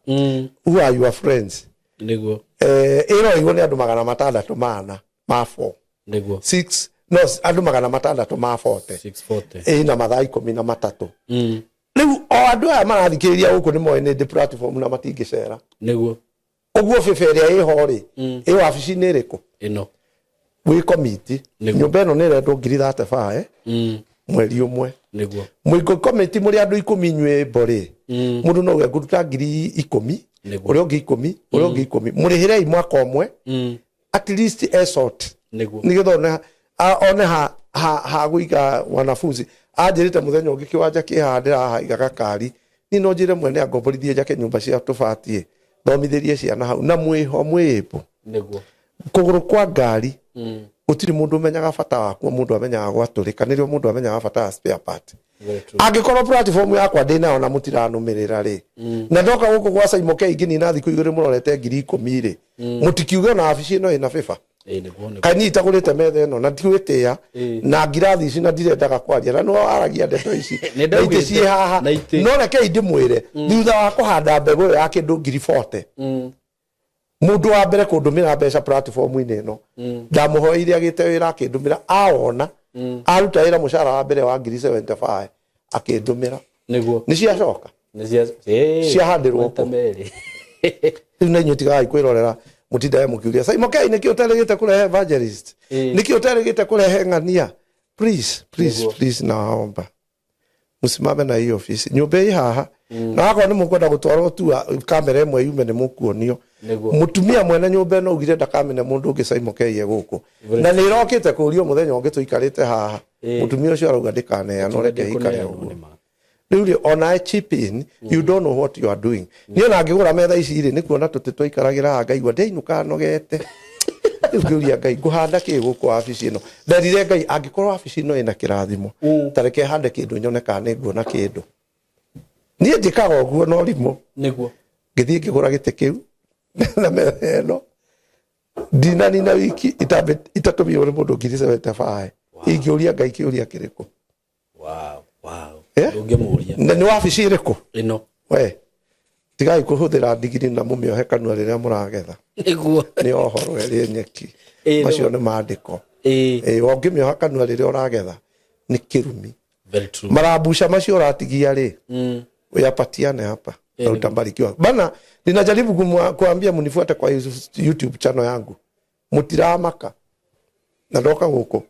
Who are your friends? Ĩroirwo nĩ andũ 600 mana ma 4 6, no andũ 640. 640. Ĩna mathaa 13. Rĩu o andũ aya marathikĩrĩria gũkũ nĩ moĩ nĩ ndĩ platform na matingĩcera. Ũguo bĩba ĩrĩa ĩho rĩ, ĩ wabici-inĩ ĩrĩkũ? Ĩno. Wĩ komiti. Nyũmba ĩno nĩ ĩrendwo ngiri 35 mweri ũmwe. Mũingĩ komiti mũrĩ andũ 10 inyuĩ mbo rĩ, mũndũ no uge ngũruta ngiri 10, ũrĩa ũngĩ 10, ũrĩa ũngĩ 10, mũrĩhĩrei mwaka ũmwe, at least esort, nĩgetha one ha gũiga wanafunzi. Anjĩrĩte mũthenya ũngĩ kĩwanja kĩ haha ndĩrahaiga gakari, niĩ no njĩre mwene angomborithie njake nyũmba cia tũbatiĩ thomithĩrie ciana hau na mwĩho mwĩmbo. Kũgũrũ kwa ngari gũtirĩ mũndũ ũmenyaga bata wakuo, mũndũ amenyaga gwatũrĩka nĩrĩo mũndũ amenyaga bata wa spare part. Very true. Angĩkorwo platform yakwa ndĩnayo na mũtiranũmĩrĩra rĩ, na ndoka gũkũ gwa Simon K ngĩnina thikũ 2 mũrorete 10,000 rĩ, mũtikiuge ona wabici ĩno ĩna bĩba. Ĩĩ, nĩguo nĩguo. Kaĩ niĩ itagũrĩte metha ĩno na ndigwĩtĩa na ngirathi ici na ndirendaga kwaria na nĩwe waragia ndeto ici Nĩ na itĩ ndaugĩte, ciĩ haha. Na itĩ. No rekei ndĩmwĩre, thutha wa kũhanda mbegũ ĩyo ya kĩndũ ngiri 40, mũndũ wa mbere kũndũmĩra mbeca platform-inĩ ĩno, ndamũhoeire agĩte wĩra, akĩndũmĩra, awona aruta wĩra mũcara wa mbere wa ngiri 75, akĩndũmĩra. Nĩ ciacoka. Nĩ cia ĩĩ, Ciahandirwo maita kũ? merĩ. Rĩu na inyuĩ tigai kwĩrorera mũtindae mũkiuria, "Simon K, nĩkĩ ũtarĩgĩte kũrehe evangelist? Nĩkĩ ũtarĩgĩte kũrehe ng'ania?" Please, please, please, naomba msimame na hii ofisi. Nyũmba ĩ haha, na wakorwo nĩ mũkwenda gũtwarwo tua kamera ĩmwe yume nĩ mũkuonio. Mũtumia mwene nyũmba ĩno augire ndakamene mũndũ ũngĩ Simon K e gũkũ, na nĩ ĩrokĩte kũrio mũthenya ũngĩ tũikarĩte haha. Mũtumia ũcio arauga ndĩkaneanwo, reke ĩikare Ndĩkũneanwo, ũguo. nĩ ma. Rĩu rĩ, onawe chip in. You don't know what you are doing. Niĩ ona ngĩgũra metha ici rĩ, nĩ kuona tũtĩ twaikaragĩra haha, ngaigua ndĩinũka nogete. Rĩu ngĩũria Ngai, ngũhanda kĩ gũkũ wabici ĩno? Nderire Ngai, angĩkorwo wabici ĩno ĩna kĩrathimo, ta reke hande kĩndũ nyone kana nĩ nguona kĩndũ. Niĩ njĩkaga ũguo no rimũ. Ngĩthiĩ ngĩgũra gĩtĩ kĩu na metha ĩno, ndinanina wiki itatũmirwo nĩ mũndũ ngiri 75. Ingĩũria Ngai kĩũria kĩrĩkũ? Wow. Eh? Ndũngĩmũria. Na nĩ wabici ĩrĩkũ? Ĩno. We tigai kũhũthĩra ndigiri na mũmĩohe kanua rĩrĩa mũragetha. Nĩ ohoro ĩrĩ nyeki. Macio nĩ maandĩko. Ĩĩ, ũngĩmĩoha kanua rĩrĩa ũragetha nĩ kĩrumi. Very true. Marambusha macio ũratigia rĩ, uyapatiane hapa na utabarikiwa bana. Ninajaribu kuambia mnifuate kwa YouTube channel yangu, mũtiramaka na ndoka gũkũ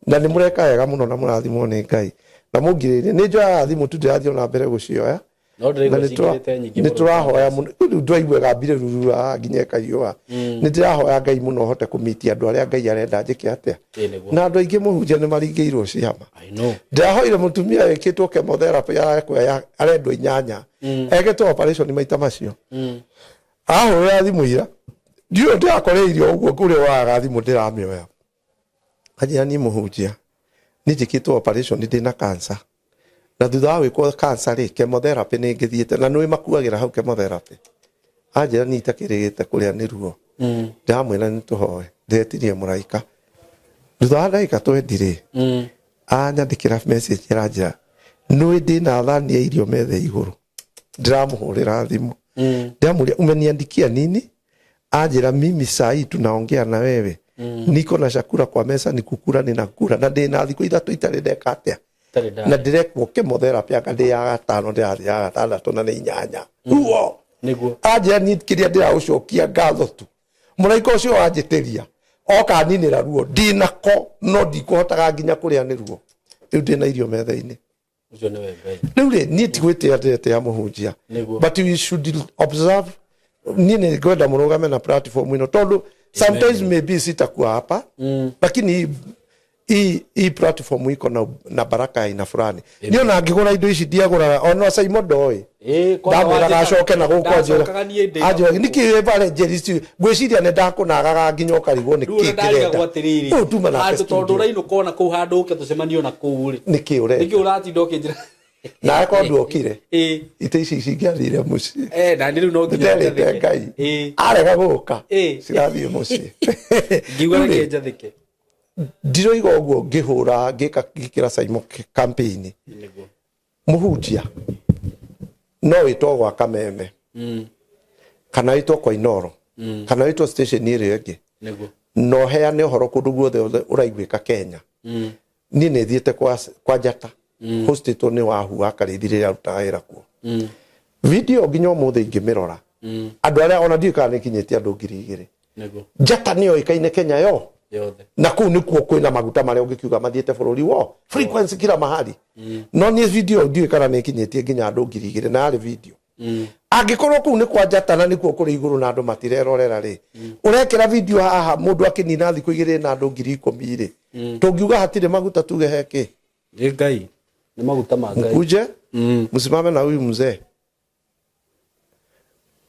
na nĩ mũreka wega mũno na mũrathimwo nĩ Ngai na mũngirĩrĩrie. Nĩ njoyaga thimũ tu, ndĩrathiĩ ona mbere gũcioya. No Na ndĩraigua nĩ cingĩrĩte nyingĩ nĩ mũno. tũrahoya mũno. Rĩu ndĩraigua ĩgambire rurura nginya ĩkaiyũa. Nĩ ndĩrahoya Ngai mũno hote kũmitia andũ arĩa Ngai arenda njĩke atĩa. Ĩĩ, nĩguo. Na andũ aingĩ mũhunjia nĩ maringĩirwo ciama. I know. Ndĩrahoire mũtumia wĩkĩtwo chemotherapy arendwo 8, ekĩtwo operation maita macio, ahũrĩra thimũ ira, ndiũĩ ndĩrakoreirio ũguo ũrĩa woyaga thimũ ndĩramĩoya, anjĩra, "Niĩ mũhunjia, niĩ njĩkĩtwo operation, ndĩna cancer, na thutha wa gwĩkwo cancer rĩ, chemotherapy nĩ ngĩthiĩte na nĩũĩ makuagĩra hau chemotherapy." Anjĩra niĩ itakĩrĩgĩte kũrĩa nĩ ruo. Ndĩramwĩra nĩ tũhoe. Ndĩretirie mũraika. Thutha wa ndagĩka 20 rĩ, anyandĩkĩra message aranjĩra nũĩ ndĩna thani ya irio metha igũrũ. Ndĩramũhũrĩra thimũ. Ndĩramũria umeniandikia nini? Anjĩra mimi saa hii tunaongea na wewe. Niko na chakula kwa meza ni kukula ninakula na ndĩna thikũ 3 itarĩ ndeka atĩa. Na ndĩrekwo chemotherapy anga ndĩ ya gatano ndĩrathiĩ ya gatandatũ na nĩ inyanya. Ruo. Nĩguo. Anjĩra niĩ kĩrĩa ndĩragũcokia ngatho tu. Mũraika ũcio wanjĩtĩria oka aninĩra ruo ndinako no ndikũhotaga nginya kũrĩa nĩ ruo. Rĩu ndĩna irio metha-inĩ. Ũcio nĩwe Ngai. Rĩu rĩ niĩ ti gwĩtĩa ndĩretĩa mũhunjia. Nĩguo. But we should observe. Niĩ nĩ ngwenda mũrũgame na platform ĩno tondũ sometimes maybe sitakuwa hapa lakini hii platform iko na baraka aina fulani. Niĩ ona ngĩgũra indo ici ndiagũraga ona Simon ndoĩ. Ndamwĩraga acoke na gũkũ anjĩra. Anjĩra nĩkĩ wĩ Jerry ngwĩciria nĩ ndakũnagaga nginya ũkarigwo nĩ kĩ kĩrenda. Rĩu tuma nake tondũ studio. ũrainũka ona kũu handũ ũke tũcemanie ona kũu rĩ. Nĩkĩ ũrenda? Nĩkĩ ũratinda ũkĩnjĩra? Nawe korwo nduokire. Ĩĩ. Itĩ ici cingĩathire mũciĩ. Na nĩ rĩu no nginya Nĩnderĩte njathĩke. Ngai. Ĩĩ. Arega gũka. Ĩĩ. Cirathiĩ mũciĩ. Ngiuga Rĩu rĩ, reke njathĩke. Ndiroiga ũguo ngĩhũra ngĩka ngĩkĩra Simon campaign. Nĩguo. Mũhunjia no wĩtwo gwa Kameme. Kana wĩtwo kwa Inoro. Kana wĩtwo station ĩrĩa ĩngĩ. Nĩguo. Na ũheane ũhoro kũndũ guothe ũraiguĩka Kenya. Niĩ nĩ thiĩte kwa Njata. Hostĩtwo nĩ Wahu wa Karĩithi rĩrĩa arutaga wĩra kuo. Video nginya ũmũthĩ ingĩmĩrora. Andũ arĩa ona ndiũĩ kana nĩkinyĩtie andũ 2000. Nĩguo. Njata nĩyo ĩkaine Kenya yo. Yothe. Na kũu nĩkuo kwĩna maguta marĩa ũngĩkiuga mathiĩte bũrũri wo. Frequency kila mahali. No niĩ video ndiũĩ kana nĩkinyĩtie nginya andũ 2000 na yarĩ video. Angĩkorwo kũu nĩ kwa Njata na nĩkuo kũrĩ igũrũ na andũ matirerorera rĩ, ũrekĩra video haha mũndũ akĩnina thikũ 2 na andũ 10,000 rĩ, tũngiuga hatirĩ maguta tuge he kĩ? Nĩ Ngai. Nĩ maguta ma Ngai. Mkuje, msimame na huyu mzee.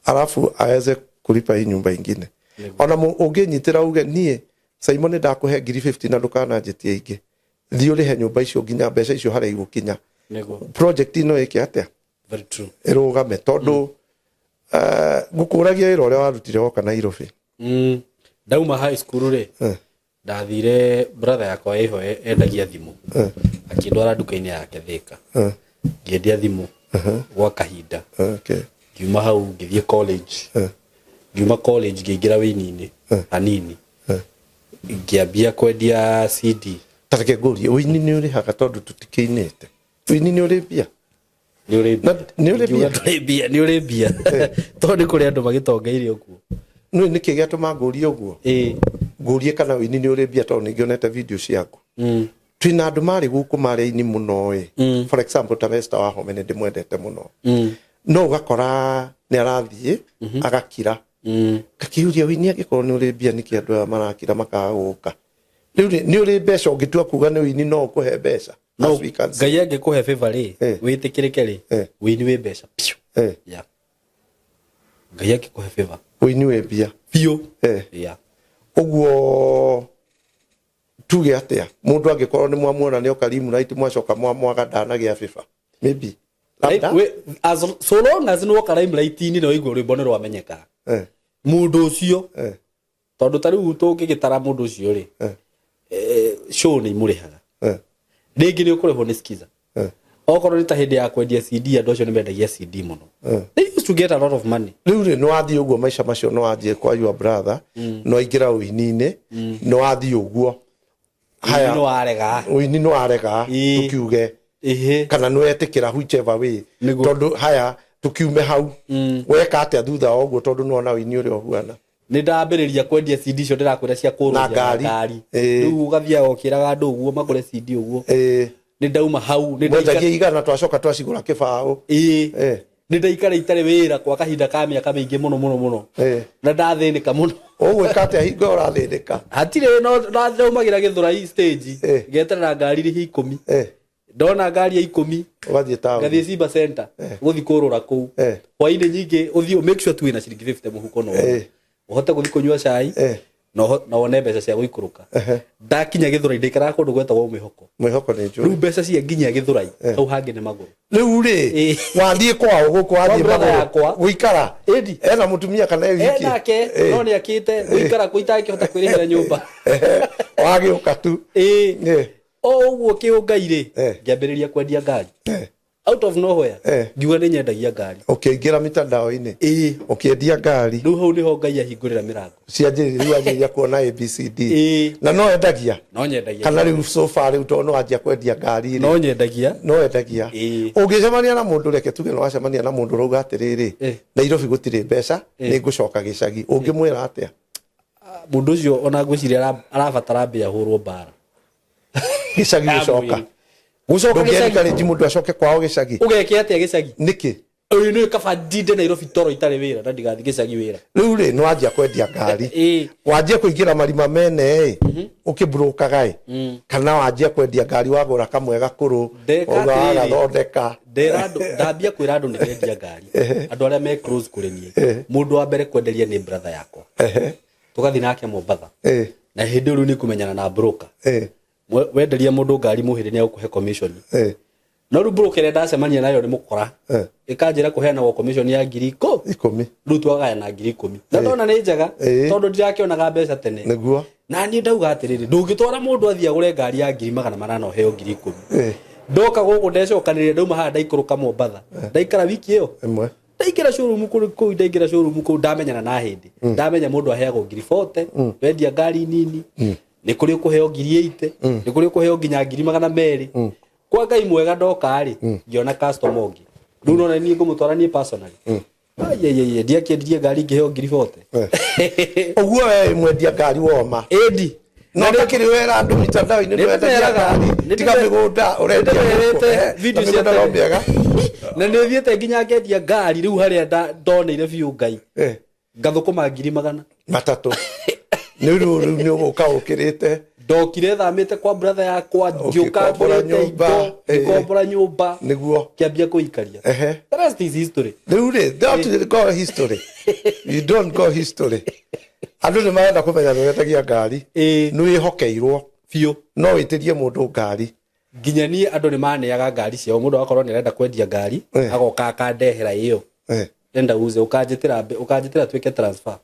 Alafu aweze kulipa hii nyumba ingine. Ona ũngĩnyitĩra uge niĩ Simon ndakũhe ngiri 50 na ndũkananjĩtie ingĩ. Thiĩ ũrĩhe nyũmba icio nginya mbeca icio harĩa igũkinya. Nĩguo. Project ĩno ĩke atĩa? Very true. Ĩrũgame tondũ ngũkũragia wĩra ũrĩa warutire woka Nairobi. Ndauma high school rĩ, ndathire brother yakwa ĩho endagia thimũ. Akĩndwara nduka-inĩ yake Thika. Ngĩendia thimũ gwa kahinda. Ngiuma hau ngĩthiĩ college. Ngiuma college ngĩingĩra wĩini-inĩ hanini. Ngĩambia kwendia CD. Ta reke ngũrie, wĩini nĩ ũrĩhaga tondũ tũtikĩinĩte? Wĩini nĩ ũrĩ mbia? Nĩ ũrĩ mbia. Na nĩ ũrĩ mbia? Ndũrĩ mbia, nĩ ũrĩ mbia. Tondũ nĩ kũrĩ andũ magĩtongeire ũguo. Nĩ nĩkĩ gĩatũma ngũrie ũguo? Ngũrie kana wĩini nĩ ũrĩ mbia tondũ nĩngĩonete video ciaku. Twĩna andũ marĩ gũkũ marĩ aini mũno ĩ. For example ta Esther Wahome nĩ ndĩmwendete mũno. No ũgakora nĩ arathiĩ agakira. Ngakĩũria wĩini angĩkorwo nĩ ũrĩ mbia nĩkĩ andũ aya marakira makaga gũka? Rĩu rĩ, nĩ ũrĩ mbeca ũngĩtua kuga nĩ wĩini no ũkũhe mbeca? No, As we can see. Ngai angĩkũhe favor rĩ, wĩtĩkĩrĩke rĩ, wĩini wĩ mbeca piũ. Yeah. Ngai angĩkũhe favor. Wĩini wĩ mbia. Piũ. Yeah. Ũguo tuge atĩa? Mũndũ angĩkorwo nĩ mwamuona nĩ oka Limelight mwacoka mwamwaga ndanagĩa favor. Maybe. Labda. We, as, so long as nĩ woka Limelight-inĩ na ũigua rwĩmbo nĩ rwamenyeka. Mũndũ ũcio, tondũ ta rĩu tũngĩgĩtara mũndũ ũcio rĩ, show nĩ imũrĩhaga. Rĩngĩ nĩ ũkũrĩhwo nĩ Skiza. Okorwo nĩ ta hĩndĩ ya kwendia CD, andũ acio nĩ mendagia CD mũno. They used to get a lot of money. Rĩu rĩ, nĩ wathiĩ ũguo maica macio, nĩ wathiĩ kwa your brother, nĩ waingĩra ũini-inĩ, nĩ wathiĩ ũguo. Haya. Ũini nĩ warega. Ũini nĩ warega, tũkiuge. Kana nĩ wetĩkĩra whichever way. Nĩguo. Tondũ haya, tũkiume hau. Weka atĩa thutha wa ũguo tondũ nĩwona ũini ũrĩa ũhuana? Nĩ ndambĩrĩria kwendia CD icio ndĩrakwĩra cia kũrũria Na ngari. na ngari. Rĩu ũgathiaga ũkĩraga andũ ũguo magũre CD ũguo. Nĩ ndauma hau, nĩ ndaikara- Mwendagia igana twacoka twacigũra kĩbaũ. Nĩ ndaikara itarĩ wĩra kwa kahinda ka mĩaka mĩingĩ mũno mũno mũno. Na ndathĩnĩka mũno. Ũgwĩka atĩa hingo ĩyo ũrathĩnĩka? Hatirĩ, no ndaumagĩra Gĩthũrai stage, ngeterera ngari rĩhi 10. Ndona ngari ya 10, Ũgathiĩ taũni. ngathiĩ Simba Center, gũthiĩ kũrũra kũu. Hwainĩ nyingĩ ũthiĩ make sure tu wĩna ciringi 50 mũhuko no. Ũhote gũthiĩ kũnyua cai. Na wone mbeca cia gũikũrũka. Ndakinya Gĩthũrai, ndaikaraga kũndũ gwetagwo Mwĩhoko. Mwĩhoko nĩ Rĩu njũĩ. Mbeca cia nginya Gĩthũrai, hau hangĩ nĩ magũrũ. Rĩu rĩ, wathiĩ kwao gũkũ, wathiĩ Kwa brother magũrũ yakwa. gũikara? Ĩndi. Ena mũtumia kana e wiki? Nake no nĩ akĩte gũikara kũ itangĩhota kwĩrĩhĩra nyũmba. Wagĩũka tu. Ĩĩ. O ũguo kĩũngai rĩ, ngĩambĩrĩria kwendia ngari out of nowhere. Ngiuga nĩ nyendagia ngari. Ũkĩingĩra mitandao-inĩ, Ĩĩ. ũkĩendia ngari. Rĩu hau nĩho Ngai ahingũrĩra mĩrango. Cianjĩrĩria rĩu, wanjĩrĩria kuona ABCD. Ĩĩ. Na no endagia? No nyendagia. Kana rĩu so far, rĩu tondũ no wanjia kwendia ngari rĩ? No nyendagia. No endagia? Ĩĩ. Ũngĩcemania na mũndũ, reke tuge nĩ wacemania na mũndũ ũrauga atĩrĩrĩ, "Nairobi gũtirĩ mbeca, nĩ ngũcoka gĩcagi," ũngĩmwĩra atĩa? Mũndũ ũcio ona ngwĩciria arabatara mbia hũrwo mbara. Gĩcagi gũcoka? Gũcoka gĩcagi. Ndũngĩencourage mũndũ acoke kwao gĩcagi? Ũgeke atĩa gĩcagi? Nĩkĩ? Ũyũ nĩ kaba ndinde Nairobi toro itarĩ wĩra na ndigathiĩ gĩcagi wĩra. Rĩu rĩ, nĩ wanjia kwendia ngari, wanjia kũingĩra marima mene ĩ, ũkĩmburukaga ĩ, kana wanjia kwendia ngari wagũra kamwe gakũrũ, Ndeka ũga atĩrĩrĩ. wagathondeka? Ndera andũ, ndambia kwĩra andũ nĩ ndendia ngari, andũ arĩa me close kũrĩ niĩ. Mũndũ wa mbere kwenderia nĩ brother yakwa. Tũgathiĩ nake Mombatha, na hĩndĩ ĩyo rĩu nĩ kũmenyana na broker. Wenderia mũndũ ngari mũhĩrĩ nĩ agũkũhe commission. No rĩu broker ĩrĩa ndacemania nayo nĩ mũkora. Ĩkanjĩra kũheanagwo commission ya ngiri ikũ 10. Rĩu twagayana 10,000 na ndona nĩ njega, tondũ ndirakĩonaga mbeca tene. Na niĩ ndauga atĩrĩrĩ, ndũngĩtwara mũndũ athiĩ agũre ngari ya 400,000 ũheo 10,000. Ndoka gũkũ ndecokanĩrĩria, ndauma haha ndaikũrũka Mombatha, ndaikara wiki ĩyo Ĩmwe. Ndaingĩra showroom kũu kũu, ndaingĩra showroom kũu ndamenyana na hĩndĩ ndamenya mũndũ aheagwo 40,000 wendia ngari nini, nĩ kũrĩ ũkũheo 80,000, nĩ kũrĩ ũkũheo nginya 200,000. Kwa Ngai mwega, ndoka rĩ, ngĩona customer ũngĩ. Rĩu nona niĩ ngũmũtwara niĩ personally. Aiaiaia, ndiakĩendirie ngari ngĩheo 40,000. Ũguo we mwendia ngari woma? Ĩndi. No ndakĩrĩ wera andũ mitandao-inĩ Nĩ ndwendagia ndĩmeraga. ngari, Nĩ tiga mĩgũnda ũrendia nĩndĩmerĩte gũkũ. Video Na cia mĩgũnda no tene. mĩega. Na nĩ thiĩte nginya ngendia ngari rĩu harĩa ndoneire biũ Ngai, ngathũkũma 300,000. Nĩ rĩu rĩu nĩ ũgũka ũkĩrĩte. Ndokire thamĩte kwa brother yakwa, ngĩũka Ũgĩkombora ngũrĩte nyũmba, indo, ngĩkombora nyũmba, kĩambia kũikaria. The rest is history. Rĩu rĩ, don't go history, you don't go history. Andũ nĩ marenda kũmenya nĩ wendagia ngari. Nĩ wĩhokeirwo? Biũ. No wĩtĩrie mũndũ ngari? Nginya niĩ andũ nĩ maneaga ngari ciao. Mũndũ agakorwo nĩ arenda kwendia ngari, agoka akandehera ĩyo, enda uze, ũkanjĩtĩra twĩke transfer.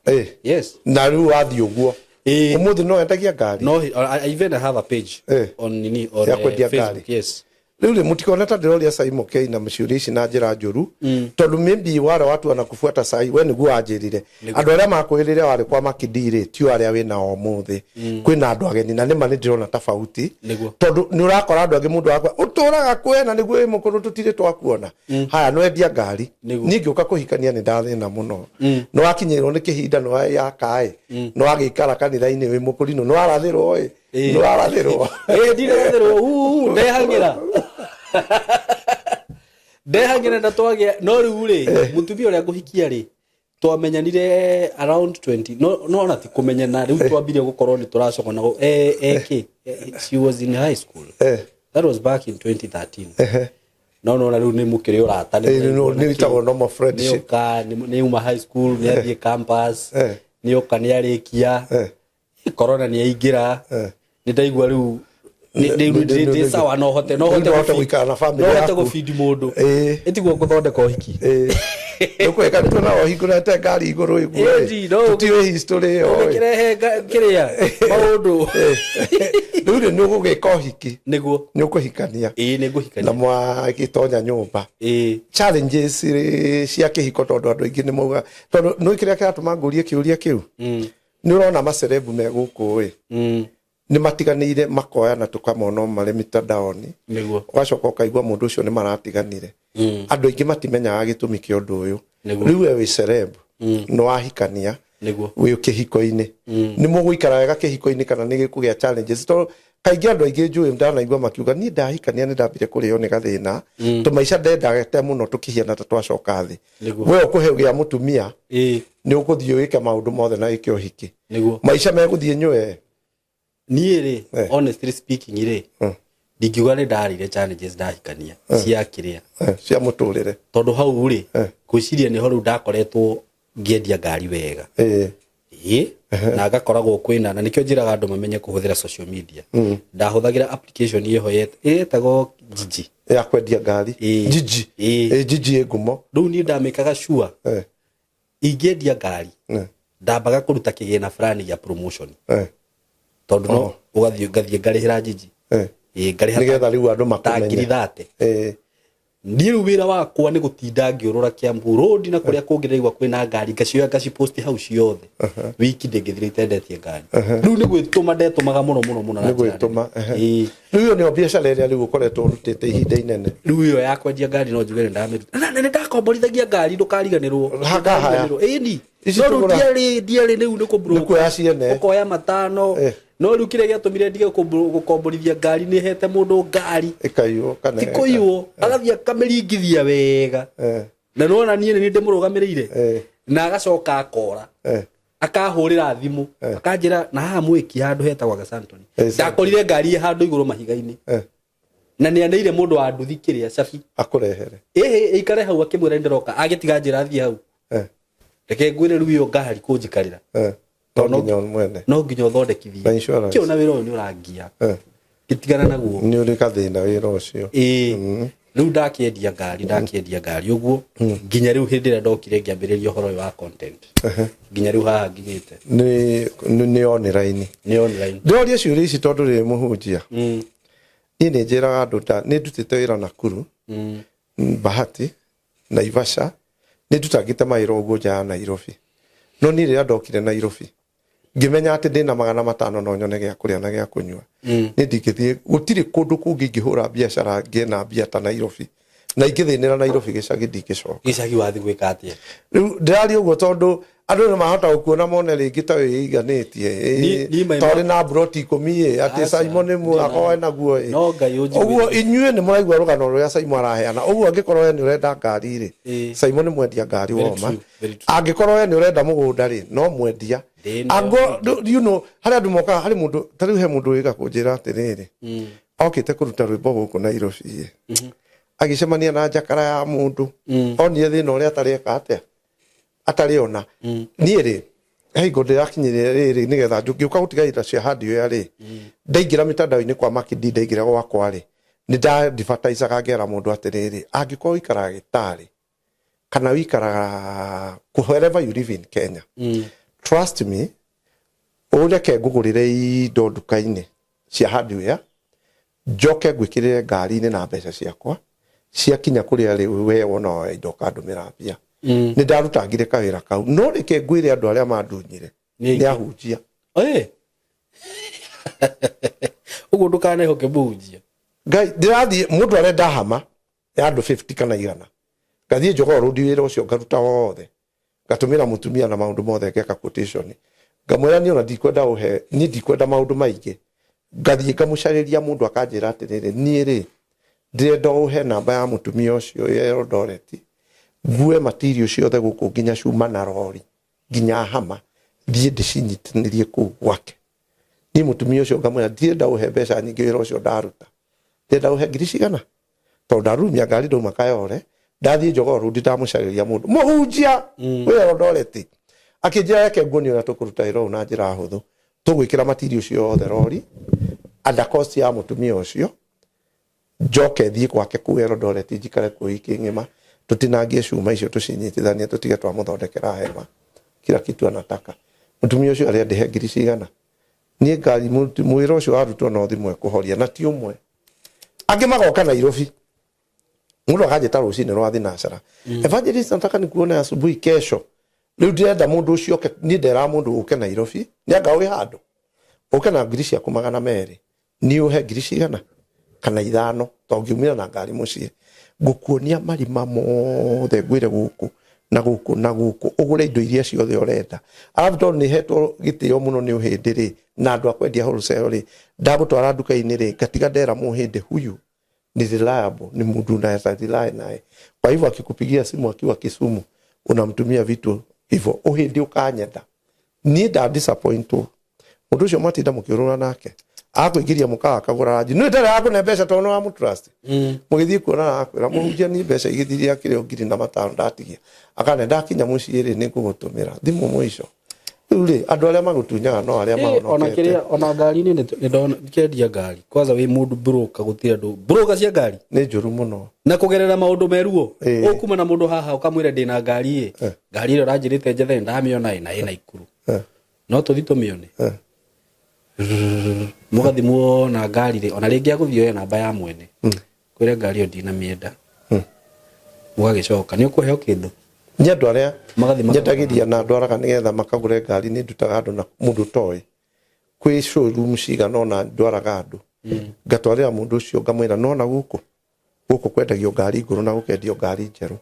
Yes. Na rĩu wathiĩ ũguo, ũmũthĩ no wendagia ngari? No, I even have a page on nini, on Ya kwendia Facebook. ngari. Yes. Rĩu rĩ, mũtikone ta ndĩroria Simon K na ciũria ici na njĩra njũru, tondũ maybe wale watu wanakufuata sahi, we nĩguo wanjĩrire andũ arĩa makwĩrĩre warĩ kwa makindi rĩ, tio arĩa wĩ nao ũmũthĩ. Kwĩna andũ ageni, na nĩma nĩ ndĩrona tofauti, tondũ nĩ ũrakora andũ angĩ, mũndũ wakwa ũtũraga kwena nĩguo wĩ mũkũrũ, tũtirĩ twakuona. Haya, nĩwendia ngari. Niĩ ngĩũka kũhikania nĩ ndathĩna mũno. Nĩ wakinyĩrwo nĩ kĩhinda, nĩ wayaka ĩ, nĩ wagĩikara kanitha-inĩ wĩ mũkũrinũ, nĩ warathĩrwo ĩ, nĩ warathĩrwo? Ĩ, ndirathĩrwo, ndehang'ĩra ndehang'ĩra na twagĩa. No rĩu rĩ, mũtumia ũrĩa ngũhikia rĩ, twamenyanire around 20, no ona ti kũmenyana rĩu, twambire gũkorwo nĩ tũracogona eke she was in high school. That was back in 2013. No nona rĩu nĩ mũkĩrĩ ũrata, nĩ Nĩ wĩtagwo normal friendship. Nĩoka nĩ uma high school, nĩ athiĩ campus, nĩoka nĩ arĩkia, corona nĩ aingĩra. Nĩ ndaigua rĩu ndĩ sawa, no hote Rĩu no ũhote gũikara na family no hote yaku. gũbindi mũndũ. Ĩtiguo ngũthondeka ũhiki. Nĩkwega tuona ũhingũrĩte ngari igũrũ ĩguo. Ĩndi, no Tũtiũĩ history ĩyo ĩ. Ũgĩkĩrehe kĩrĩa maũndũ. Rĩu rĩ, nĩ ũgũgĩka ũhiki? Nĩguo. Nĩ ũkũhikania? Ĩĩ, nĩ Na ngũhikania. mwagĩtonya nyũmba, challenges rĩ cia kĩhiko? Tondũ andũ aingĩ nĩ mauga, tondũ nĩ kĩrĩa kĩratũma ngũrie kĩũria kĩu, nĩ ũrona macerebu me gũkũ ĩ, nĩ matiganĩire, makoyana, tũkamona marĩ mitandaoni. Ũgacoka ũkaigua mũndũ ũcio nĩ maratiganire. Andũ aingĩ matimenyaga gĩtũmi kĩa ũndũ ũyũ. Rĩu we wĩ celeb, nĩ wahikania, wĩ kĩhiko-inĩ, nĩ mũgũikara wega kĩhiko-inĩ kana nĩ gĩkũgĩa challenges? Tondũ kaingĩ andũ aingĩ njũĩ ndanaigua makiuga, "Niĩ ndahikania nĩ ndambire kũrĩo nĩ gathĩna, tũmaica ndendagete mũno, tũkĩhiana ta twacoka thĩ." We ũkũhe gĩa mũtumia, nĩ ũgũthiĩ wĩke maũndũ mothe na wĩke ũhiki, maica megũthiĩ nyũe? Niĩ rĩ, honestly speaking rĩ, ndingiuga nĩ ndarĩire challenges ndahikania cia kĩrĩa, Cia mũtũrĩre. Tondũ hau rĩ, ngwĩciria nĩho rĩu ndakoretwo ngĩendia ngari wega. Ĩĩ, na ngakoragwo kwĩna, na nĩkĩo njĩraga andũ mamenye kũhũthĩra social media. Ndahũthagĩra application ĩho ĩtagwo Jiji. Ya kwendia ngari. Ĩĩ. Jiji. Ĩĩ. Ĩ, Jiji ĩ ngumo. Rĩu niĩ ndamĩkaga sure ingĩendia ngari, ndambaga kũruta kĩgĩna fulani gĩa promotion, tondũ no ũgathiĩ, ngathiĩ ngarĩhĩra Jiji. Ĩĩ, ngarĩha Nĩgetha rĩu andũ ta ngiri makũmenye. 30. Niĩ rĩu wĩra wakwa nĩ gũtinda ngĩũrũra Kiambu Road na kũrĩa kũngĩ ndĩraigua kwĩna ngari, ngacioya ngaciposti hau ciothe. Wiki ndĩngĩthira itendetie ngari. Rĩu nĩ gwĩtũma ndetũmaga mũno mũno mũno na Nĩ njĩra gwĩtũma, nene. Ĩĩ. Rĩu ĩyo nĩyo biacara ĩrĩa rĩu ũkoretwo ũrutĩte ihinda inene. Rĩu ĩyo ya kwendia ngari no njuge nĩ ndamĩruta, na nĩ ndakomborithagia ngari, ndũkariganĩrwo. Hakahaya. Ndũkariganĩrwo. Ĩni. Ici No rĩu tũgũra- ndiarĩ rĩu nĩ kũbroke. Nĩ kuoya ciene. Ũkoya matano. No rĩu kĩrĩa gĩatũmire ndige gũkomborithia ngari, nĩ hete mũndũ ngari Ĩkaiywo kana ti kũiywo, agathiĩ akamĩringithia wega, na nona niĩ nĩ ndĩmũrũgamĩrĩire, na agacoka akora, akahũrĩra thimũ, akanjĩra na haha mwĩki handũ hetagwo Gasantoni, ndakorire ngari ĩ handũ igũrũ mahiga-inĩ, na nĩ aneire mũndũ wa nduthi kĩrĩa cabi Akũrehere. Ĩhĩ, ĩikare hau, akĩmwĩra nĩndĩroka, agĩtiga njĩra athiĩ hau. Reke ngwĩre, rĩu ĩyo ngari kũnjikarĩra, No Tondũ nginya mwene. No nginya ũthondekithie. Na insurance. Kĩona wĩra ũyũ nĩ ũrangia, ngĩtigana naguo. Nĩ ũrĩ gathĩna wĩra ũcio. Ĩĩ, rĩu ndakĩendia ngari, ndakĩendia ngari ũguo nginya rĩu hĩndĩ ĩrĩa ndokire ngĩambĩrĩria ũhoro ũyũ wa content, nginya rĩu haha nginyĩte. Nĩ online. Nĩ online. Ndĩroria ciũria ici tondũ rĩrĩ mũhunjia, niĩ nĩ njĩraga andũ ta nĩ ndutĩte wĩra Nakuru, Bahati, Naivasha, nĩ ndutangĩte mawĩra ũguo nja ya Nairobi. No niĩ rĩrĩa ndokire Nairobi, ngĩmenya atĩ ndĩna 500 no nyone gĩa kũrĩa na gĩa kũnyua, niĩ ndingĩthiĩ, gũtirĩ kũndũ kũngĩ ingĩhũra biacara ngĩe na mbia ta Nairobi, na ingĩthĩnĩra Nairobi, gĩcagi ndingĩcoka. Gĩcagi wathi gwĩka atĩa? Rĩu ndĩraria ũguo tondũ andũ nĩ mahota gũkuona mone rĩngĩ ta wĩiganĩtie, ta ũrĩ na mburoti 10 ĩ, atĩ Aca, Simon nĩ mwako ndĩ naguo ĩ. No Ngai ũnjiguĩre. Ũguo inyuĩ nĩ mũraigua rũgano rũrĩa Simon araheana. Ũguo angĩkorwo we nĩ ũrenda ngari rĩ, Simon nĩ mwendia ngari Very woma. true, very true. Angĩkorwo we nĩ ũrenda mũgũnda rĩ, no mwendia. Ndĩ Angũ, harĩ andũ mokaga, harĩ mũndũ ta rĩu, he mũndũ wĩga kũnjĩra atĩrĩrĩ, okĩte kũruta rwĩmbo gũkũ Nairobi ĩ, agĩcemania na njakara ya mũndũ, onire thĩna ũrĩa atarĩ eka atĩa, atarĩ ona. Niĩ rĩ, he hingo ndĩrakinyĩrĩra rĩrĩ nĩgetha ngĩũka gũtiga ira cia hardware rĩ, ndaingĩra mitandao-inĩ kwa Makindi, ndaingĩra gwakwa rĩ, nĩ ndadvertisaga ngera mũndũ atĩrĩrĩ, angĩkorwo ũikaraga gĩtarĩ kana ũikaraga wherever you live in Kenya, trust me, ũreke ngũgũrĩre indo nduka-inĩ cia hardware, njoke ngwĩkĩrĩre ngari-inĩ na mbeca ciakwa, ciakinya kũrĩa rĩ we wona oya indo ũkandũmĩra mbia. Nĩ ndarutangire kawĩra kau, no reke ngwĩre andũ arĩa mandunyire Nĩ nĩ aingĩ. ahunjia. Ũguo ndũkanehoke mũhunjia. Ngai, ndĩrathiĩ mũndũ arenda hama ya andũ 50 kana 100, ngathiĩ Jogoo Road, wĩra ũcio ngaruta wothe, ngatũmĩra mũtumia na maũndũ mothe, ngeka quotation, ngamwĩra niĩ ona ndikwenda ũhe, niĩ ndikwenda maũndũ maingĩ. Ngathiĩ ngamũcarĩria mũndũ, akanjĩra atĩrĩrĩ, niĩ rĩ, ndĩrenda ũhe namba ya mũtumia ũcio ya Eldoret, ngue material ciothe gũkũ nginya cuma na rori nginya hama, thiĩ ndĩcinyitanĩrie kũu gwake. Niĩ mũtumia ũcio ngamwĩra ndirenda ũhe mbeca nyingĩ, wĩra ũcio ndaruta ndĩrenda ũhe ngiri cigana, tondũ ndarurumia ngari ndauma Kayole ndathiĩ Jogoo Road, ndamũcarĩria mũndũ mũhunjia wĩ Eldoret, akĩnjĩra reke nguonie ũrĩa tũkũruta wĩra ũyũ na njĩra hũthũ, tũgwĩkĩra material ciothe rori under cost ya mũtumia ũcio, njoke thiĩ gwake kũu Eldoret, njikare kuo wiki ng'ima, tũtinangie cuma icio, tũcinyitithanie, tũtige twamũthondekera hema, kila kitu anataka. Mũtumia ũcio arĩa ndĩhe ngiri cigana, niĩ ngari mwĩra ũcio warutwo no thimũ ekũhoria, na ti ũmwe, angĩ magoka Nairobi, mũndũ akanjĩta rũcinĩ rwa thinacara, "Evangelist, nataka nikuone asubuhi kesho." Rĩu ndĩrenda mũndũ ũcio oke, niĩ nderaga mũndũ ũke Nairobi, nĩ anga wĩ handũ, ũke na ngiri ciaku 200, niĩ ũhe ngiri cigana kana 5, tondũ ngiumĩra na ngari mũciĩ, ngũkuonia marima mothe, ngwĩre gũkũ na gũkũ na gũkũ, ũgũre indo iria ciothe ũrenda. Arabu tondũ nĩ hetwo gĩtĩo mũno nĩ ũhĩndĩ rĩ, na andũ a kwendia wholesale rĩ, ndagũtwara nduka-inĩ rĩ, ngatiga ndera mũhĩndĩ, huyu ni reliable, ni mtu unaweza rely naye. Kwa hivyo akikupigia simu akiwa Kisumu, unamtumia vitu hivyo, ũhĩndĩ ũkanyenda. Niĩ nda disappointwo mũndũ ũcio mwatinda mũkĩũrũra nake, akũingĩria mũkawa akagũra ranji, nĩ ndare yakũne mbeca tondũ nĩ wamũtrust. Mũgĩthiĩ kuona akwĩra mũhunjia, niĩ mbeca igĩthiĩ akĩrĩ o ngiri na matano ndatigia, akane ndakinya mũciĩ rĩ, nĩ ngũgũtũmĩra thimũ mũico. Rĩu Rĩu rĩ, andũ arĩa magũtunyaga no arĩa Eh, ona mahonokete. kiria ona ngari-inĩ nĩ ndona kendia ngari kwanza wĩ mũndũ broker gũtirĩ andũ broker cia ngari Nĩ njũru mũno. Na kũgerera maũndũ meruo. Ĩĩ. Ũkuma na mũndũ haha ũkamwĩra ndĩna ngari ĩ, ngari ĩrĩa ũranjĩrĩte njethe ndamĩona ĩ na ĩna Ikuru, no tũthi tũmĩone. Mũgathi muona ngari rĩ, ona rĩngĩ agũthiĩ oe namba ya mwene, kwĩre ngari ĩyo ndinamĩenda, mũgagĩcoka nĩ ũkũheo kĩndũ. Nĩ andũ arĩa Magathiĩ nyendagĩria na ndwaraga nĩgetha makagũre ngari, nĩ ndutaga andũ na mũndũ ũtoĩ. Kwĩ showroom cigana ũna ndwaraga andũ, ngatwarĩra mũndũ ũcio ngamwĩra, nona gũkũ gũkũ kwendagio ngari ngũrũ na gũkendio ngari njerũ,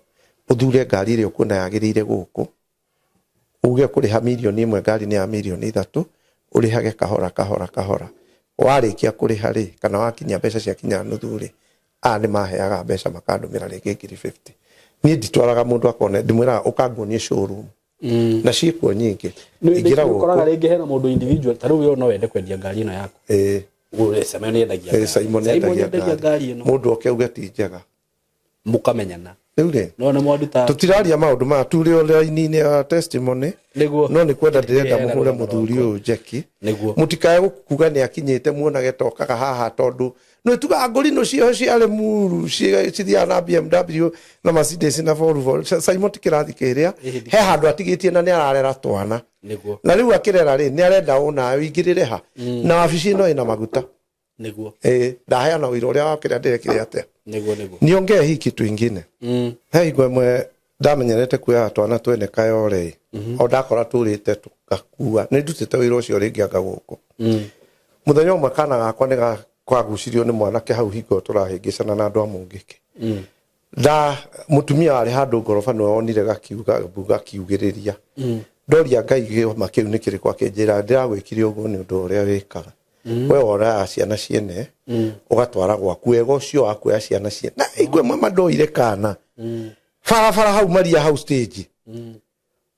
ũthure ngari ĩrĩa ũkuona yagĩrĩire gũkũ, uge kũrĩha 1 million, ngari nĩ ya 3 million, ũrĩhage kahora kahora kahora. Warĩkia kũrĩha rĩ, kana wakinyia mbeca ciakinya nuthu rĩ, aya nĩ maheaga mbeca makandũmĩra rĩngĩ 50,000. Niĩ nditwaraga mũndũ akone, ndĩmwĩraga ũkanguonie showroom na ciĩkuo nyingĩ. Ingĩra Ũkoraga gũkũ. Rĩngĩ hena mũndũ individual, ta rĩu we no wende kwendia ngari ĩno yaku. Ũ- Simon nĩendagia ngari. Simon Simon endagia nĩendagia ngari ĩno. Mũndũ oke auge ti njega. Mũkamenyana. Rĩu rĩ, no nĩ mwanduta. Tũtiraria maũndũ maya turĩ o raini-inĩ ya testimony. Nĩguo. No nĩ kwenda ndĩrenda Ĩrĩ mũhũre rũgano mũthuri rwakwa. ũyũ njeki. Nĩguo. Mũtikae gũkuga nĩ akinyĩte muonage tokaga haha, tondũ nĩ tugaga ngũrinũ ciao ciarĩ muru cithiaga na BMW na Mercedes na Volvo. Simon ti kĩrathi kĩrĩa. He handũ atigĩtie na nĩ ararera twana. Na rĩu akĩrera rĩ, nĩ arenda ũnawe ũingĩrĩre ha na wabici ĩno ĩna maguta. Ĩĩ, ndaheana ũira ũrĩa wa kĩrĩa ndĩrekire atĩa. Nĩguo nĩguo. Niongee hii kitu ingine. He hingo ĩmwe ndamenyerete kuoyaga twana twene kayore, o ndakora tũrĩte tũgakua. Nĩ ndutĩte wĩra ũcio rĩngĩ anga gũkũ. Mũthenya ũmwe kana gakwa nĩ kagucirio nĩ mwanake hau hingo tũrahĩngĩcana na andũ a mũngĩkĩ. Nda mũtumia warĩ handũ ngoroba nĩwe wonire gakiuga gakiugĩrĩria. Ndoria Ngai kĩoma kĩu nĩ kĩrĩkũ, akĩnjĩra ndĩragwĩkire ũguo nĩ ũndũ ũrĩa wĩkaga. We woraga ciana ciene ũgatwara gwaku, wega ũcio wa kuoya ciana ciene na igwe mama ndoire kana barabara hau Maria hau stage.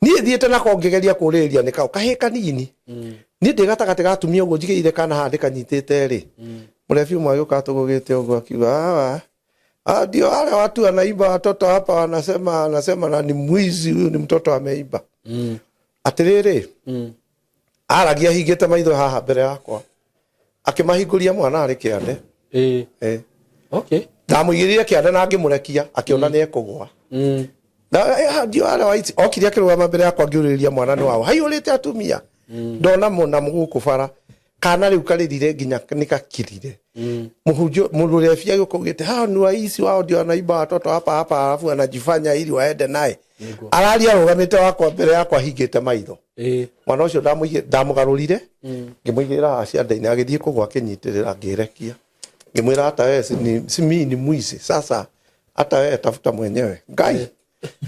Niĩ thiĩte nako ngĩgeria kũrĩrĩria nĩ kao kahĩ kanini. Niĩ ndĩ gatagatĩ ga atumia ũguo njigĩire kana haha ndĩkanyitĩte rĩ, mũrebi ũmwe agĩũka atũgũgĩte ũguo akiuga, "Hawa ah, ndio wale watu wanaiba watoto hapa, wanasema anasema na ni mwizi huyu, ni mtoto ameiba." Atĩrĩrĩ, aragia hingĩte maitho haha mbere yakwa, akĩmahingũria, mwana arĩ kĩande. Eh. Ndamũigĩrĩire kĩande na ngĩmũrekia, akĩona nĩ ekũgwa. Na ndio wale waizi okire akĩrũgama mbere yakwa, ngĩũrĩrĩria mwana nĩ wao, haihũrĩte atumia, ndona mũna gũkũ bara kana rĩu karĩrire nginya nĩ kakirire. Mũhunjio mũrebi agĩũka augĩte, "Hao ni waizi, wao ndio wanaiba watoto hapa hapa, alafu anajifanya ili waende naye." Araria arũgamĩte wakwa mbere yakwa hingĩte maitho. Mwana ũcio ndamũgarũrire, ngĩmũigĩrĩra haha ciande-inĩ, agĩthiĩ kũgwa akĩnyitĩrĩra, ngĩrekia, ngĩmwĩra, "Hata wewe si mimi ni mwizi sasa, hata wewe tafuta mwenyewe." Ngai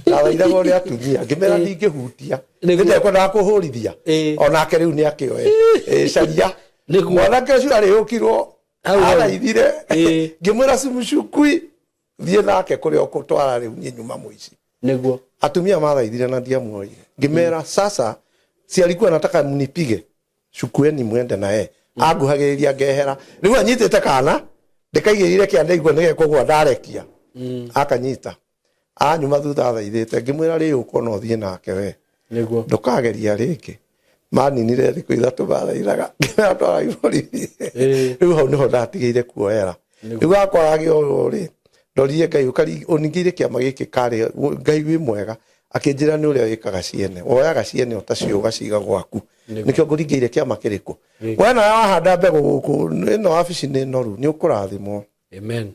ndathaithaga ũrĩa atumia, ngĩmera ndingĩhutia, nĩndekwendaga kũhũrithia. Onake rĩu nĩ akĩoe. Ĩ, caria. Mwanake ũcio arĩũkirwo. Hau hau. Athaithire. Ngĩmwĩra simshukui, thiĩ nake kũrĩa ũkũtwara, rĩu niĩ nyuma mũici. Atumia mathaithire na ndiamuoire, ngĩmera, "Sasa si alikuwa nataka mnipige, chukueni mwende naye." Anguhagĩrĩria ngehera. Rĩu anyitĩte kana ndĩkaigĩrĩire kĩande igua nĩgekũgwa, ndarekia akanyita anyuma thutha athaithĩte, ngĩmwĩra, "Rĩu ũkona ũthiĩ nake we." Ndũkageria rĩngĩ. Maninire thikũ 3 mathaithaga, ngĩmera twara borithi. Rĩu hau nĩho ndatigĩire kuoera. Rĩu gakoragio ũũ rĩ, ndorire Ngai ũningĩire kĩama gĩkĩ karĩ Ngai wĩ mwega, akĩnjĩra nĩ ũrĩa wĩkaga ciene, woyaga ciene ũtacio ũgaciga gwaku. Nĩkĩo ngũringĩire kĩama kĩrĩkũ. We nawe wahanda mbegũ gũkũ ĩno wabici nĩ noru, nĩ ũkũrathimwo. Amen.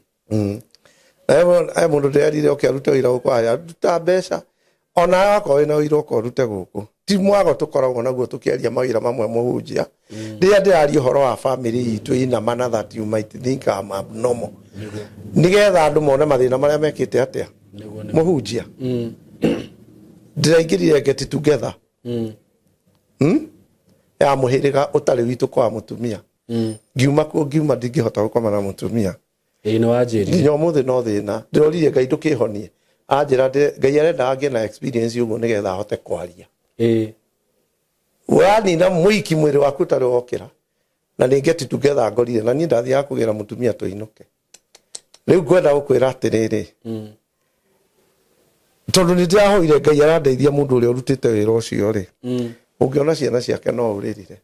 Na he mũndũ ndĩrerire oke arute wĩra gũkũ, aya ruta mbeca onawe wakorwo wĩna wĩra ũka ũrute gũkũ. Ti mwago tũkoragwo naguo tũkĩaria mawĩra mamwe mũhunjia. Rĩrĩa ndĩraria ũhoro wa family itũ ina mana that you might think I'm abnormal, nĩgetha andũ mone mathĩna marĩa mekĩte atĩa. Mũhunjia, ndĩraingĩrire get together Ya mũhĩrĩga ũtarĩ witũ kwa mũtumia. Ngiuma kuo, ngiuma ndingĩhota gũkoma na mũtumia. Ĩĩ, nĩ wanjĩrire. Nginya ũmũthĩ no thĩna. Ndĩroririe Ngai ndũkĩhonie, anjĩra Ngai arendaga ngĩe na experience ũguo nĩgetha ahote kwaria. Wanina mũiki mwĩrĩ waku ũtarĩ wokĩra na nĩ get together ngorire na niĩ ndathiaga kũgĩra mũtumia tũinũke. Rĩu ngwenda gũkwĩra atĩrĩrĩ, tondũ nĩ ndĩrahoire Ngai arandeithia mũndũ ũrĩa ũrutĩte wĩra ũcio rĩ. Ũngĩona ciana ciake no ũrĩrire.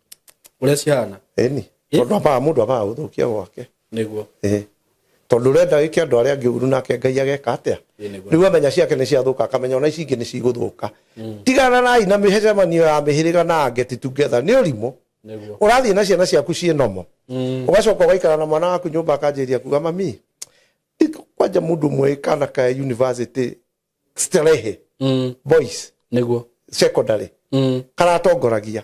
Ũrĩa cihana. Ĩni. Tondũ ambaga mũndũ ambaga gũthũkia gwake. Nĩguo. Ĩĩ. Tondũ ũrenda wĩke andũ arĩa angĩ ũru nake Ngai ageka atĩa? Ĩĩ nĩguo. Rĩu amenya ciake nĩ ciathũka akamenya ona ici ingĩ nĩ cigũthũka. Tigananai na mĩcemanio ya mĩhĩrĩga na get together nĩ ũrimũ. Nĩguo. Ũrathiĩ na ciana ciaku ciĩ nomo. Ũgacoka ũgaikara na mwana waku nyũmba akanjĩrĩria kuga mami kwanja mũndũ ũmwe kana ka university starehe boys Nĩguo. Secondary karatongoragia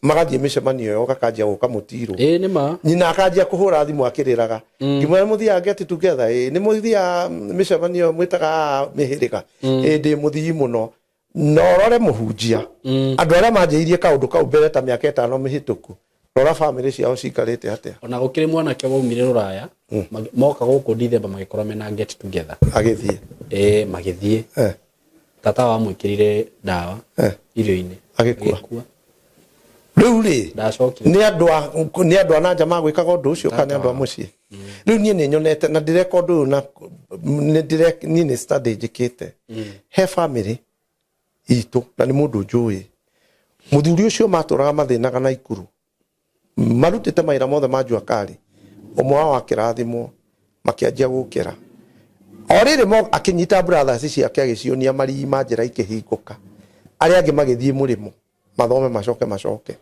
magathiĩ mĩcemanio ĩyo gakanjia gũka mũtirũ. Ĩĩ nĩ ma. Nyina akanjia kũhũra thimũ akĩrĩraga ngĩmwĩra nĩ mũthiaga get together ĩĩ nĩ mũthiaga mĩcemanio mwĩtaga mĩhĩrĩga ĩĩ ndĩ mũthii mũno na ũrore mũhunjia andũ arĩa manjĩirie kaũndũ kau mbere ta mĩaka 5 mĩhĩtũku rora bamĩrĩ ciao cikarĩte atĩa. Ona gũkĩrĩ mwanake waumire rũraya moka gũkũ Dithemba magĩkorwo mena get together. Agĩthiĩ. Ĩĩ magĩthiĩ. Tata wamwĩkĩrire ndawa irio-inĩ. Agĩkua. Agĩkua. Rĩu rĩ Ndacokire. nĩ andũ a nĩ andũ a nanja magwĩkaga ũndũ ũcio kana nĩ andũ a mũciĩ. Rĩu niĩ nĩ nyonete na ndĩreka ũndũ ũyũ na nĩ ndĩre niĩ nĩ study njĩkĩte. He bamĩrĩ itũ na nĩ mũndũ njũĩ. Mũthuri ũcio matũraga mathĩnaga na ikuru. Marutĩte mawĩra mothe ma jua kali. Ũmwe wao akĩrathimwo makĩanjia gũkĩra. O rĩrĩ mo akĩnyita brothers ciake agĩcionia marima njĩra ikĩhingũka. Arĩa angĩ magĩthiĩ mũrĩmo mathome macoke macoke.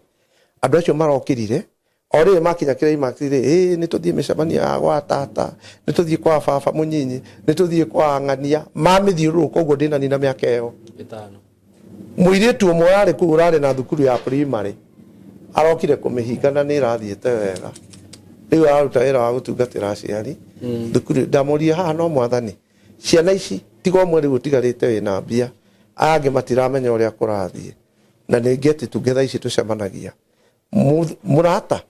Andũ acio marokĩrire o rĩrĩ makinya climax rĩ ĩĩ nĩ tũthiĩ mĩcemanio ya gwa tata nĩ tũthiĩ kwa baba mũnyinyi nĩ tũthiĩ kwa ng'ania mamĩthiũrũrũka ũguo ndĩnanina mĩaka ĩyo. 5. Mũirĩtu ũmwe ũrarĩ kũu ũrarĩ na thukuru ya primary arokire kũmĩhinga na nĩ ĩrathiĩte wega. Rĩu araruta wĩra wa gũtungatĩra aciari thukuru. Ndamũria haha no mwathani ciana ici tiga ũmwe rĩu ũtigarĩte wĩna mbia aya angĩ matiramenya ũrĩa kũrathiĩ na nĩ get together ici tũcemanagia. Mũrata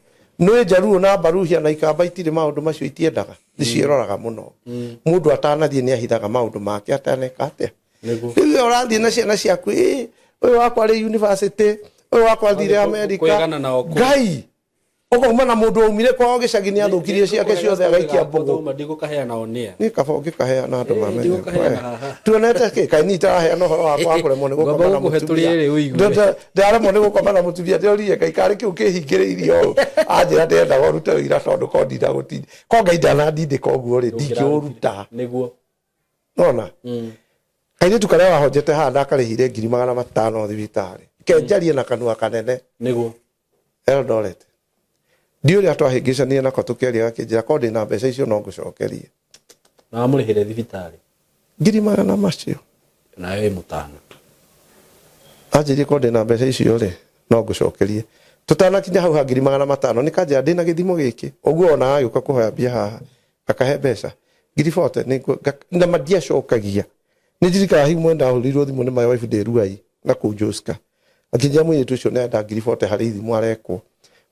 nĩ njaruo na mbaruhia na ikamba itirĩ maũndũ macio itiendaga nĩciĩroraga mũno. Mũndũ atanathiĩ nĩ ahithaga maũndũ make ataneka atĩa. Nĩguo. Rĩu ũrathiĩ na ciana ciaku ĩĩ ũyũ wakwa arĩ university ũyũ wakwa athire America. Kwĩgana nao kũu. Ngai ũkauma na mũndũ waumire kwao gĩcagi nĩ athũkirie ciake ciothe agaikia mbũgũ. Ndigũkaheana on air. Niĩ kaba ũngĩkaheana andũ mamenye. Ndigũkaheana haha. Tuonete kĩ kaĩ niĩ itaraheana ũhoro wakwa wa kũremwo nĩ gũkoma Ngwamba na gũkũhe mũtumia. tũrĩ erĩ ũigue. Ndaremwo nĩ gũkoma na mũtumia ndĩrorire Ngai karĩ kĩu kĩhingĩrĩirie ũũ anjĩra ndĩrendaga ũrute ũira tondũ ko ndinagũtinda ko Ngai ndanandindĩka ũguo rĩ ndingĩũruta. Nĩguo. Nona kairĩtu karĩa wahonjete haha ndakarĩhire 500,000 thibitarĩ kenjarie na kanua kanene. Nĩguo. Eldoret. Ndiũĩ ũrĩa twahĩngĩcanire nako tũkĩaria gakĩnjĩra ko ndĩna mbeca icio no ngũcokerie. Na wamũrĩhĩre thibitarĩ? 500,000 macio. Nawe wĩ mũtana. Anjĩrire ko ndĩna mbeca icio rĩ no ngũcokerie. Tũtanakinya hau ha 500,000 nĩ kanjĩra ndĩna gĩthimo gĩkĩ. Ũguo ona agĩũka kũhoya mbia haha akahe mbeca 40,000 nĩ na matiacokagia. Nĩ ndirikanaga hihi mwenda ahũrĩirwo thimũ nĩ my wife ndĩ Ruai na kũu Joska. Akĩnjĩra mũirĩtu ũcio nĩ arenda 40,000 harĩ ithimo arekwo.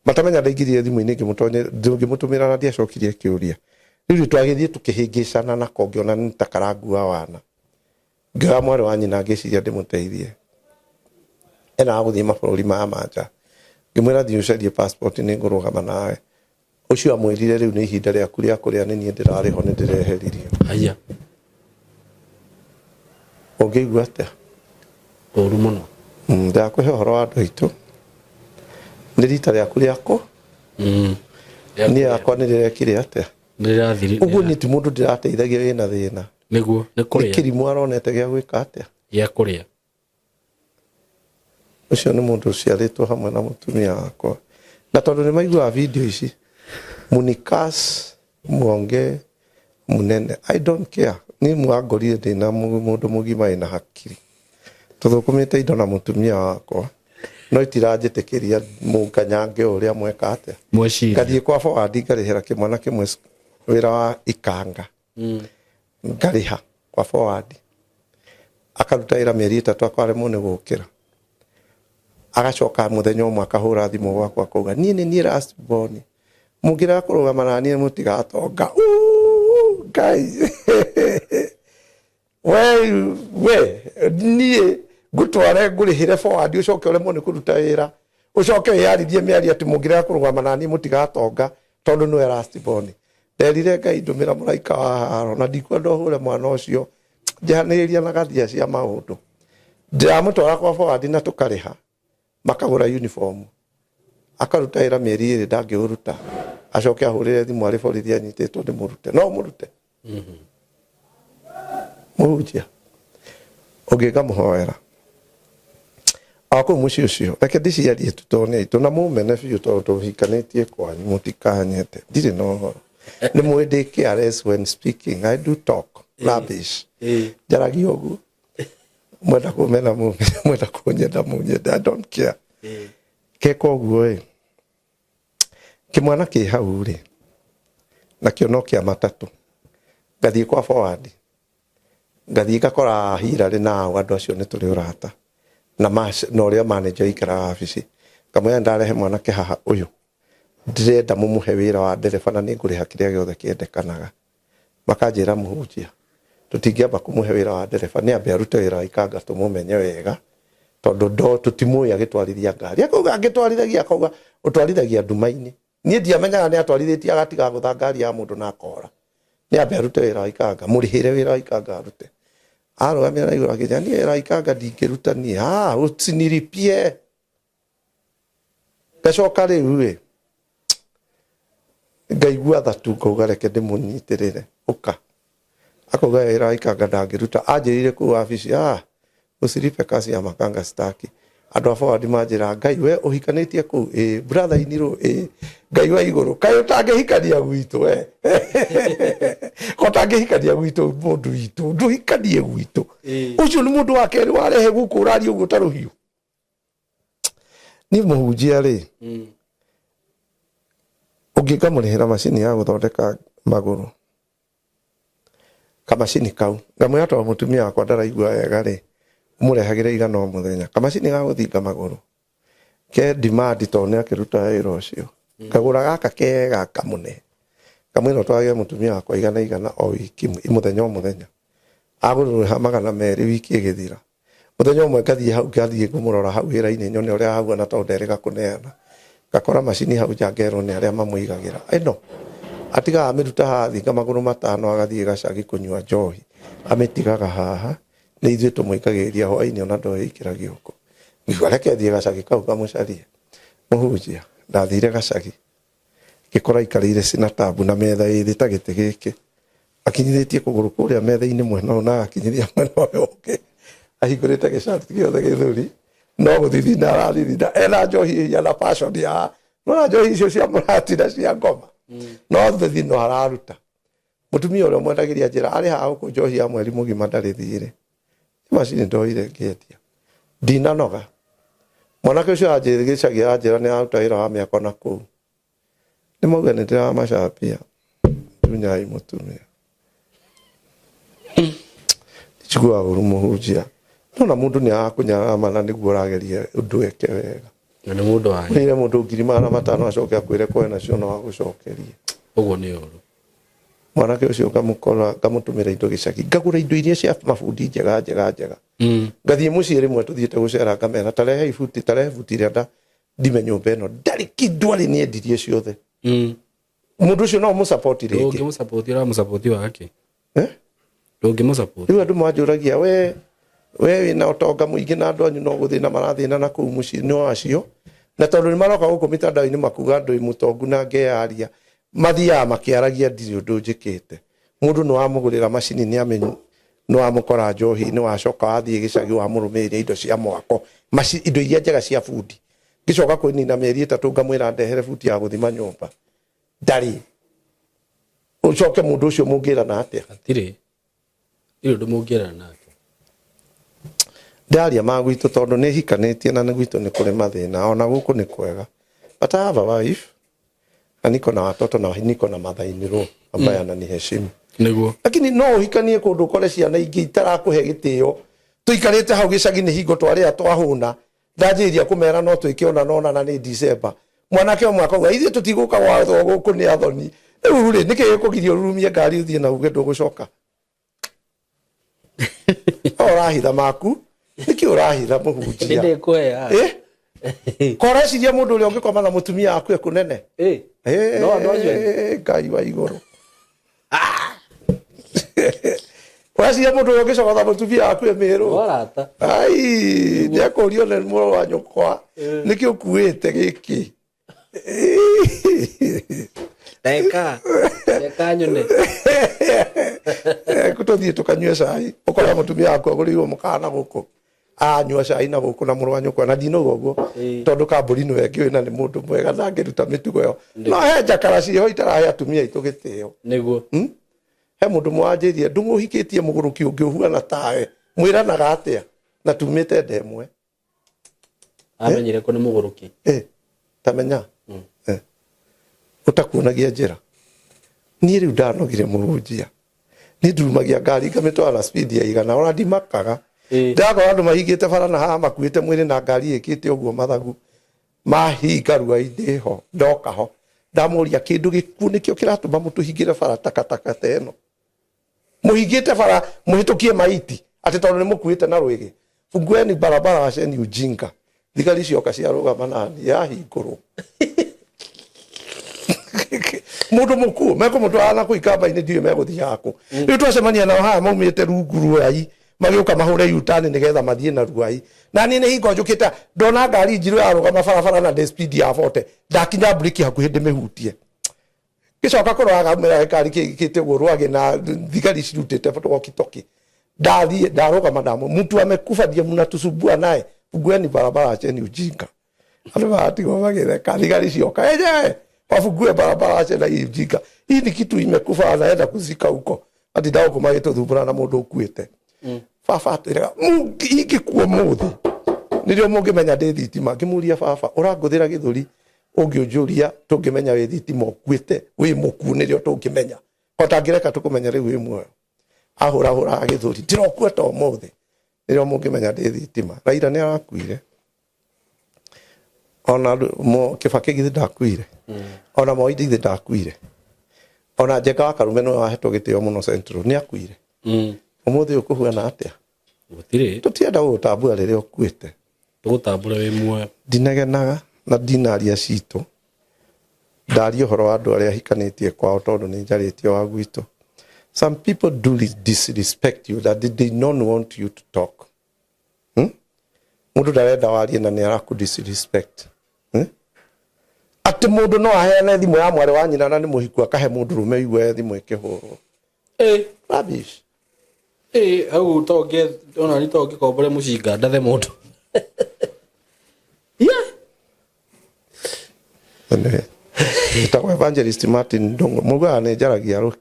Matamenya ndaingĩrire thimũ-inĩ ngĩmũtũmĩra na ndiacokirie kĩũria. Rĩu twagĩthiĩ tũkĩhĩngĩcana nako ngĩona nĩ ta karangua wana. Ngĩoya mwarĩ wa nyina ngĩciria ndĩmũteithie. Ena gũthiĩ mabũrũri ma manja. Ngĩmwĩra thiĩ ũcarie passport nĩ ngũrũgama nawe. Ũcio amwĩrire rĩu nĩ ihinda rĩaku rĩa kũrĩa nĩ niĩ ndĩrarĩ ho nĩ ndĩreheririo. Haya. Ũngĩigua atĩa? Ũru mũno. Ndakũhe ũhoro wa andũ aitũ. Nĩ rita rĩaku rĩakũ? Niĩ yakwa nĩ rĩrekire atĩa? Nĩrĩrathirire. Ũguo niĩ ti mũndũ ndĩrateithagia wĩna thĩna. Nĩguo, nĩ kũrĩa. Nĩ kĩrimũ aronete gĩa gwĩka atĩa? Gĩa kũrĩa. Ũcio nĩ mũndũ ũciarĩtwo hamwe na mũtumia wakwa. Na tondũ nĩ maiguaga video ici, Munikas, Muonge, Munene, I don't care. Niĩ mwangorire ndĩna mũndũ mũgima wĩna hakiri. Tũthũkũmĩte indo na mũtumia wakwa. No itiranjĩtĩkĩria mũnganyange ũrĩa mweka atĩa. Mweciria. Ngathiĩ kwa forward ngarĩhĩra kĩmwana kĩmwe wĩra wa ikanga. Ngarĩha kwa forward. Akaruta wĩra mĩeri 3 akaremwo nĩ gũkĩra. Agacoka mũthenya ũmwe akahũra thimũ gwakwa akauga niĩ nĩ niĩ last born. Mũngĩrega kũrũgama na niĩ mũtigatonga. Ngai. We niĩ ngũtware ngũrĩhĩre forward ũcoke ũremwo nĩ kũruta wĩra. Ũcoke wĩyarithie mĩario atĩ mũngĩrega kũrũgama na niĩ mũtigatonga tondũ nĩwe last born. Nderire Ngai ndũmĩra mũraika wa haro na ndikwenda ũhũre mwana ũcio njehanĩrĩria na gathia cia maũndũ. Ndĩramũtwara kwa forward na tũkarĩha. Makagũra uniform, akaruta wĩra mĩeri 2 ndangĩũruta, acoke ahũrĩre thimũ arĩ borithi anyitĩtwo ndĩmũrute, no mũrute. Mũhunjia ũngĩ ngamũhoera o kũu mũciĩ ũcio, reke ndĩciarie tu tondũ nĩ aitũ na mũmene biũ, tondũ tũhikanĩtie kwanyu, mũtikanyende, ndirĩ na ũhoro, nĩ mũĩ ndĩ careless when speaking, I do talk rubbish. Njaragia ũguo, mwenda kũmena mũmene, mwenda kũnyenda mũnyende, I don't care. Keka ũguo ĩ, kĩmwana kĩ hau rĩ, nakĩo no kĩa matatũ, ngathiĩ kwa forward, ngathiĩ ngakora Hillary na andũ acio nĩ tũrĩ ũrata na na ũrĩa manager aikaraga wabici, ngamwĩra ndarehe mwanake haha ũyũ, ndĩrenda mũmũhe wĩra wa ndereba na nĩngũrĩha kĩrĩa gĩothe kĩendekanaga. Makanjĩra, mũhunjia, tũtingĩamba kũmũhe wĩra wa ndereba, nĩ ambe arute wĩra wa ikanga tũmũmenye wega, tondũ ndo tũtimũĩ agĩtwarithia ngari. Akauga angĩtwarithagia, akauga ũtwarithagia nduma-inĩ. Niĩ ndiamenyaga nĩ atwarithĩtie agatiga gũtha ngari ya mũndũ na akora. Nĩ ambe arute wĩra wa ikanga, mũrĩhĩre wĩra wa ikanga arute. Arũgamia na igũrũ akĩnjĩra, niĩ wĩra wa ikanga ndingĩruta niĩ, ah, usinilipie. Ngacoka rĩu rĩ, ngaigua tha tu, ngauga reke ndĩmũnyitĩrĩre, ũka. Akauga wĩra wa ikanga ndangĩruta, anjĩrĩire kũu wabici, ah, usilipe kazi ya makanga sitaki. Andũ a forward manjĩra, Ngai we ũhikanĩtie kũu, ĩĩ, brother inirũ, ĩĩ, Ngai wa igũrũ, kaĩ ũtangĩhikania gwitũ we? Ko ũtangĩhikania gwitũ mũndũ witũ, ndũhikanie gwitũ. Ũcio nĩ mũndũ wa kerĩ warehe gũkũ ũraria ũguo ta rũhiũ. Niĩ mũhunjia rĩ, ũngĩ ngamũrĩhĩra macini ya gũthondeka magũrũ, kamacini kau, ngamwĩra tondũ mũtumia wakwa ndaraigua wega rĩ, ũmũrehagĩre igana o mũthenya, kamacini ga gũthinga magũrũ ke demand tondũ nĩ akĩruta wĩra ũcio. Ngagũra gaka kega ngamũne, ngamwĩra ũtwaragĩre mũtumia wakwa igana igana o wiki, mũthenya o mũthenya. Agũrĩha 200 wiki ĩgĩthira. Mũthenya ũmwe ngathiĩ hau, ngathiĩ ngũmũrora hau wĩra-inĩ, nyone ũrĩa ahuana tondũ nderĩga kũneana. Ngakora macini hau nja, ngerwo nĩ arĩa mamũigagĩra. Ĩno atigaga amĩruta haha, thinga magũrũ matano, agathiĩ gacagi kũnyua njohi, amĩtigaga haha, nĩ ithuĩ tũmũikagĩrĩria hwainĩ, ona ndoĩ ĩikĩragio kũ. Ngiuga reke thiĩ gacagi kau ngamũcarie. Mũhunjia, ndathire gacagi, ngĩkora aikarĩire cinatabu na metha ĩ thĩ ta gĩtĩ gĩkĩ, akinyithĩtie kũgũrũ kũrĩa metha-inĩ mwena ũyũ na agakinyithia mwena ũyũ ũngĩ, ahingũrĩte gĩcati gĩothe gĩthũri, no gũthithina arathithina, ena njohi ĩhiana passion ya, nona njohi icio cia mũratina cia ngoma, no thithino araruta. Mũtumia ũrĩa ũmwendagĩria njĩra arĩhaga gũkũ njohi ya mweri mũgima ndarĩ thirĩ. Macini ndoire ngĩendia, ndinanoga. Mwanake ũcio anjĩrĩ gĩcagi aranjĩra nĩ araruta wĩra wa mĩako na kũu. Nĩ mauga nĩ ndĩramacambia, ndunyai mũtumia. Njiguaga ũru mũhunjia. Nona mũndũ nĩ arakũnyarara mana nĩguo ũrageria ũndũ eke wega. Na nĩ mũndũ wanyu. Ũrĩre mũndũ 500,000 acoke akwĩre koe nacio no agũcokerie. Ũguo nĩ ũru. Mwanake ũcio ngamũkora, ngamũtũmĩra indo gĩcagi, ngagũra indo iria cia mabundi njega njega njega. Ngathiĩ mũciĩ rĩmwe tũthiĩte gũcera, ngamera tarehe ibuti, tarehe buti ĩrĩa nda ndime nyũmba ĩno, ndarĩ kĩndũ arĩ nĩ endirie ciothe. Mũndũ ũcio no ũmũsupport rĩngĩ? Ndũngĩmũsupport, ũramũsupport wake? Eh? Ndũngĩmũsupport. Rĩu andũ manjũragia, we wĩna ũtonga mũingĩ na andũ anyu no gũthĩna marathĩna na kũu mũciĩ nĩ wacio, na tondũ nĩ maroka gũkũ mitandao-inĩ makuga ndĩ mũtongu na ngeyaria, mathiaga makĩaragia ndirĩ ũndũ njĩkĩte. Mũndũ nĩ wamũgũrĩra macini nĩ amenyu, nĩ wamũkora njohi-inĩ, wacoka wathiĩ gĩcagi wamũrũmĩrĩria indo cia mwako, indo iria njega cia bundi. Ngĩcoka kwĩnina mĩeri 3 ngamwĩra ndehere buti ya gũthima nyũmba, ndarĩ. Ũcoke mũndũ ũcio mũngĩrana atĩa? Hatirĩ. Ndirĩ ũndũ mũngĩrana nake. Ndaria ma gwitũ tondũ nĩ hikanĩtie na nĩ gwitũ nĩ kũrĩ mathĩna, ona gũkũ nĩ kwega. But I have a wife na niko na watoto na niko na mother-in-law ambaye ananiheshimu. Nĩguo. Lakini no ũhikanie kũndũ ũkore ciana ingĩ itarakũhe gĩtĩo. Tũikarĩte hau gĩcagi nĩ hingo twarĩa twahũna, ndanjĩrĩria kũmera no twĩke ona nona na nĩ December. Mwanake ũmwe akauga ithuĩ tũtigũka gwathwo gũkũ nĩ athoni. Rĩu rĩ, nĩkĩ gĩkũgiria ũrurumie ngari ũthiĩ na uge ndũgũcoka? No ũrahitha maku, nĩkĩ ũrahitha mũhunjia? Nĩndĩkũhe. Eh? Ko ũreciria mũndũ ũrĩa ũngĩkoma na mũtumia waku ekũnene? Eh. No andũ acio. Ngai wa igũrũ. Ũreciria mũndũ ũyũ ũngĩcogotha mũtumia waku ĩmĩrũ? Warata. Ai, ndekũrio nĩ mũrũ wa nyũkwa. Nĩkĩ ũkuĩte gĩkĩ? Reka. Reka nyone. Tũthiĩ tũkanyue cai. Ũkore mũtumia waku agũrĩirwo mũkana gũkũ. Anyua cai na gũkũ na mũrũ wa nyũkwa na ndinauga ũguo tondũ kambũri nĩwe ngĩũĩ na nĩ mũndũ mwega ndangĩruta mĩtugo ĩyo. No he njakara ciĩho itarahe atumia aitũ gĩtĩo. Nĩguo. He mũndũ mwanjĩrie ndung'u ũhikĩtie mũgũrũki ũngĩ ũhuana tawe mwĩranaga atĩa na tumĩte nda ĩmwe. Amenyire kũ nĩ mũgũrũki. Tamenya. Ũtakuonagia njĩra. Niĩ rĩu ndanogire mũhunjia. Niĩ ndurumagia ngari ngamĩtwara na speed ya 100 ona ndimakaga. Ndakora andũ mahingĩte bara na haha makuĩte mwĩrĩ na ngari ĩkĩte ũguo mathagu. Mahinga ruai ho ndoka ho. Ndamũria kĩndũ gĩkuũ nĩkĩo kĩratũma mũtũhingĩre bara takataka ta ĩno. Mũhingĩte bara mũhĩtũkie maiti atĩ tondũ nĩ mũkuĩte na rwĩgĩ. Fungueni barabara waceni ujinga. Thigari cioka ciarũgama nani yahingũrwo. Mũndũ mũkuũ mekũmũtwara na kũu ikamba-inĩ ndiũĩ megũthiaga kũ. Rĩu twacemania nao haha maumĩte rungu Ruai magĩũka mahũre U-turn nĩgetha mathiĩ na Ruai. Na niĩ nĩ hingo njũkĩte ndona ngari njirũ yarũgama barabara na ndĩ speed ya 40 ndakinya breki hakuhĩ ndĩmĩhutie. Gĩcoka kũrora gaumĩra gĩkari kĩte ũguo rwagĩ na thigari cirutĩte walkie-talkie. Ndathiĩ ndarũgama ndamũ mtu amekufa ndiye mnatusumbua naye, fungueni barabara acheni ujinga. Andũ maratigwo magĩtheka thigari cioka enyewe wafungue barabara achena hii ujinga. Hii ni kitu imekufa anaenda kuzika huko. Ati ndagũkũ magĩtũthumbũra na mũndũ ũkuĩte. Baba atwĩraga ingĩkua ũmũthĩ nĩrĩo mũngĩmenya ndĩ thitima. Ngĩmũria baba ũrangũthĩra gĩthũri ũngĩũnjũria tũngĩmenya wĩ thitima ũkuĩte wĩ mũkuũ nĩrĩo tũngĩmenya. O tangĩreka tũkũmenya rĩu wĩ muoyo. Ahũrahũraga gĩthũri ndĩrokua ta ũmũthĩ nĩrĩo mũngĩmenya ndĩ thitima. Raila nĩ arakuire. Ona Kibaki githĩ ndakuire. Ona Moi githĩ ndakuire. Ona Njenga wa Karume nĩwe wahetwo gĩtĩo mũno Central nĩ akuire. Ũmũthĩ ũkũhuana atĩa? Gũtirĩ. Tũtienda gũgũtambũra rĩrĩa ũkuĩte. Tũgũtambũra wĩ muoyo. Ndinegenaga na ndinaria citũ. Ndaria ũhoro wa andũ arĩa hikanĩtie kwao tondũ nĩ njarĩtie wa gwitũ. Some people do disrespect you that they don't want you to talk. Mũndũ ndarenda warie na nĩ araku disrespect. Atĩ mũndũ no aheane thimũ ya mwarĩ wa nyina na nĩ mũhiku akahe mũndũ rũme igue thimũ ĩkĩhũrwo. Rubbish. Hau to ngĩ ona ni to ngĩkombore mũcinga ndathe mũndũ. Yeah. Anyway, ĩtagwo Evangelist Martin Ndung'u. Mugaga nĩ njaragia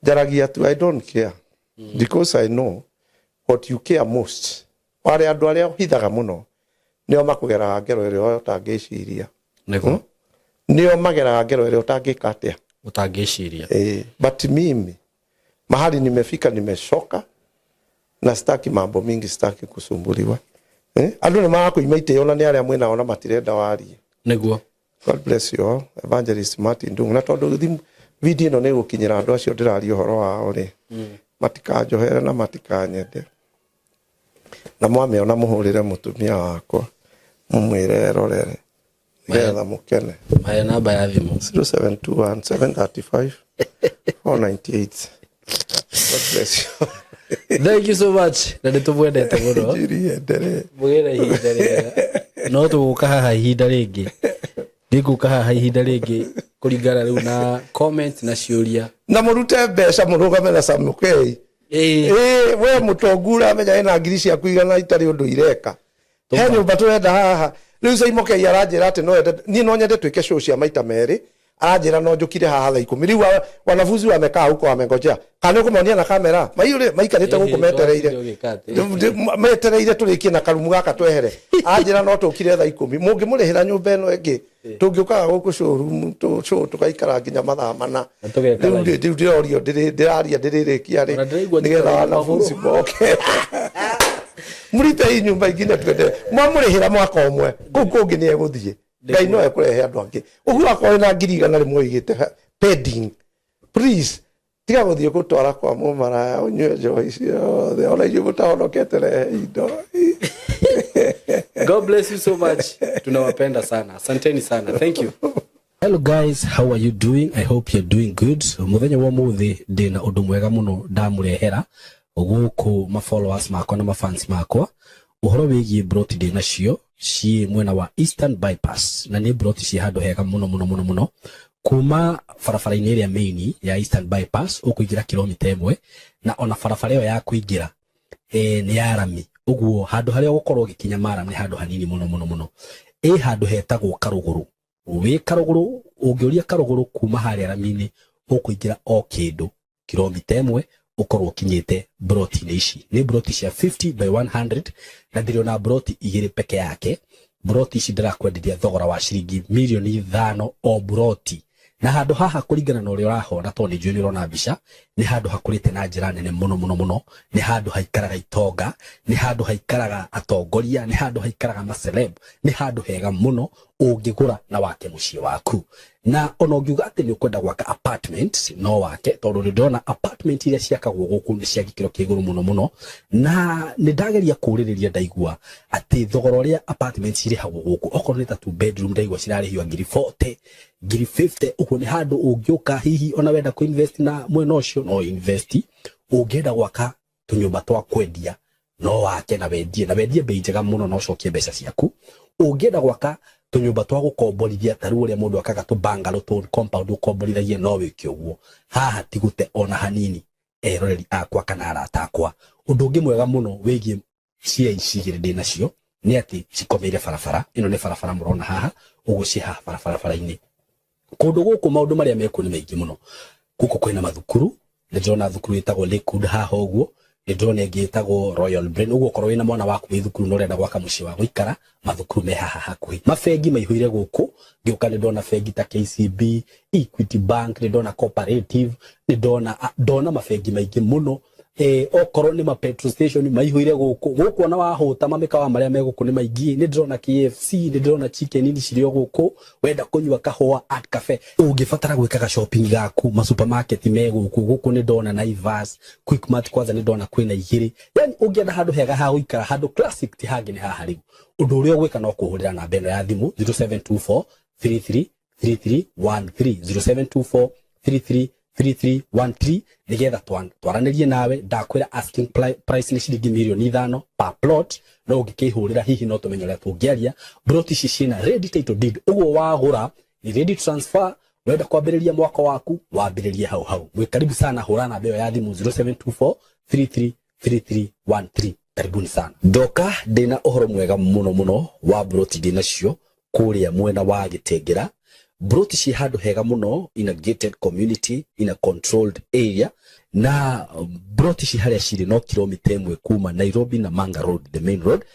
njaragia tu, I don't care. Because I know what you care most. Wale andũ arĩa ũhithaga mũno nĩo makũgeraga ngero ĩrĩa ũtangĩciria. Nĩguo. Nĩo mageraga ngero ĩrĩa ũtangĩka atĩa? Ũtangĩciria. But mimi mahali nimefika nimechoka na sitaki mambo mingi, sitaki kusumbuliwa. Andũ nĩ marakuima itĩo na nĩ arĩa mwĩnao na matirenda warie. Nĩguo. God bless you all. Evangelist Martin Ndung'u. Na tondũ video ĩno nĩ ĩgũkinyĩra andũ acio ndĩraria ũhoro wao rĩ, matikanjohere na matikanyende. Na mwamĩona mũhũrĩre mũtumia wakwa mũmwĩre erorere nĩgetha mũkene. Mahe namba ya thimũ. 0721 735 498. God bless you. Thank you so much. Na nĩ tũmwendete mũno. Injiri endelee. Mũgĩe na ihinda rĩega. No tũgũka haha ihinda rĩngĩ. Ndĩgũka haha ihinda rĩngĩ kũringana rĩu na comment na ciũria. Na mũrute mbeca mũrũgame na Samukei. We mũtongu ũramenya ena ngiri ciaku 100 itarĩ ũndũ ireka. He nyũmba tũrenda haha. Rĩu Saimokei aranjĩra atĩ no ende, niĩ no nyende twĩke show cia maita merĩ. Aranjĩra no njũkire haha thaa 10. Rĩu wanafunzi wamekaa huko wamengojea. Kana nĩũkũmonia na kamera? Maiyũrĩ maikarĩte gũkũ metereire. Metereire tũrĩkie na karumu gaka twehere. Aranjĩra no tũkire thaa 10. Mũngĩmũrĩhĩra nyũmba ĩno ĩngĩ, tũngĩũkaga gũkũ showroom, show tũgaikara nginya mathaa 4. Rĩu ndĩrorio, ndĩraria ndĩrĩrĩkia rĩ, nĩgetha wanafunzi moke. Mũrite hii nyũmba ingine twende. Mwamũrĩhĩra mwaka ũmwe, kũu kũngĩ nĩ egũthiĩ. Ngai no ekũrehe andũ angĩ. Ũguo akorwo na ngiri 100 ũigĩte pending. Please, tiga gũthiĩ gũtwara kwa mũmaraya ũnyue njohi ciothe. Ona inyuĩ mũtahonokete rehe indo. God bless you so much. Tunawapenda sana. Asanteni sana. Thank you. Hello guys, how are you doing? I hope you're doing good. Muthenya wa muthi ndina undu mwega muno ndamurehera. Gũkũ ma followers makwa na ma fans makwa ũhoro wĩgiĩ broti ndĩ nacio ciĩ mwena wa Eastern Bypass, na nĩ broti ciĩ handũ hega mũno mũno mũno mũno. Kuma barabara-inĩ ĩrĩa main ya Eastern Bypass ũkũingĩra kilomita 1, na ona barabara ĩyo ya kũingĩra nĩ ya rami. Ũguo handũ harĩa ũgũkorwo ũgĩkinya maram nĩ handũ hanini mũno mũno mũno. Ĩ handũ hetagwo Karũgũrũ. Wĩ Karũgũrũ, ũngĩũria Karũgũrũ kuma harĩa rami-inĩ, ũkũingĩra o kĩndũ kilomita 1, ũkorwo ũkinyĩte broti-inĩ ici. Nĩ broti cia 50 by 100, na ndĩrĩ broti igĩrĩ peke yake. Broti ici ndĩrakwenderia thogora wa ciringi mirioni 5 o broti. Na handũ haha, kũringana na ũrĩa ũrahona, tondũ nĩ njũĩ nĩ ũrona mbica, nĩ handũ hakũrĩte na njĩra nene mũno mũno mũno. Nĩ handũ haikaraga itonga, nĩ handũ haikaraga atongoria, nĩ handũ haikaraga maceleb. Nĩ handũ hega mũno ũngĩgũra na wake mũciĩ waku. Na ona ũngiuga atĩ nĩ ũkwenda gwaka apartment, no wake, tondũ nĩ ndĩrona apartment iria ciakagwo gũkũ nĩ cia gĩkĩro kĩa igũrũ mũno mũno. Na nĩ ndageria kũũrĩrĩria, ndaigua atĩ thogora ũrĩa apartment cirĩhagwo gũkũ, okorwo nĩ ta two bedroom, ndaigua cirarĩhio ngiri 40, ngiri 50. Ũguo nĩ handũ ũngĩũka, hihi ona wenda kũ invest na mwena ũcio, no invest. Ũngĩenda gwaka tũnyũmba twa kwendia, no wake na wendie, na wendie bei njega mũno na ũcokie mbeca ciaku. Ũngĩenda gwaka tũnyũmba twa gũkomborithia, ta rĩu ũrĩa mũndũ akaga tũ bungalow, tũ compound ũkomborithagia, no wĩke ũguo. Haha ti gũte ona hanini, eroreri akwa kana arata akwa. Ũndũ ũngĩ mwega mũno wĩgiĩ cia ici igĩrĩ ndĩ nacio nĩ atĩ cikomeire barabara. Ĩno nĩ barabara mũrona haha ũguo, ciĩ haha barabara-inĩ. Kũndũ gũkũ maũndũ marĩa mekuo nĩ maingĩ mũno. Gũkũ kwĩna mathukuru. Nĩ ndĩrona thukuru ĩtagwo Lakewood haha ũguo, nĩ ndĩrona ĩngĩ ĩtagwo Royal Brain. Ũguo okorwo wĩna mwana waku wĩ thukuru na ũrenda gwaka mũciĩ wa gũikara, mathukuru me haha hakuhĩ. Mabengi maihũire gũkũ. Ngĩũka nĩ ndona bengi ta KCB, Equity Bank, nĩ ndona Cooperative, nĩ ndona mabengi maingĩ mũno. Okorwo nĩ ma petrol station maihũire gũkũ. Gũkũ ona wahũta, mamĩkawa marĩa me gũkũ nĩ maingĩ. Nĩ ndĩrona KFC, nĩ ndĩrona Chicken Inn cirĩ o gũkũ. Wenda kũnyua kahũa, Art Cafe. Ũngĩbatara gwĩkaga shopping gaku, ma supermarket me gũkũ. Gũkũ nĩ ndona Naivas, Quickmart, kwanza nĩ ndona kwĩna igĩrĩ. Yani ũngĩenda handũ hega ha gũikara, handũ classic, ti hangĩ nĩ haha. Rĩu ũndũ ũrĩa ũgwĩka no kũhũrĩra namba ĩno ya thimũ, 0724 33 3313, 0724 33 3313, nigetha twaranĩrie nawe. Ndakwĩra asking price nĩ ciringi mirioni 5 per plot, no ũngĩkĩhũrĩra hihi no tũmenye ũrĩa tũngĩaria. Plot ici ciĩna ready title deed, ũguo wagũra ni ready transfer. Wenda kwambĩrĩria mwaka waku, wambĩrĩrie hau hau. Mwĩ karibu sana. Hũra namba ĩyo ya thimũ, 0724 33 3313. Karibuni sana. Ndoka ndĩna ũhoro mwega mũno mũno wa broti ndĩ nacio kũrĩa mwena wa Gĩtengera. Broti ciĩ handũ hega mũno, in a gated community, in a controlled area. Na broti ci harĩa cirĩ no kilomita 1 kuma Nairobi na Manga Road, the main road,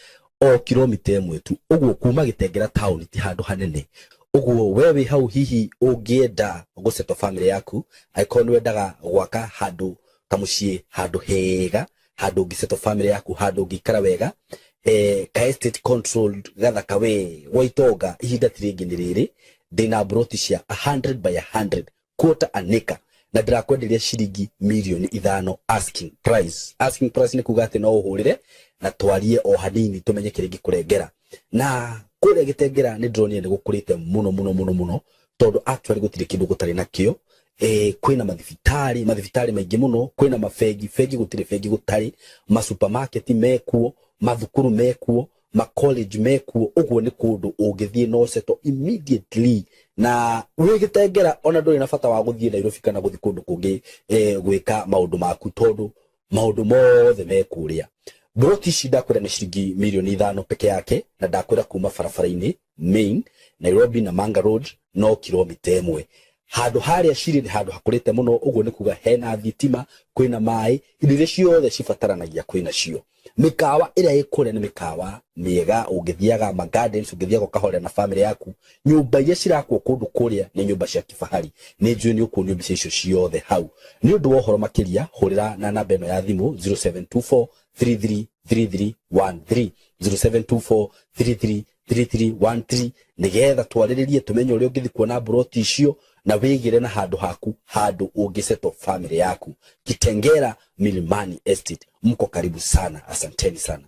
o kilomita 1 tu. Ũguo kuma Gĩtengera town ti handũ hanene. Ũguo we wĩ hau, hihi ũngĩenda gũsettle family yaku, angĩkorwo nĩ wendaga gwaka handũ kamũciĩ, handũ hega, handũ ũngĩsettle family yaku, handũ ũngĩikara wega, ka estate controlled gathaka we gwa itonga, ihinda ti rĩngĩ nĩ rĩrĩ. Ndĩna broti cia 100 by 100, quarter an acre, na ndĩrakwenderia ciringi mirioni 5 asking price. Asking price nĩ kuga atĩ no ũhũrĩre na twarie o hanini, tũmenye kĩrĩa ingĩkũrengera. Na kũrĩa Gĩtengera nĩ ndĩronire nĩ gũkũrĩte mũno mũno mũno mũno, tondũ actually gũtirĩ kĩndũ gũtarĩ nakĩo. Kwĩna mathibitarĩ, mathibitarĩ maingĩ mũno, kwĩna mabengi, bengi gũtirĩ bengi gũtarĩ, masupermarket mekuo, mathukuru mekuo, ma college mekuo. Ũguo nĩ kũndũ ũngĩthiĩ no settle immediately. Na wĩ Gĩtengera ona ndũrĩ na bata wa gũthiĩ Nairobi kana gũthiĩ kũndũ kũngĩ gwĩka maũndũ maku, tondũ maũndũ mothe me kũrĩa. Broti ici ndakwĩra nĩ ciringi mirioni 5 peke yake, na ndakwĩra kuma barabara-inĩ main Nairobi na Manga Road no kilomita 1. Handũ harĩa cirĩ nĩ handũ hakũrĩte mũno. Ũguo nĩ kuga hena thitima, kwĩna maĩ, indo iria ciothe cibataranagia kwĩna cio. Mĩkawa ĩrĩa ĩ kũrĩa nĩ mĩkawa mĩega. Ũngĩthiaga ma gardens, ũngĩthiaga ũkahorera na family yaku. Nyũmba iria cirakwo kũndũ kũrĩa nĩ nyũmba cia kifahari. Nĩ njũĩ nĩ ũkuonio mbica icio ciothe hau. Nĩ ũndũ wa ũhoro makĩria, hũrĩra na namba ĩno ya thimũ, 0724 333313, 0724 333313, nigetha twarĩrĩrie, tũmenye ũrĩa ũngĩthiĩ kuona broti icio na wĩgĩre na handũ haku, handũ ũngĩsettle family yaku. Kitengera Milimani Estate, mko karibu sana. Asanteni sana.